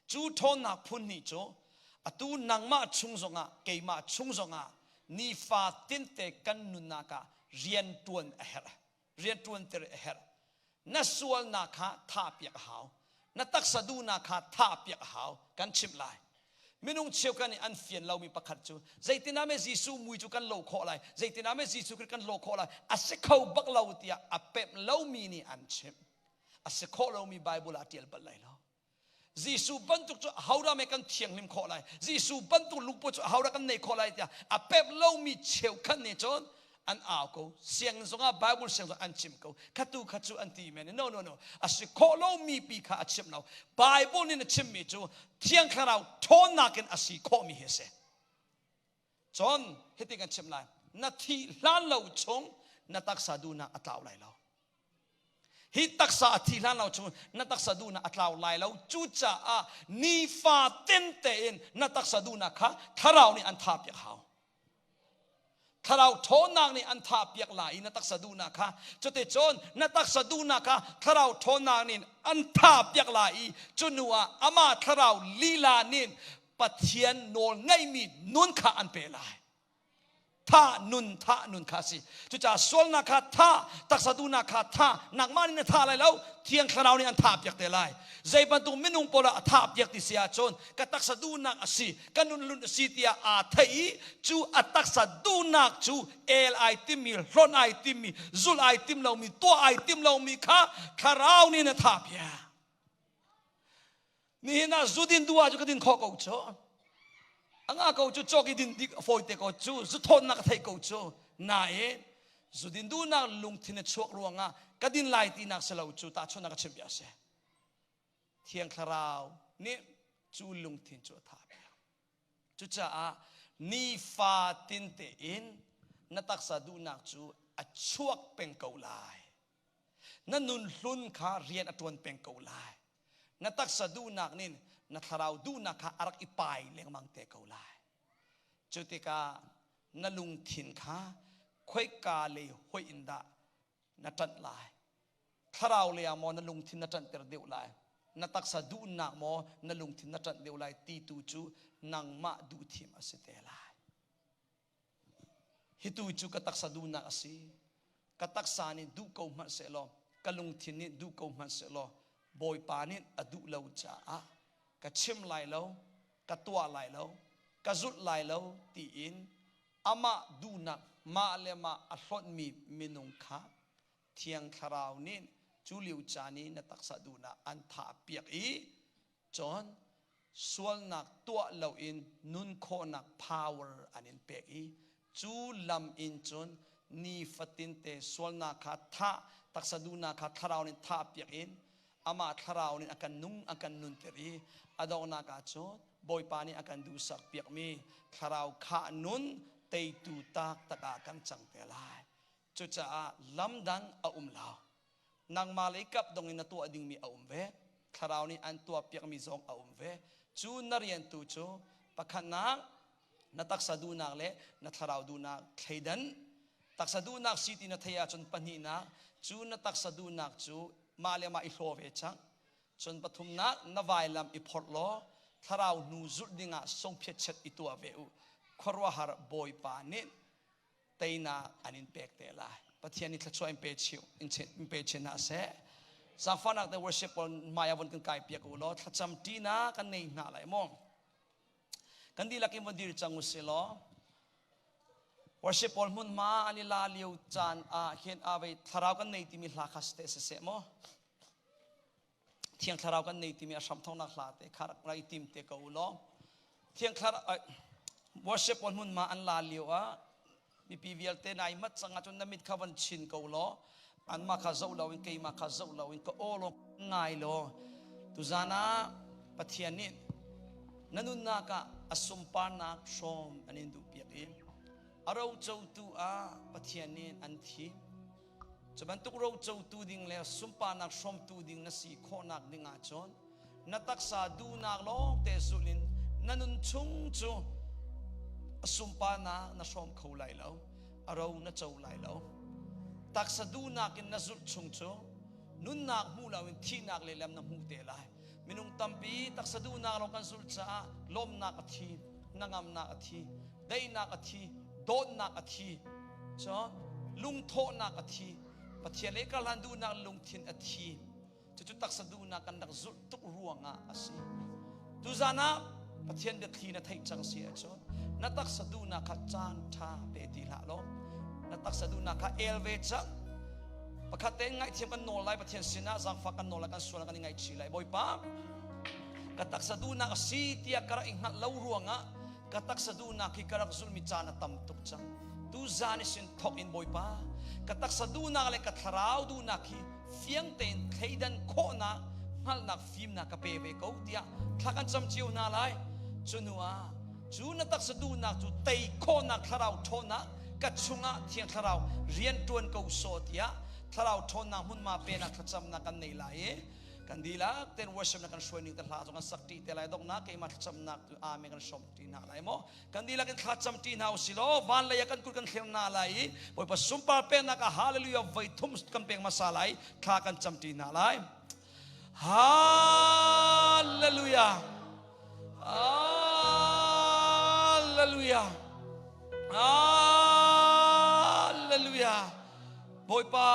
Cu ṭhawnnak phun hnih cu atu nangmah chung zongah keimah chung zongah nifa tinte kan nunnak ah rian ṭuan a herh. Rian ṭuanter a herh. Na sualnak kha thahpiak a hau. Na taksa duhnak kha thahpiak a hau. Kan chimh lai. Minung cheukhat nih an fian lomi pakhat cu zeitinah meh Jesuh mui cu kan lo khawh lai, zeitinah meh Jesuh Khrih kan lo khawh lai, a si kho bak lo tiah a pemh lomi nih an chimh. A si khawh lomi Bible ah ṭial bal lai lo. Jesuh bantuk cu ahodah meh kan thianghlim khawh lai Jesuh bantuk lungput cu ahodah kan neih khawh lai tiah a pemh lomi cheukhat nih cun an au ko sianginn zongah Bible siang zong an chim ko khatu kha cu an ti men no no no a si khawh lomi pi kha a chim lo Bible nih a chimmi cu Thiang Thlarau ṭhawnnak in a si khawhmi hi a si cun hiti kan chim lai na thih hlan lo chung na taksa duhnak a tlau lai lo Hi taksa a thi hlan lo chung na taksa duhnak a tlau lai lo. Cucaah nifa tin tein na taksa duhnak kha thlarau nih an thah piak hau. Thlarau ṭhawnnak nih an thah piak lai i na taksa duhnak kha cuticun na taksa duhnak kha thlarau ṭhawnnak nih an thah piak lai i cu hnu ah amah thlarau lila nih Pathian nawl ngeihmi nun kha an pe lai. Thah nun thah nun kha a si. Cucaah sualnak kha thah, taksa duhnak kha thah, nangmah nih na thah lai lo, Thiang Thlarau nih an thah piak te lai. Zei bantuk minung pawl ah a thah piak ti si ahcun ka taksa duhnak a si, ka nun lun a si tiah aa theih i cu a taksa duhnak cu el ai timmi, hlonh ai timmi, zulh ai tim lomi, tuah ai tim lomi kha Thlarau nih na thah piak. Nihin ah zu din duh ah cu ka din khawh ko cu. A nga ko cu cawk i din dik a fawi te ko cu. Zu thawnnak ka theih ko cu. Nain zu din duhnak lungthin a chuak ruangah ka din lai tinak si lo cu tahchunhnak ka chim bia a si. Thiang Thlarau nih cu lungthin cu a thah piak. Cucaah nifatin tein na taksa duhnak cu a chuak peng ko lai. Na nun hlun kha rian a ṭuan peng ko lai. Na taksa duhnak nin na thlarau duhnak kha a rak i pai lengmang te ko lai. Cu tikah na lungthin kha khoika lei hoih in dah na ṭanh lai? Thlarau lei ah maw na lungthin na ṭanhter deuh lai? Na taksa duhnak maw na lungthin na ṭanh deuh lai ti tu cu nangmah duhthim a si te lai. Hi tu cu ka taksa duhnak a si. Ka taksa nih duh ko hmanh sehlaw, ka lungthin nih duh ko hmanh sehlaw, Bawipa nih a duh lo caah ka chim lai lo, ka tuah lai lo, ka zulh lai lo tiin amah duhnak mah le mah a hlonhmi minung kha Thiang Thlarau nih cu lio caan i na taksa duhnak an thah piak i Cun sualnak tuah loin nun khawhnak power an in pek i cu lam in cun nifatinte sualnak kha thah, taksa duhnak kha thlarau nih thah piak in amah thlarau nih a kan nung a kan nunter i a donghnak ah cun Bawipa nih a kan duhsak piakmi thlarau khah nun teitu taktak ah kan cang te lai. Cucaah lam dang a um lo. Nangmah lei kap dong in na tuah dingmi a um ve. Thlarau nih an tuah piakmi zong a um ve. Cu na rian tu cu pakhatnak na taksa duhnak le na thlarau duhnak thleidan. Taksa duhnak si ti na theih ahcun pahnihnak cu na taksa duhnak cu mah le mah i hlaw ve cang. Cun pathumnak na vailam i phorh law thlarau hnu zulh dingah songphiatchet i tuah ve u. Khuaruahhar Bawipa nih teinak an in pek te lai. Pathian nih thluachuah in pe chiu in pe chin hna seh. Zaangfahnak te worship pawl hmai ah von kan kai piak u law thlacam ṭinak kan nei hna lai maw? Kan dihlak in von dir cang u si law worship pawl hmunhma an i la lio caan ah hin ave thlarau kan nei timi hla kha te siseh maw? Thiang Thlarau kan nei timi a hramthawknak hla te kha rak i tim te ko u law Thiang Thlarau worship pawl hmunhma an la lio ah mipi vialte nai mat cang ahcun na mit kha van chin ko law anmah kha zoh loin keimah kha zoh loin ka aw law ngai law tuzan ah Pathian nih na nunnak ah a sunparnak hrawm an in duh piak i a rocotu ah Pathian nih an thim. Cu bantuk rocotu ding le sunparnak hrawmtu ding na si khawhnak ding ahcun na taksa duhnak lawng te zulh in na nun chung cu sunparnak na hrawm kho lai lo, a ro na co lai lo. Taksa duhnak in na zulh chung cu nunnak hmu loin thihnak lehlam na hmuh te lai. Minung tampi taksa duhnak lawng kan zulh caah lawmnak a thi, hnangamnak a thi, daihnak a thi, dawtnak a thi, cun lungthawhnak a thi, Pathian le karhlan duhnak lungthin a thi. Cucu taksa duhnak kan rak zulh tuk ruangah a si. Tuzan ah Pathian biathli na theih cang si ahcun na taksa duhnak kha caan ṭha pe ti hlah law na taksa duhnak kha el ve cang. Pakhat tein ngaihthiam kan nawl lai Pathian sinah zaangfah kan nawl lai kan sual kan i ngaihchih lai Bawipa ka taksa duhnak a si tiah ka rak i hngalh lo ruangah ka taksa duhnak hi ka rak zulhmi caan a tam tuk cang. Tuzan i sin thawk in Bawipa ka taksa duhnak le ka thlarau duhnak hi fiang tein thleidan khawhnak hngalhnak fimnak ka pe ve ko tiah thla kan cam cio hna lai. Cu hnu ah cu na taksa duhnak cu tei khawhnak thlarau ṭhawnnak ka chungah Thiang Thlarau rian ṭuan ko sawh tiah thlarau ṭhawnnak hmunhma penak thlacamnak kan nei lai i kan dihlak ten worship na kan hruai ning te hla zong kan sak ṭi te lai donghnak keimah thlacamnak tu amen kan hrawm ṭi hna lai maw kan dihlak in thlacam ṭi hna usih law van lei ah kan kut kan thlir hna lai i Bawipa sunpar peknak ah hallelujah voi thum kan pek hmasa lai thla kan cam ṭi hna lai. Hallelujah. Hallelujah. Hallelujah. Bawipa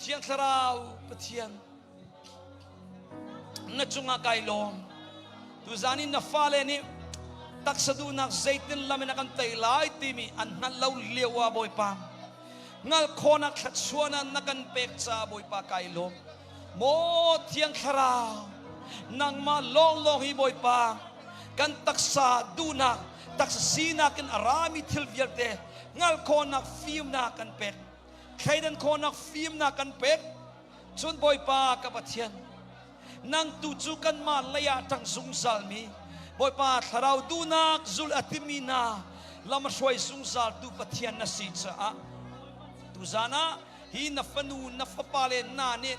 Thiang Thlarau Pathian na cungah kai lawm. Tuzan in na fale nih taksa duhnak zeitin lam in a kan tei lai timi an hngalh lo lio ah Bawipa ngal khawhnak thluachuahnak na kan pek caah Bawipa kai lawm. Maw Thiang Thlarau, Nangmah lawnglawng hi Bawipa kan taksa duhnak, taksa sinak in a rami thil vialte hngalh khawhnak fimnak kan pek. Thleidan khawhnak fimnak kan pek. Cun Bawipa ka Pathian, nang tu cu kanmah lei ah ṭang zungzalmi Bawipa thlarau duhnak zul a timi hna lam a hruai zungzaltu Pathian na si caah tuzan ah hi na fanu na fapa le hna nih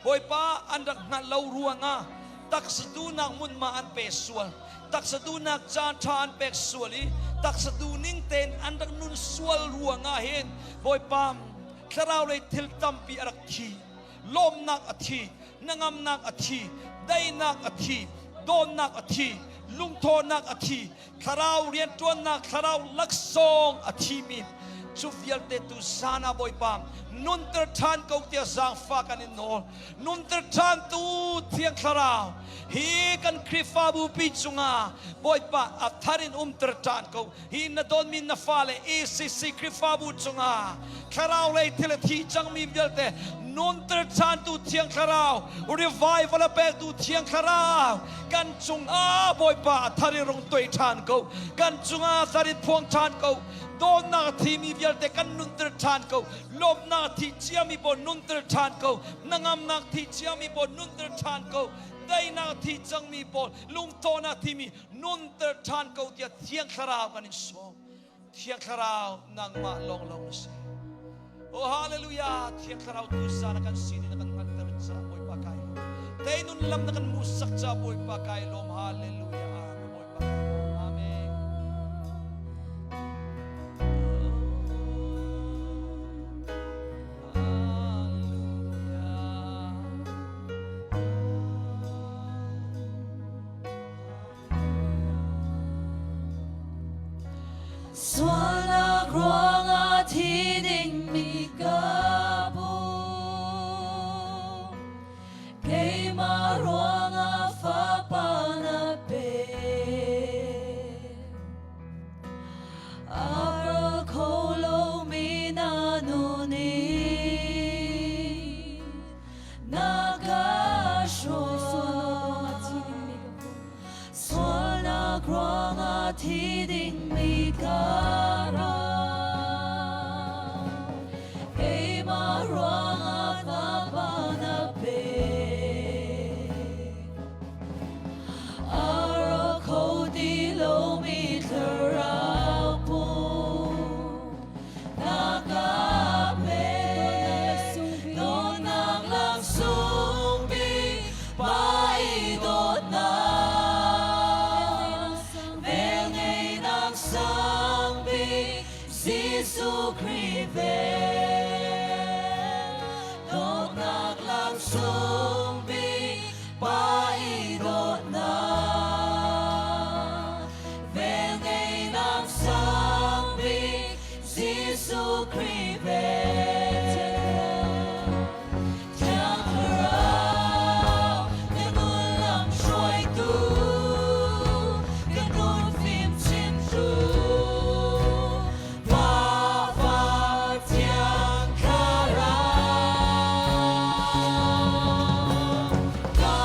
Bawipa an rak hngalh lo ruangah taksa duhnak hmunhma an pe sual, taksa duhnak caan ṭha an pek sual i taksa duhning tein an rak nun sual ruangah hin Bawipa thlarau lei thil tampi a rak thi. Lawmnak a thi, hnangamnak a thi, daihnak a thi, dawtnak a thi, lungthawhnak a thi, thlarau rianṭuannak, thlarau laksawng a thimi cu vialte tu zan ah Bawipa nunter ṭhan ko tiah zaangfah kan in nawl. Nunter ṭhan tu Thiang Thlarau hi kan Khrihfabu pi cungah Bawipa a thar in umter ṭhan ko. Hi na dawtmi na fale ACC Khrihfabu cungah thlarau lei thil a thi cangmi vialte nunter ṭhantu Thiang Thlarau, revival a pektu Thiang Thlarau kan cungah Bawipa a thar in rung tuai ṭhan ko. Kan cungah thar in phuang ṭhan ko. Dawtnak a thimi vialte kan nunter ṭhan ko. Lawmhnak a thi ciami pawl nunter ṭhan ko. Hnangamnak thi ciami pawl nunter ṭhan ko. Daihnak a thi cangmi pawl lungthawhnak thimi nunter ṭhan ko tiah Thiang Thlarau kan in sawm. Thiang Thlarau nangmah lawnglawng na si. Oh hallelujah! Thiang Thlarau tu zan a kan sin in a kan hngalhter ca Bawipa kai lawm. Tei nun lam na kan hmuhsak ca Bawipa kai lawm. Hallelujah! Amen. Bawipa kai lawm. Amen. Sualnak ruangah thi dingmi ka pu. Keimah ruangah fapa na pe. A ral kho lomi na nun i na ka hruai. Sualnak ruangah thi dingmi ka ra. Keimah ruangah fapa na pe. A ra kho ti lomi thlarau pum na ka pe. Dawtnak laksawng bik Pa i dawtnak, velngeihnak sang bik Jesuh Khrih vel. Dawtnak laksawng bik Pa i dawtnak, velngeihnak sang bik Jesuh Khrih vel. Thiang Thlarau, ka nun lam hruaitu, ka nun fimchimtu, Pa Fa Thiang Thlarau. Ka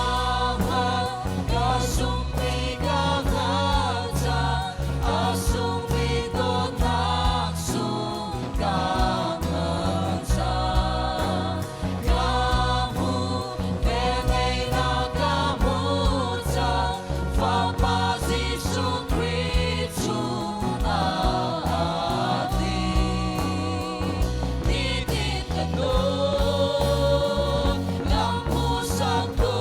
hngal, ka zumh i ka hngal cang, a sungmi dawtnak sung ka hngal cang. Ka hmu, velngeihnak ka hmu cang, Fapa Jesuh Khrih chungah aa tling. Nitin ka nun, lam hmuhsaktu,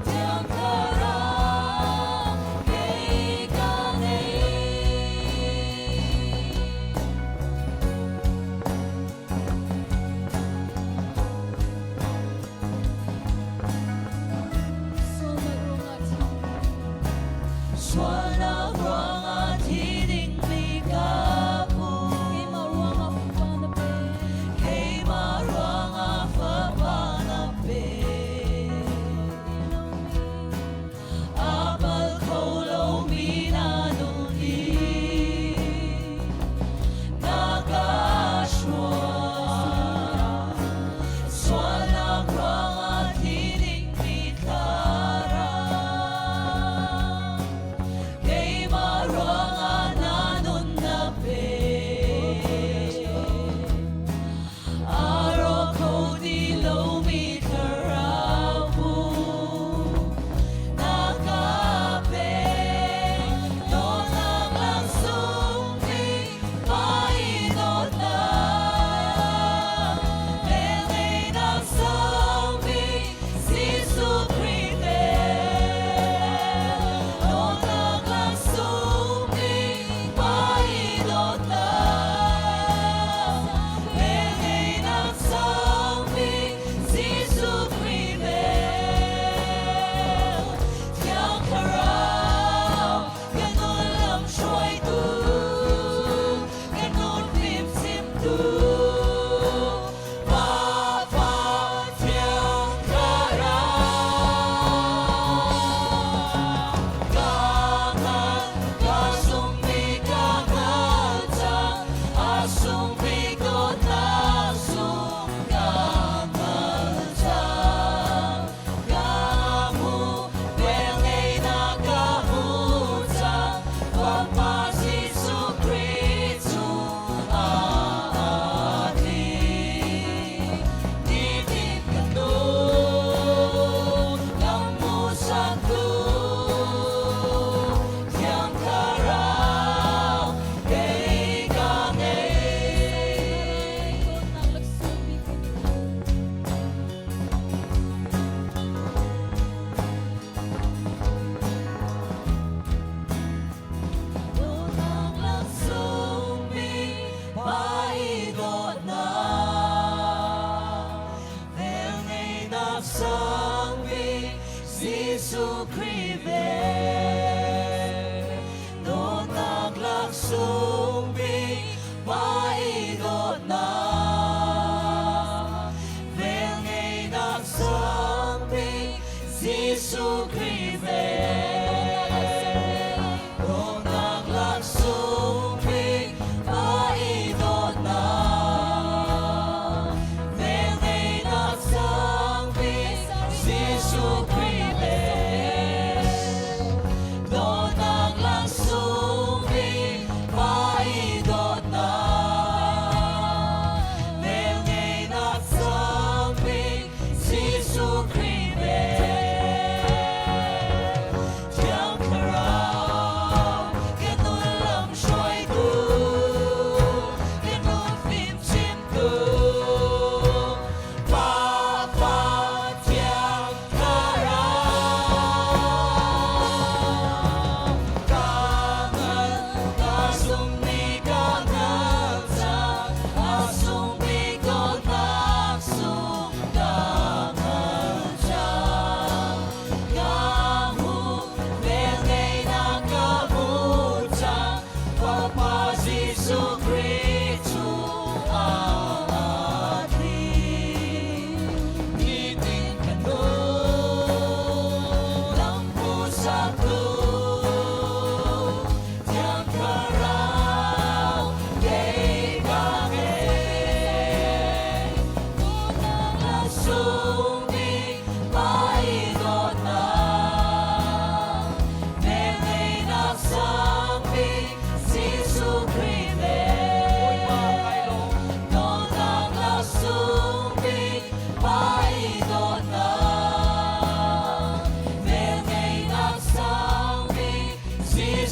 Thiang Thlarau kei ka ngei. Sualnak ruangah thi dingmi ka pu. Keimah ruangah fapa na pe. A pal kho lomi na nun i na ka hruai. Sualnak ruangah thi dingmi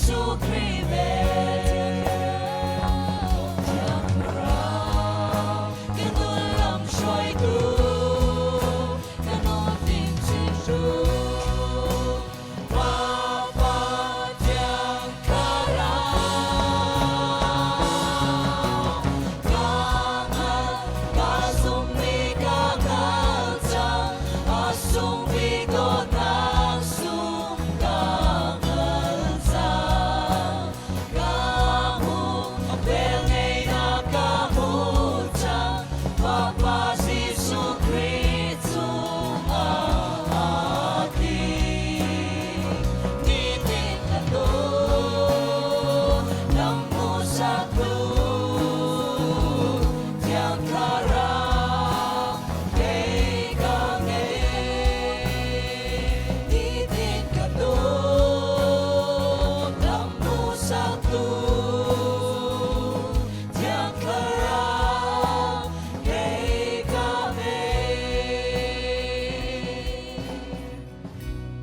Jesuh Khrih vel.